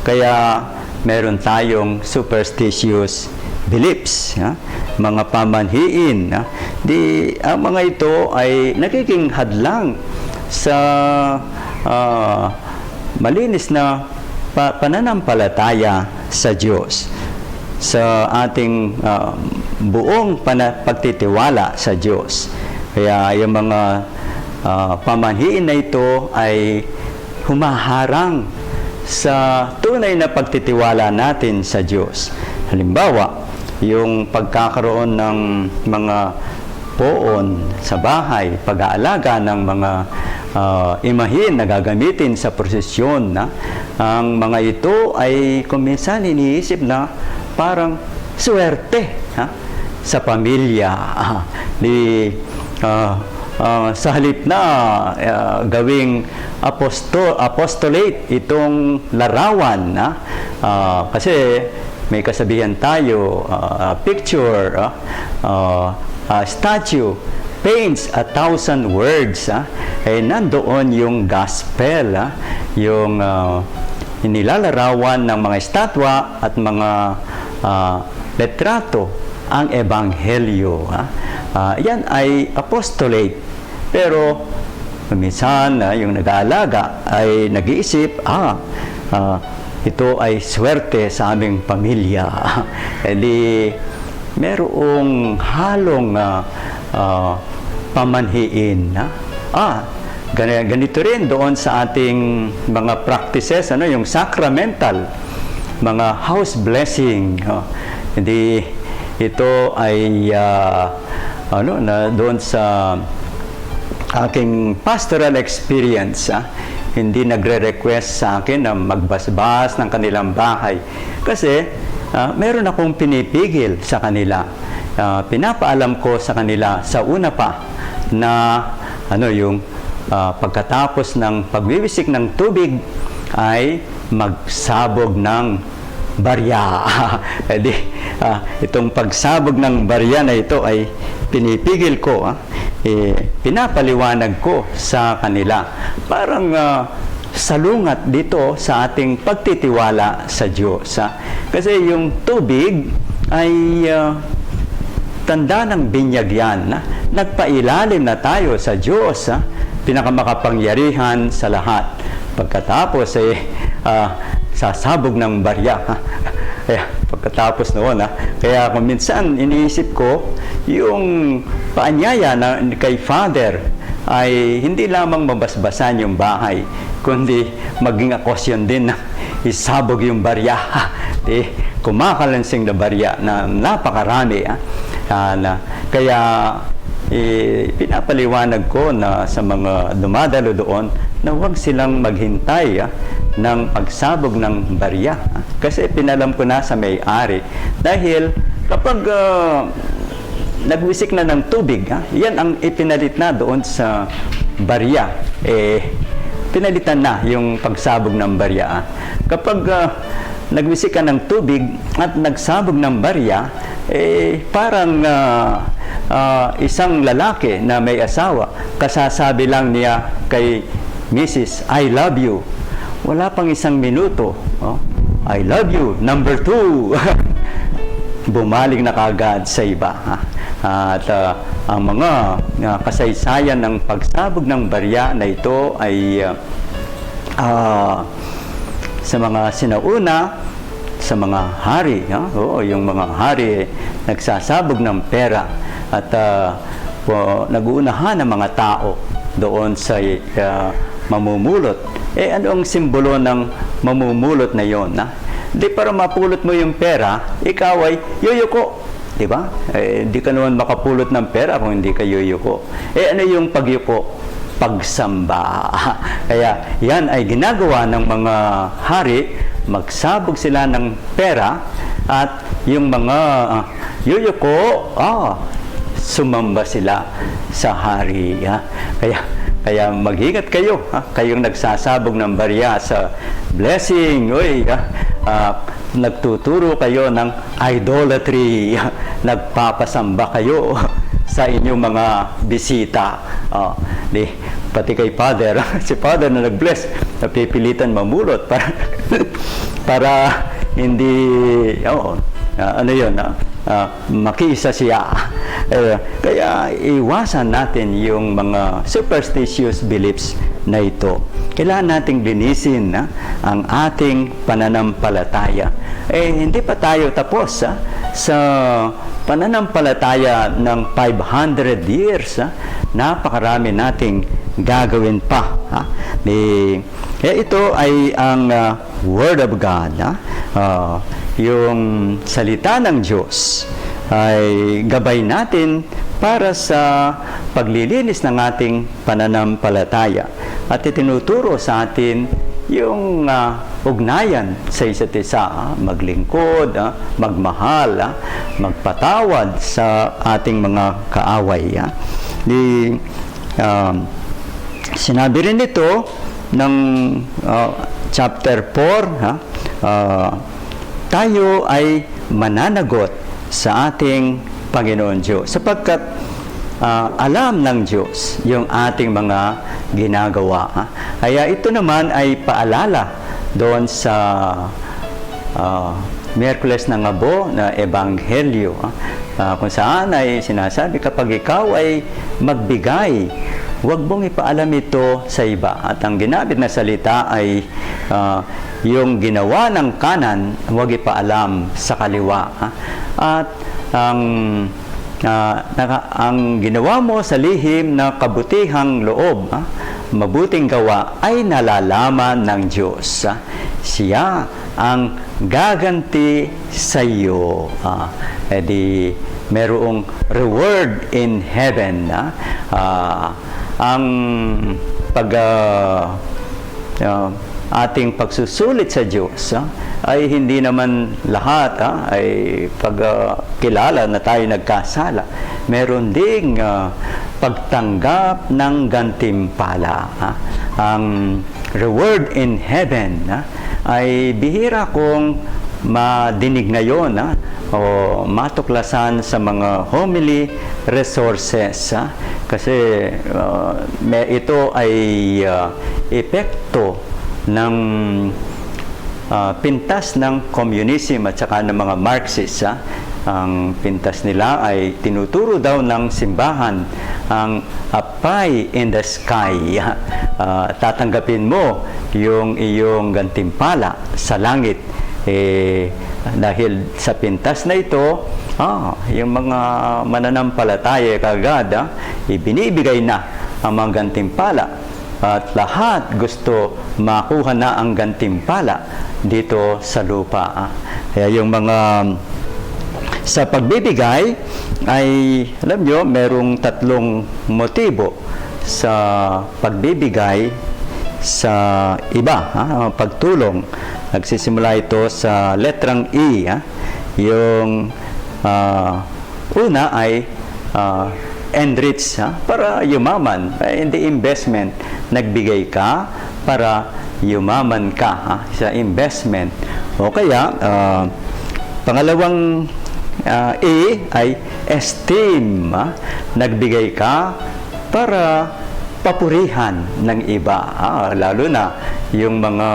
Kaya meron tayong superstitious beliefs, ha? Mga pamanhiin. Ha? Di, ang mga ito ay nagiging hadlang sa ah, malinis na pa- pananampalataya sa Diyos, sa ating ah, buong pana- pagtitiwala sa Diyos. Kaya yung mga ah, pamanhiin na ito ay humaharang sa tunay na pagtitiwala natin sa Diyos. Halimbawa, yung pagkakaroon ng mga poon sa bahay, pag-aalaga ng mga ah, imahin na gagamitin sa prosesyon, na ang mga ito ay kung minsan iniisip na parang swerte, ha, sa pamilya. Ah, di ah, ah, sa halip na ah, gawing aposto- apostolate itong larawan, na ah, kasi may kasabihan tayo, ah, picture, ah, ah, ah, statue paints a thousand words. Ah. Eh, nandoon yung gospel, ah, yung ah, inilalarawan ng mga estatwa at mga ah, letrato ang ebanghelyo. Ah. Ah, yan ay apostolate. Pero minsan, ah, yung nag-aalaga ay nag-iisip, ah, ah, ito ay swerte sa aming pamilya. E di, merong halong ah, ah, pamanhiin. Ah, ah, gani- ganito rin doon sa ating mga practices, ano, yung sacramental, mga house blessing. Oh. Hindi ito ay ah, ano na doon sa aking pastoral experience, ah, hindi nagre-request sa akin na magbasbas ng kanilang bahay. Kasi, ah, meron akong pinipigil sa kanila. Ah, pinapaalam ko sa kanila sa una pa na, ano, yung, ah, pagkatapos ng pagwiwisik ng tubig ay magsabog ng barya. E di, ah, itong pagsabog ng barya na ito ay pinipigil ko, ah, eh, pinapaliwanag ko sa kanila. Parang, ah, salungat dito sa ating pagtitiwala sa Diyos, ah. Kasi yung tubig ay, ah, tanda ng binyag yan, ah. Nagpailalim na tayo sa Diyos, ah, pinakamakapangyarihan sa lahat. Pagkatapos, eh, ah, sasabog ng barya, ha? Kaya, pagkatapos noon, ha? Kaya kung minsan, iniisip ko, yung paanyaya na kay Father ay hindi lamang mabasbasan yung bahay, kundi maging okasyon din na isabog yung barya, ha? Di, kumakalansing na barya na napakarami, ha? Ah, na, kaya, eh, pinapaliwanag ko na sa mga dumadalo doon na huwag silang maghintay, ah, ng pagsabog ng barya, ah. Kasi pinalam ko na sa may-ari. Dahil kapag, ah, nagwisik na ng tubig, ah, yan ang ipinalit na doon sa barya. Eh, pinalitan na yung pagsabog ng barya, ah. Kapag, ah, nagwisik ka ng tubig at nagsabog ng barya, eh, parang, ah, ah, isang lalaki na may asawa, kasasabi lang niya kay misis, "I love you." Wala pang isang minuto, oh, "I love you, number two." Bumalik na kagad sa iba, ha? At, ah, ang mga, ah, kasaysayan ng pagsabog ng barya na ito ay, ah, ah, sa mga sinauna, sa mga hari, ha? Oo, yung mga hari, eh, nagsasabog ng pera at, ah, po, nag-uunahan ang mga tao doon sa, ah, mamumulot. Eh, ano ang simbolo ng mamumulot na yon, ha? Di, para mapulot mo yung pera, ikaw ay yuyuko. Di ba? Eh, di ka naman makapulot ng pera kung hindi ka yuyuko. Eh, ano yung pagyuko? Pagsamba. Kaya yan ay ginagawa ng mga hari, magsabog sila ng pera at yung mga, ah, yuyuko, ah, sumamba sila sa hari, ha? Kaya, kaya mag-ingat kayo, ha? Kayong nagsasabog ng barya sa blessing, uy, ha? Ah, nagtuturo kayo ng idolatry, nagpapasamba kayo sa inyong mga bisita. Oh, di, pati kay Father, si Father na nag-bless, napipilitan mamulot para, para hindi, oh, ah, ano yun, ah, ah, makiisa siya. Eh, kaya iwasan natin yung mga superstitious beliefs na ito. Kailangan nating linisin, ah, ang ating pananampalataya. Eh, hindi pa tayo tapos, ah, sa pananampalataya ng five hundred years, ah. Napakarami nating gagawin pa, ah. Di, eh, ito ay ang, ah, Word of God, ah. Ah, yung salita ng Diyos ay gabay natin para sa paglilinis ng ating pananampalataya. At itinuturo sa atin yung, ah, ugnayan sa isa't isa, ah, maglingkod, ah, magmahal, ah, magpatawad sa ating mga kaaway, ah. Di, um, sinabi rin ito ng, ah, chapter four, ha? Ah, tayo ay mananagot sa ating Panginoon Diyos, sapagkat, ah, alam ng Diyos yung ating mga ginagawa, ha? Kaya ito naman ay paalala doon sa, ah, Miyerkules ng Abo na Ebanghelyo, ah, ah, kung saan ay sinasabi, kapag ikaw ay magbigay, huwag mong ipaalam ito sa iba. At ang ginamit na salita ay, ah, yung ginawa ng kanan, huwag ipaalam sa kaliwa, ah. At ang, ah, naka-, ang ginawa mo sa lihim na kabutihang loob, ah, mabuting gawa ay nalalaman ng Diyos, ah. Siya ang gaganti sa iyo. Ah, edi, merong reward in heaven, ah. Ah, Ang pag, ah, ah, ating pagsusulit sa Diyos, ah, ay hindi naman lahat, ah, ay pagkilala na tayo nagkasala. Meron ding, ah, pagtanggap ng gantimpala, ah. Ang reward in heaven, ah, ay bihira kong madinig ngayon, ah, o matuklasan sa mga homily resources, ah, kasi, ah, may, ito ay, ah, epekto ng, ah, pintas ng komunism at saka ng mga Marxist, ah. Ang pintas nila ay tinuturo daw ng simbahan ang a pie in the sky. Ah, tatanggapin mo yung iyong gantimpala sa langit. Eh, dahil sa pintas na ito, ah, yung mga mananampalataya kagad, ah, ibinibigay na ang mga gantimpala. At lahat gusto makuha na ang gantimpala dito sa lupa, ah. Kaya yung mga, sa pagbibigay ay, alam nyo, merong tatlong motibo sa pagbibigay sa iba, ah, pagtulong. Nagsisimula ito sa letrang E, ah. Yung, ah, una ay, ah, enrich, ha? Para yumaman. Eh, hindi investment. Nagbigay ka para yumaman ka, ha? Sa investment. O kaya, ah, pangalawang, ah, E ay esteem, ha? Nagbigay ka para papurihan ng iba, ah, lalo na yung mga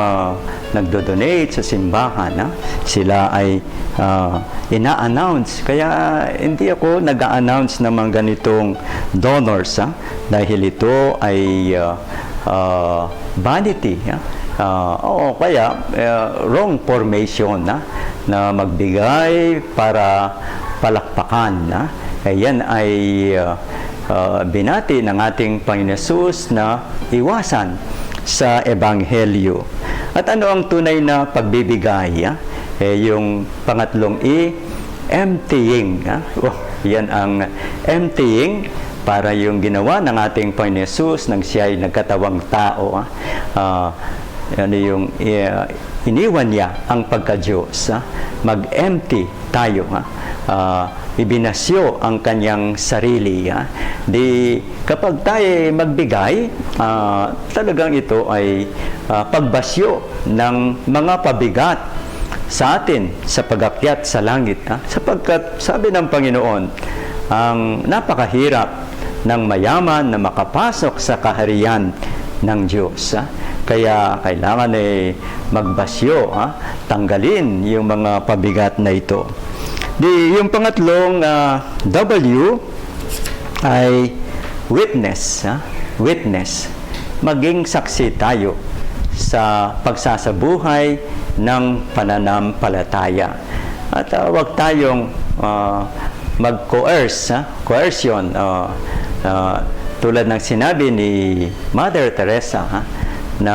nagdo-donate sa simbahan, ah, sila ay, ah, ina-announce. Kaya hindi ako nag-a-announce ng mga ganitong donors, ah, dahil ito ay, ah, ah, vanity, ah. Ah, o kaya, ah, wrong formation, ah, na magbigay para palakpakan, ah. Eh, yan ay, ah, ah, binati ng ating Panginoon Yesus na iwasan sa Ebanghelyo. At ano ang tunay na pagbibigay, ah? Eh, yung pangatlong E, emptying, ah. Oh, yan ang emptying para yung ginawa ng ating Panginoon Yesus nang siya ay nagkatawang tao, ah. Ah, ano yung, eh, iniwan niya ang pagka-Diyos, ah. Mag-empty tayo, ha? Ah, ibinasyo ang kanyang sarili, ha? Di kapag tayo magbigay, ah, talagang ito ay, ah, pagbasyo ng mga pabigat sa atin sa pag-akyat sa langit, ha? Sapagkat sabi ng Panginoon, ang napakahirap ng mayaman na makapasok sa kaharian ng Diyos, ha? Kaya kailangan, eh, magbasyo, ha? Tanggalin yung mga pabigat na ito. Di, yung pangatlong, ah, W ay witness, ha? Witness. Maging saksi tayo sa pagsasabuhay ng pananampalataya. At, ah, wag tayong, ah, mag-coerce, ha? Coercion, ah, ah, tulad ng sinabi ni Mother Teresa, ha, na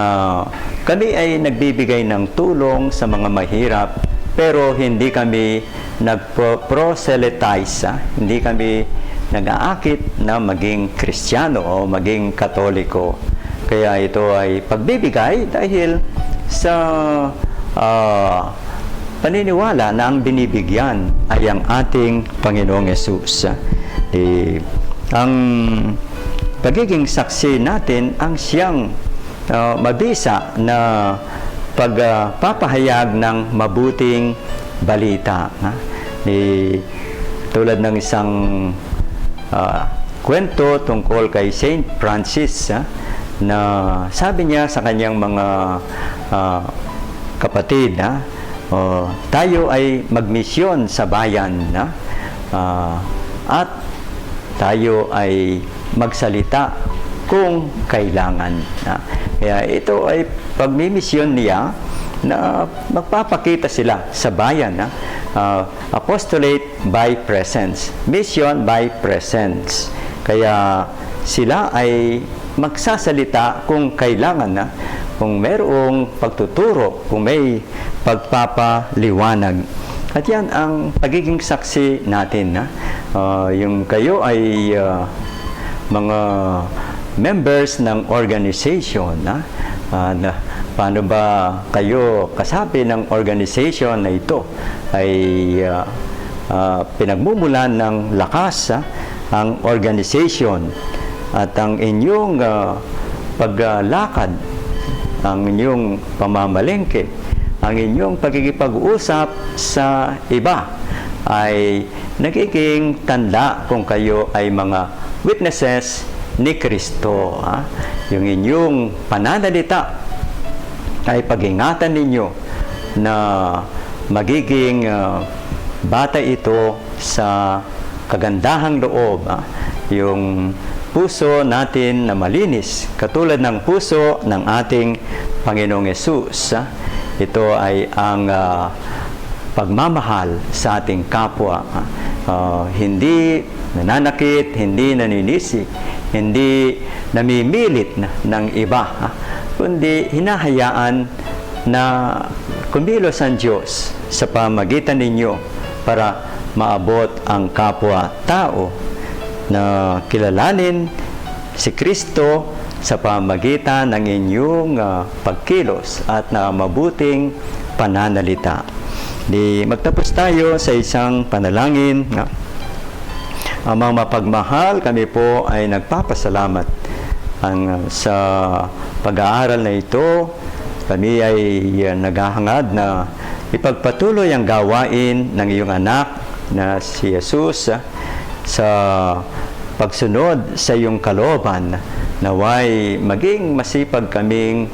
kami ay nagbibigay ng tulong sa mga mahirap, pero hindi kami nagpo-proselytize, ha? Hindi kami nag-aakit na maging Kristiyano o maging Katoliko. Kaya ito ay pagbibigay dahil sa, ah, paniniwala na ang binibigyan ay ang ating Panginoong Yesus. Eh, ang pagiging saksi natin ang siyang, ah, mabisa na pagpapahayag ng mabuting balita, ha? Eh, tulad ng isang, ah, kwento tungkol kay Saint Francis, ha, na sabi niya sa kanyang mga, ah, kapatid, ha, "O, tayo ay magmisyon sa bayan, ha, ah, at tayo ay magsalita kung kailangan." Ha? Kaya ito ay pagmimisyon niya na magpapakita sila sa bayan, ha? Ah, apostolate by presence, mission by presence. Kaya sila ay magsasalita kung kailangan na, kung merong pagtuturo, kung may pagpapaliwanag. At yan ang pagiging saksi natin, ha? Ah, yung kayo ay, ah, mga members ng organization, ha? Ah, na, paano ba kayo kasabi ng organization na ito ay, ah, ah, pinagmumulan ng lakas, ha? Ang organization at ang inyong, ah, paglakad, ang inyong pamamalengke, ang inyong pakikipag-usap sa iba ay nagiging tanda kung kayo ay mga witnesses ni Kristo, ha? Yung inyong pananalita ay pag-ingatan ninyo na magiging, ah, bata ito sa kagandahang loob, ha? Yung puso natin na malinis, katulad ng puso ng ating Panginoong Yesus, ha? Ito ay ang, ah, pagmamahal sa ating kapwa. Ah, hindi nananakit, hindi naninisi, hindi namimilit na, ng iba, ah, kundi hinahayaan na kumilos ang Diyos sa pamagitan ninyo para maabot ang kapwa-tao na kilalanin si Kristo sa pamagitan ng inyong, ah, pagkilos at na mabuting pananalita. Di magtapos tayo sa isang panalangin, no? Amang mapagmahal, kami po ay nagpapasalamat ang, ah, sa pag-aaral na ito. Kami ay, ah, naghahangad na ipagpatuloy ang gawain ng iyong anak na si Jesus, ah, sa pagsunod sa iyong kalooban. Nawa'y maging masipag kaming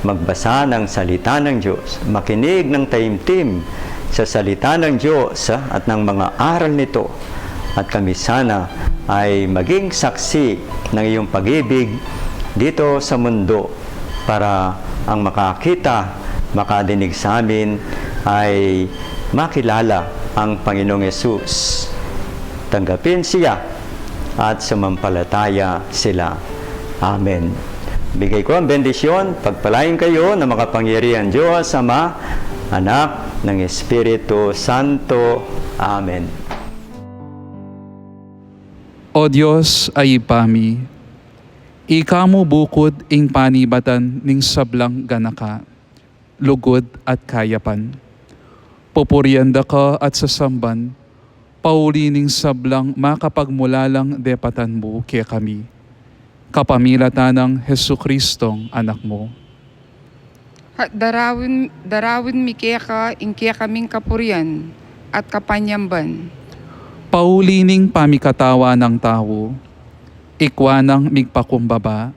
magbasa ng salita ng Diyos, makinig ng taimtim sa salita ng Diyos, ah, at ng mga aral nito. At kami sana ay maging saksi ng iyong pag-ibig dito sa mundo para ang makakita, makadinig sa amin ay makilala ang Panginoong Yesus. Tanggapin siya at sumampalataya sila. Amen. Bigay ko ang bendisyon, pagpalain kayo ng makapangyarihan Diyos, Ama, Anak, ng Espiritu Santo. Amen. O Dios a Ibpa mi, ika mu bukud ing panibatan ning sablang ganaka, lugud at kayapan. Pupurian da ka at sasamban, pauli ning sablang makapagmulalang depatan mu kekami, kapamilatan nang Jesucristong Anak mu. At darawin, darawin mi keka ing kekaming kapurian at kapanyamban. Pauli ning pamikatawa nang tau, ikwa nang migpakumbaba,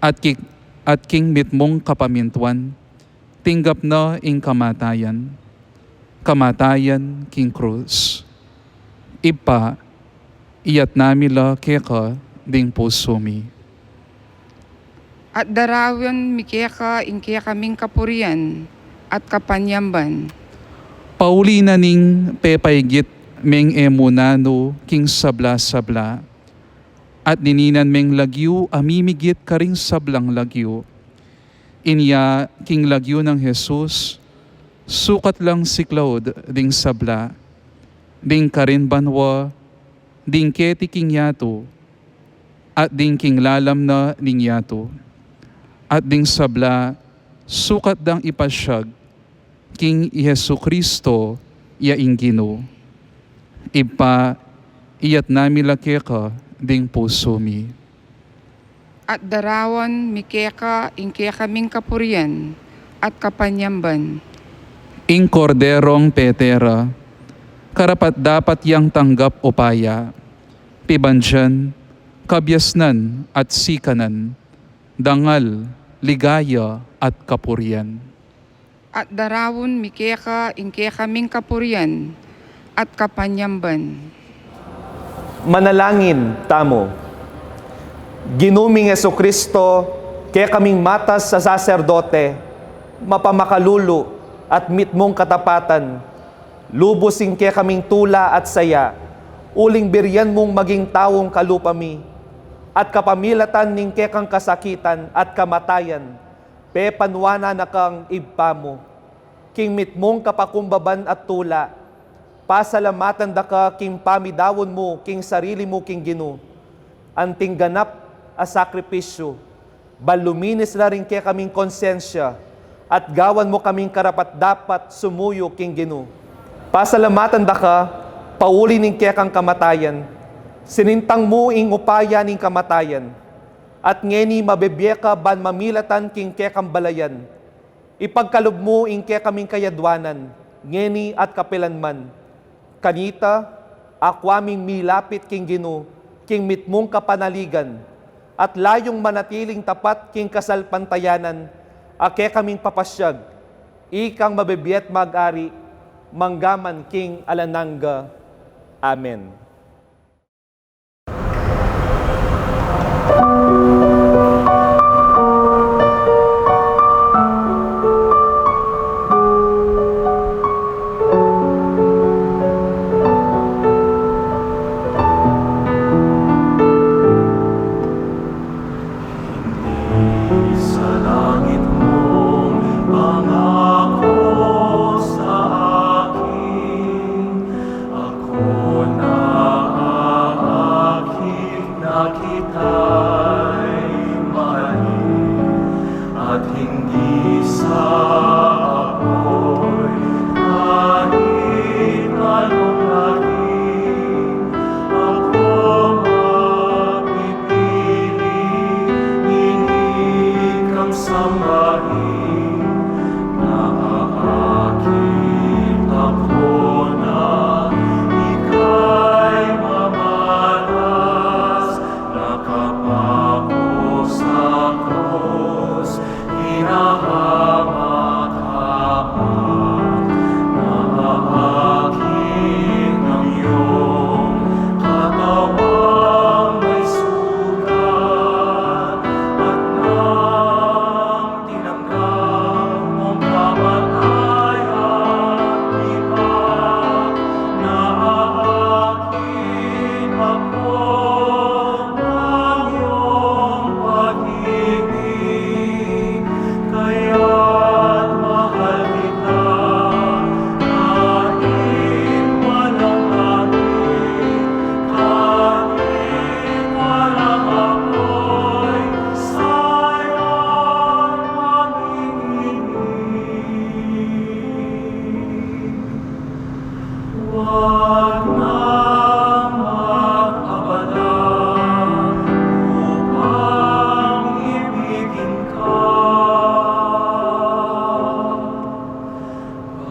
at ki-, at king mitmung kapamintuan, tinggap na ing kamatayan, kamatayan king krus. Ibpa, iyatna mi la keka ding pusu mi. At darawan mi keka ing kekaming kapurian at kapanyamban. Pauli na ning pepaigit meng e mu nanu king sabla-sabla, at nininan meng lagyu a mimigit karing sablang lagyu. Inya king lagyu nang Jesus, sukat lang siklaud ding sabla, ding karin banua, ding keti king yatu, at ding king lalam na ning yatu, at ding sabla sukat dang ipasyag king i Jesucristo ya ing Ginu. Ibpa, iyatna mi la keka ding pusu mi. At darawan mi keka ing kekaming kapurian at kapanyamban. Ing Korderong Petera, karapat-dapat yang tanggap upaya, pibandian, kabiasnan at sikanan, dangal, ligaya at kapurian. At darawan mi keka ing kekaming kapurian at kapanyamban. Manalangin tamu. Ginu ming Jesucristo, kekaming matas a saserdote, mapamakalulu at mitmung katapatan, lubus ing kekaming tula at saya, uling birian mung maging taung kalupa mi, at kapamilatan ning kekang kasakitan at kamatayan, pepanuanan na kang Ibpa mu, king mitmung kapakumbaban at tula, pasalamatan da ka king pamidaun mu king sarili mu king Ginu, anting ganap a sakripisyu, ban luminis la ring kekaming konsensya, at gawan mu kaming karapat-dapat sumuyu king Ginu. Pasalamatan da ka, pauli ning kekang kamatayan, sinintang mu ing upaya ning kamatayan, at ngeni mabibie ka ban mamilatan king kekang balayan. Ipagkalub mu ing kekaming kayadwanan, ngeni at kapilanman. Kanita, akwa ming milapit king Ginu, king mitmung kapanaligan, at layung manatiling tapat king kasalpantayanan, a kekaming papasyag, ikang mabibie at mag-ari, mangga man king alang angga. Amen. Sa langit mong pangako sa akin, ako na aakit na kita'y mahalin, at hindi sa apoy kahit anong lagim ako mapipili, nini kang sambahin. Naaakit ako na ika'y mamalas, nakapako sa krus, hinahamak ka pa. Naaakit ang iyong katawang may sugat, at nang tinanggap mong kamatayan, di ba naaakit ako ng iyong pag-ibig? Kaya't mahal kita, kahit walang langit, kahit walang apoy, sa'yo'y manginginig. Huwag nang mag-abala upang ibigin ka.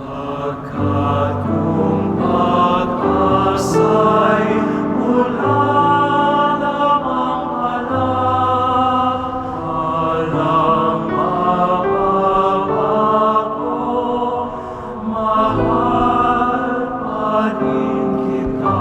Pagkat kung pag-asa'y mula lamang pala, walang mababago, mahal pa rin kita.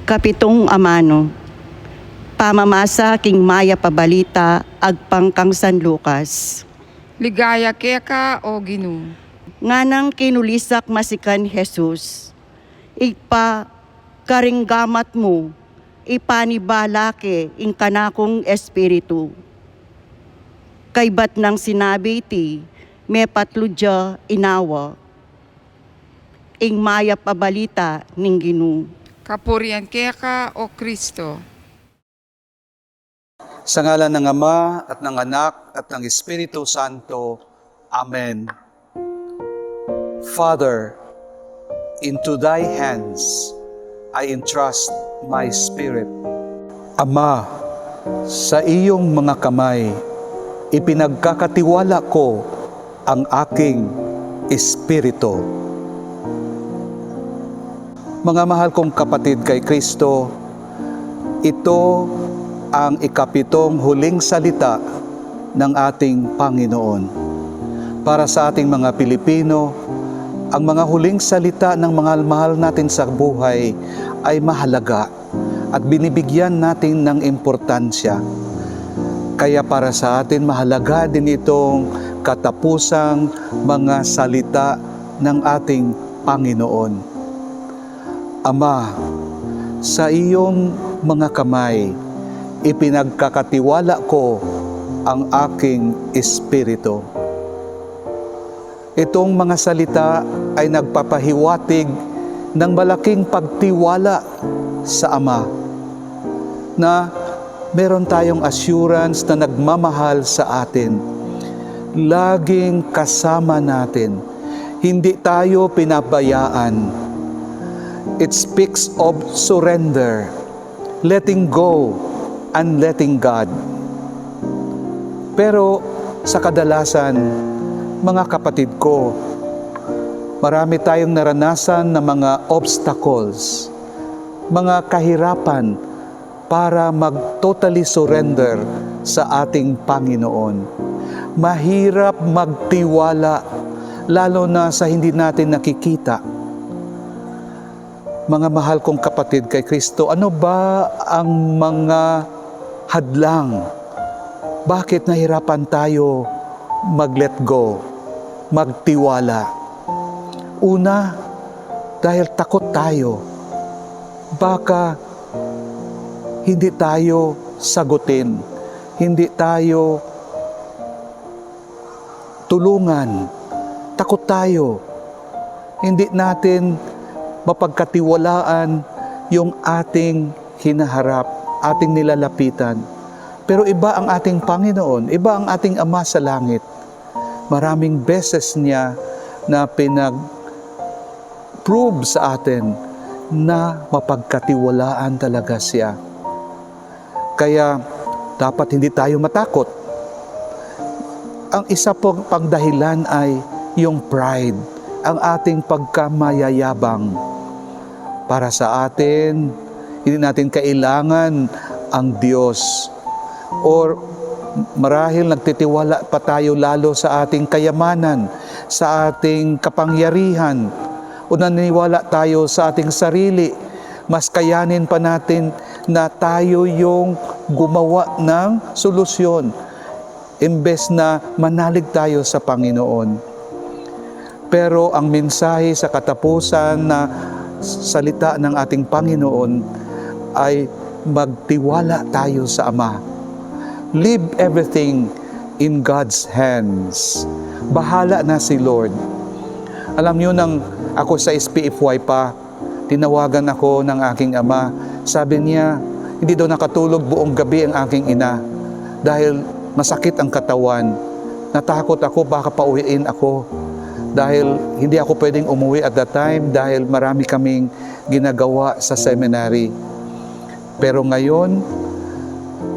Kapitung amanu. Pamamasa king Mayap a Balita agpang kang San Lucas. Ligaya keka, O Ginu. Nganang kinulisak masikan Jesus, Ibpa, karing gamat mu, ipanibala ke ing kanakung espiritu. Kaybat nang sinabi iti, mepatlu ya inawa. Ing Mayap a Balita ning Ginu. Kapurian keka, O Kristo. Sa ngalan ng Ama, at ng Anak, at ng Espiritu Santo. Amen. Father, into thy hands I entrust my spirit. Ama, sa iyong mga kamay, ipinagkakatiwala ko ang aking espiritu. Mga mahal kong kapatid kay Kristo, ito ang ikapitong huling salita ng ating Panginoon. Para sa ating mga Pilipino, ang mga huling salita ng mga mahal natin sa buhay ay mahalaga at binibigyan natin ng importansya. Kaya para sa atin, mahalaga din itong katapusang mga salita ng ating Panginoon. Ama, sa iyong mga kamay, ipinagkakatiwala ko ang aking espiritu. Itong mga salita ay nagpapahiwatig ng malaking pagtiwala sa Ama, na meron tayong assurance na nagmamahal sa atin. Laging kasama natin. Hindi tayo pinabayaan. It speaks of surrender, letting go, and letting God. Pero sa kadalasan, mga kapatid ko, marami tayong naranasan na mga obstacles, mga kahirapan para mag-totally surrender sa ating Panginoon. Mahirap magtiwala, lalo na sa hindi natin nakikita. Mga mahal kong kapatid kay Kristo, ano ba ang mga hadlang? Bakit nahirapan tayo mag-let go, magtiwala? Una, dahil takot tayo. Baka hindi tayo sagutin, hindi tayo tulungan. Takot tayo. Hindi natin mapagkatiwalaan yung ating hinaharap, ating nilalapitan. Pero iba ang ating Panginoon, iba ang ating Ama sa Langit. Maraming beses niya na pinag-prove sa atin na mapagkatiwalaan talaga siya. Kaya dapat hindi tayo matakot. Ang isa pong pangdahilan ay yung pride, ang ating pagkamayayabang. Para sa atin, hindi natin kailangan ang Diyos. Or marahil nagtitiwala pa tayo lalo sa ating kayamanan, sa ating kapangyarihan, o naniniwala tayo sa ating sarili, mas kayanin pa natin na tayo yung gumawa ng solusyon, imbes na manalig tayo sa Panginoon. Pero ang mensahe sa katapusan na salita ng ating Panginoon ay magtiwala tayo sa Ama. Leave everything in God's hands. Bahala na si Lord. Alam niyo, nang ako sa S P F Y pa, tinawagan ako ng aking ama. Sabi niya, hindi daw nakatulog buong gabi ang aking ina dahil masakit ang katawan. Natakot ako, baka pauwiin ako dahil hindi ako pwedeng umuwi at that time dahil marami kaming ginagawa sa seminary. Pero ngayon,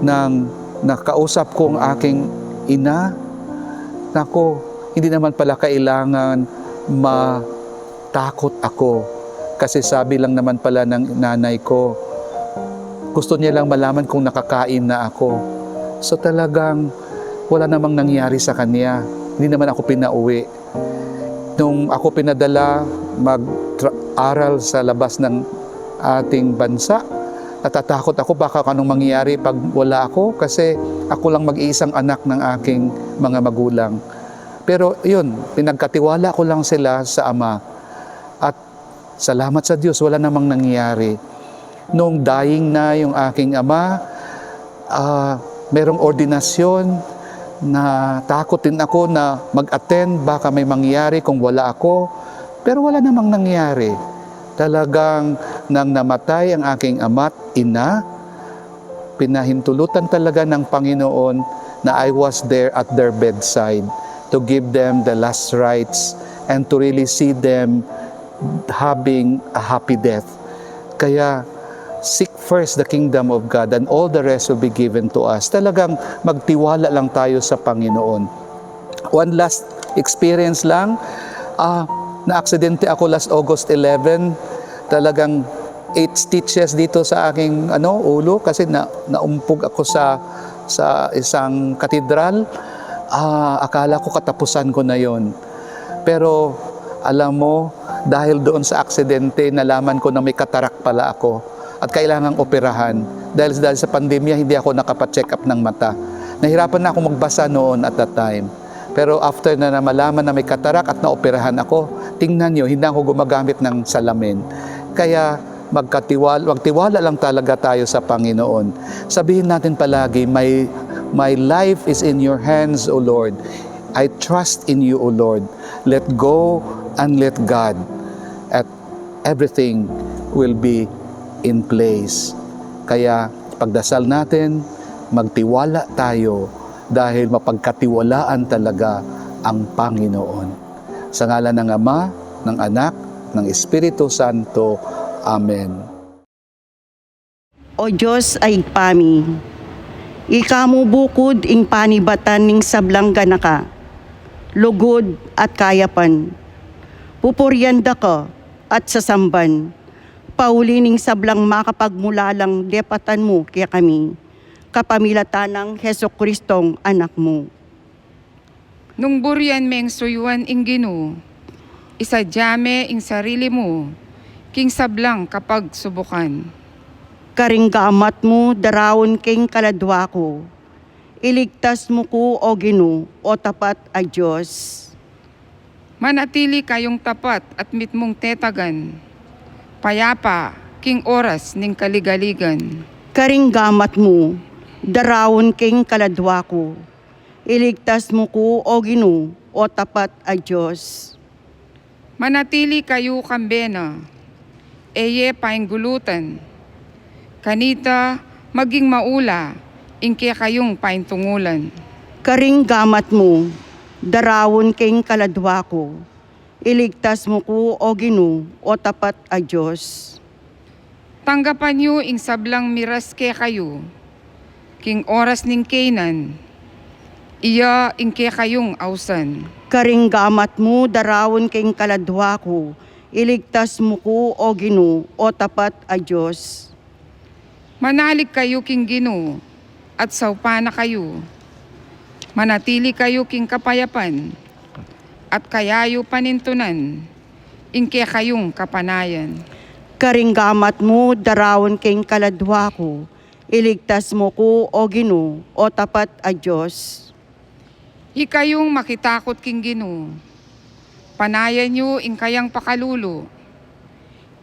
nang nakausap ko ang aking ina, nako, hindi naman pala kailangan matakot ako. Kasi sabi lang naman pala ng nanay ko, gusto niya lang malaman kung nakakain na ako. So talagang wala namang nangyari sa kanya. Hindi naman ako pinauwi. Nung ako pinadala mag-aral sa labas ng ating bansa, natatakot ako baka kung anong mangyari pag wala ako kasi ako lang mag-iisang anak ng aking mga magulang. Pero yun, pinagkatiwala ko lang sila sa ama. At salamat sa Diyos, wala namang nangyari. Nung dying na yung aking ama, ah, merong ordinasyon, natakot din ako na mag-attend, baka may mangyari kung wala ako. Pero wala namang nangyari. Talagang nang namatay ang aking ama't ina, pinahintulutan talaga ng Panginoon na I was there at their bedside to give them the last rites and to really see them having a happy death. Kaya, seek first the kingdom of God and all the rest will be given to us. Talagang magtiwala lang tayo sa Panginoon. One last experience lang. Ah, naaksidente ako last August eleven. Talagang eight stitches dito sa aking, ano, ulo kasi na, naumpog ako sa, sa isang katedral. Ah, akala ko katapusan ko na yon. Pero alam mo, dahil doon sa aksidente, nalaman ko na may katarak pala ako at kailangang operahan. Dahil, dahil sa pandemya, hindi ako nakapa-check up ng mata. Nahirapan na ako magbasa noon at that time. Pero after na, na malaman na may katarak at naoperahan ako, tingnan nyo, hindi ako gumagamit ng salamin. Kaya Magkatiwal-, magtiwala lang talaga tayo sa Panginoon. Sabihin natin palagi, "My, my life is in your hands, O Lord. I trust in you, O Lord. Let go and let God, at everything will be in place." Kaya pagdasal natin, magtiwala tayo dahil mapagkatiwalaan talaga ang Panginoon. Sa ngalan ng Ama, ng Anak, ng Espiritu Santo. Amen. O Dios a Ibpa mi, ika mu bukud ing panibatan ning sablang ganaka, lugud at kayapan. Pupurian da ka at sasamban, pauli ning sablang makapagmulalang depatan mu kekami, kapamilatan nang Jesucristong Anak mu. Nung burian meng suyuan ing Ginu, isadya me ing sarili mu king sablang kapagsubukan. Karing gamat mu daraun keng kaladwa ku, iligtas mu ku, O Ginu, o tapat a Dios. Manatili kayung tapat at mitmung tetagan, payapa king oras ning kaligaligan. Karing gamat mu daraun keng kaladwa ku, iligtas mu ku, O Ginu, o tapat a Dios. Manatili kayu kambe na, e ye painggulutan. Kanita maging maula ing kekayung paintungulan. Karing gamat mu daraun keng kaladwa ku, iligtas mu ku, O Ginu, o tapat a Dios. Tanggapan yu ing sablang miras kekayu king oras ning kaynan, iya ing kekayung ausan. Karing gamat mu daraun keng kaladwa ku, iligtas mu ku, O Ginu, o tapat a Dios. Manalig kayu king Ginu at saupan na kayu. Manatili kayu king kapayapan at kaya yu panintunan ing kekayung kapanayan. Karing gamat mu daraun keng kaladwa ku, iligtas mu ku, O Ginu, o tapat a Dios. Ikayung makitakut king Ginu, panayan yu ing kayang pakalulu.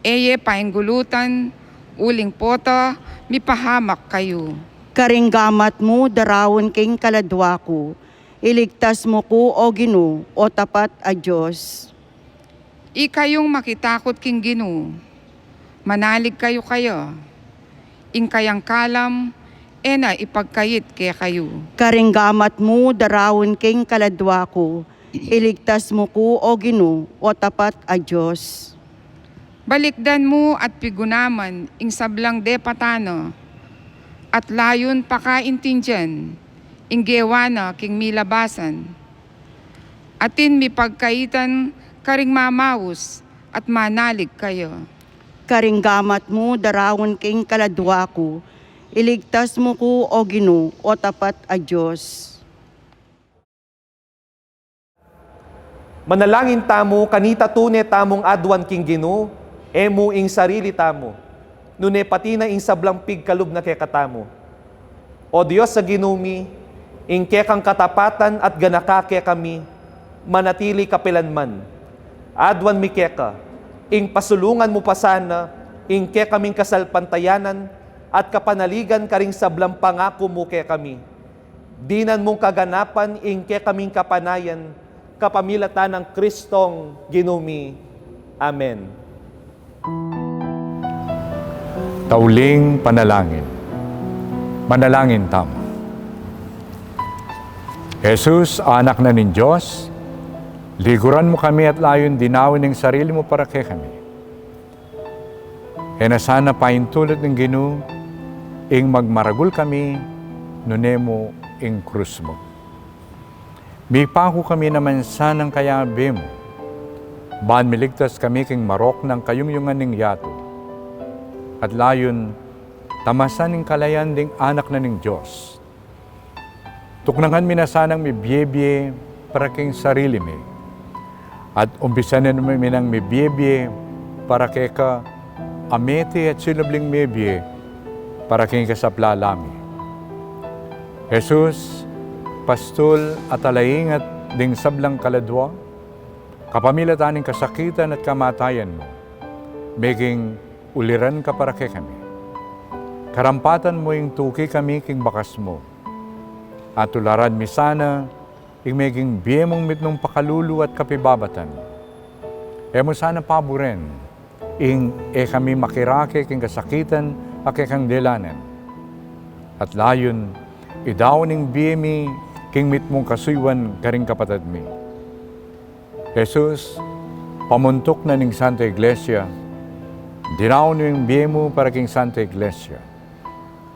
E ye painggulutan, uling pota mipahamak kayu. Karing gamat mu daraun keng kaladwa ku, iligtas mu ku, O Ginu, o tapat a Dios. Ikayung makitakut king Ginu, manalig kayu kaya. Ing kayang kalam e na ipagkait kekayu. Karing gamat mu daraun keng kaladwa ku, iligtas mu ku, O Ginu, o tapat a Dios. Balikdan mu at pigunaman ing sablang depatan na, at layun pakaintindian ing gewa na king milabasan. Atin mipagkaitan karing mamaus at manalig kaya. Karing gamat mu daraun keng kaladwa ku, iligtas mu ku, O Ginu, o tapat a Dios. Manalangin tamu, kanita tune tamung aduan king Ginu, e mu ing sarili tamu, nune pati na ing sablang pigkalub na kekatamu. O Dios a Ginu mi, ing kekang katapatan at ganaka kekami, manatili kapilanman. Aduan mi keka, ing pasulungan mu pa sana ing kekaming kasalpantayanan at kapanaligan karing sablang pangaku mu kekami. Dinan mung kaganapan ing kekaming kapanayan, kapamilatan nang Kristong Ginu mi. Amen. Tauling panalangin. Manalangin tamu. Jesus, Anak na ning Dios, liguran mu kami at layun dinaun ing sarili mu para kekami. E na sana paintulut ning Ginu ing magmaragul kami, nune mu ing krus mu. Mipaku kami naman sanang kayabe mu, ban miligtas kami king marok nang kayungyungan ning yatu. At layun, tamasan ing kalayan ding Anak na ning Dios. Tuknangan mi na sanang mibiebie para king sarili mi. At umpisan na mi nang mibiebie para keka, a mete at sinubling mebie para king kasaplalan mi. Jesus, pastul at alaingat ding sablang kaladwa, kapamilatan ning kasakitan at kamatayan mu, meging Uliran ka para kekami. Karampatan mu ing tuki kami king bakas mu. At tularan mi sana ing meging bie mung mitmung pakalulu at kapibabatan. E mu sana paburen ing e kami makirake king kasakitan a kekang delanan. At layun, idaun ing bie mi king mitmung kasuyuan karing kapatad mi. Jesus, pamuntuk na ning Santa Iglesia, dinaun mu ing bie mu para king Santa Iglesia.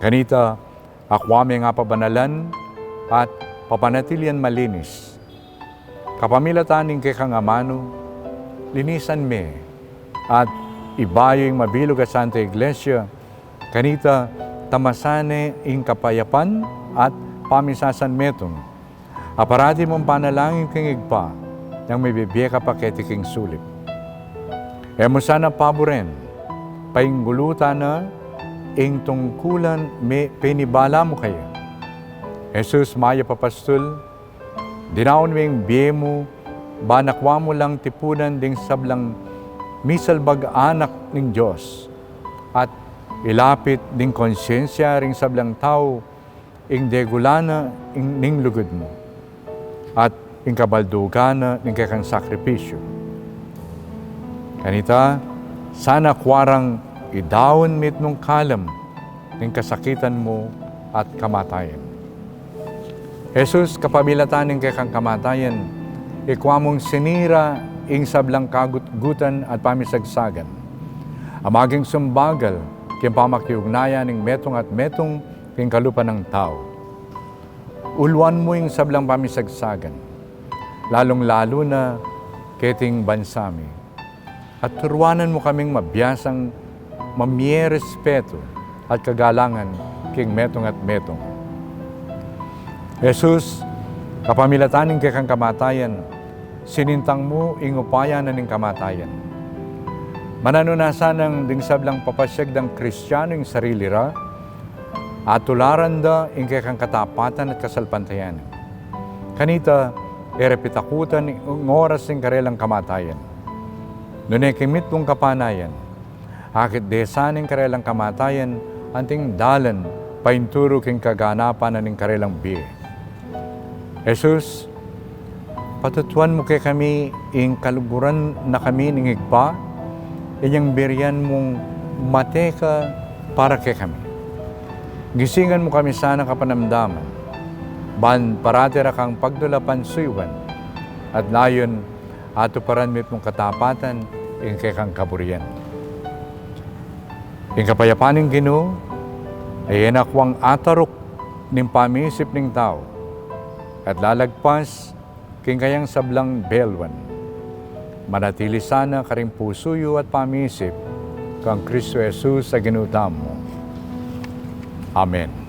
Kanita, akua me ing apabanalan at papanatili yang malinis. Kapamilatan ning kekang amanu, linisan me at ibayu ing mabilug a Santa Iglesia, kanita tamasan ne ing kapayapan at pamisasanmetung. A parati mung panalangin king Ibpa, nang mibibie ka pa keti king sulip. E mu sana paburen, paingulutan na ing tungkulan me penibala mu kaya. Jesus, mayap a pastul, dinaun mu ing bie mu, ban akua mu lang tipunan ding sablang misalbag a anak ning Dios, at ilapit ding konsiensia ring sablang tau ing degulan na ing ning lugud mu, at ing kabaldugan na ning kekang sakripisyu. Kanita, sana akua rang idaun mitmung kalam ning kasakitan mu at kamatayan. Jesus, kapamilatan ning kekang kamatayan, ikua mung sinira ing sablang kagutgutan at pamisagsagan a maging sumbagal king pamakiugnayan ning metung at metung king kalupa nang tau. Uluan mu ing sablang pamisagsagan, lalung-lalu na keting bansa mi. At turuanan mu kaming mabiasang mamie respetu at kagalangan king metung at metung. Jesus, kapamilatan ning kekang kamatayan, sinintang mu ing upaya na ning kamatayan. Mananu na sanang ding sablang papasiag dang Kristianu ing sarili ra, at tularan da ing kekang katapatan at kasalpantayanan. Kanita, e ra pitakutan ing oras ning karelang kamatayan. Nune king mitmung kapanayan, akit de sana ing karelang kamatayan anting dalan painturu king kaganapan na ning karelang bie. Jesus, patutuan mu kekami ing kaluguran na kami ning Ibpa, inyang birian mung mate ka para kekami. Gisingan mu kami sana kapanamdaman, ban parati ra kang pagdulapan suyuan, at layun atuparan mitmung katapatan ing kekang kaburian. Ing kapayapan ning Ginu, a e na kuang ataruk ning pamisip ning tau, at lalagpas king kayang sablang beluan, manatili sana karing pusu yu at pamisip, kang Kristo Jesus a Ginu tamu. Amen.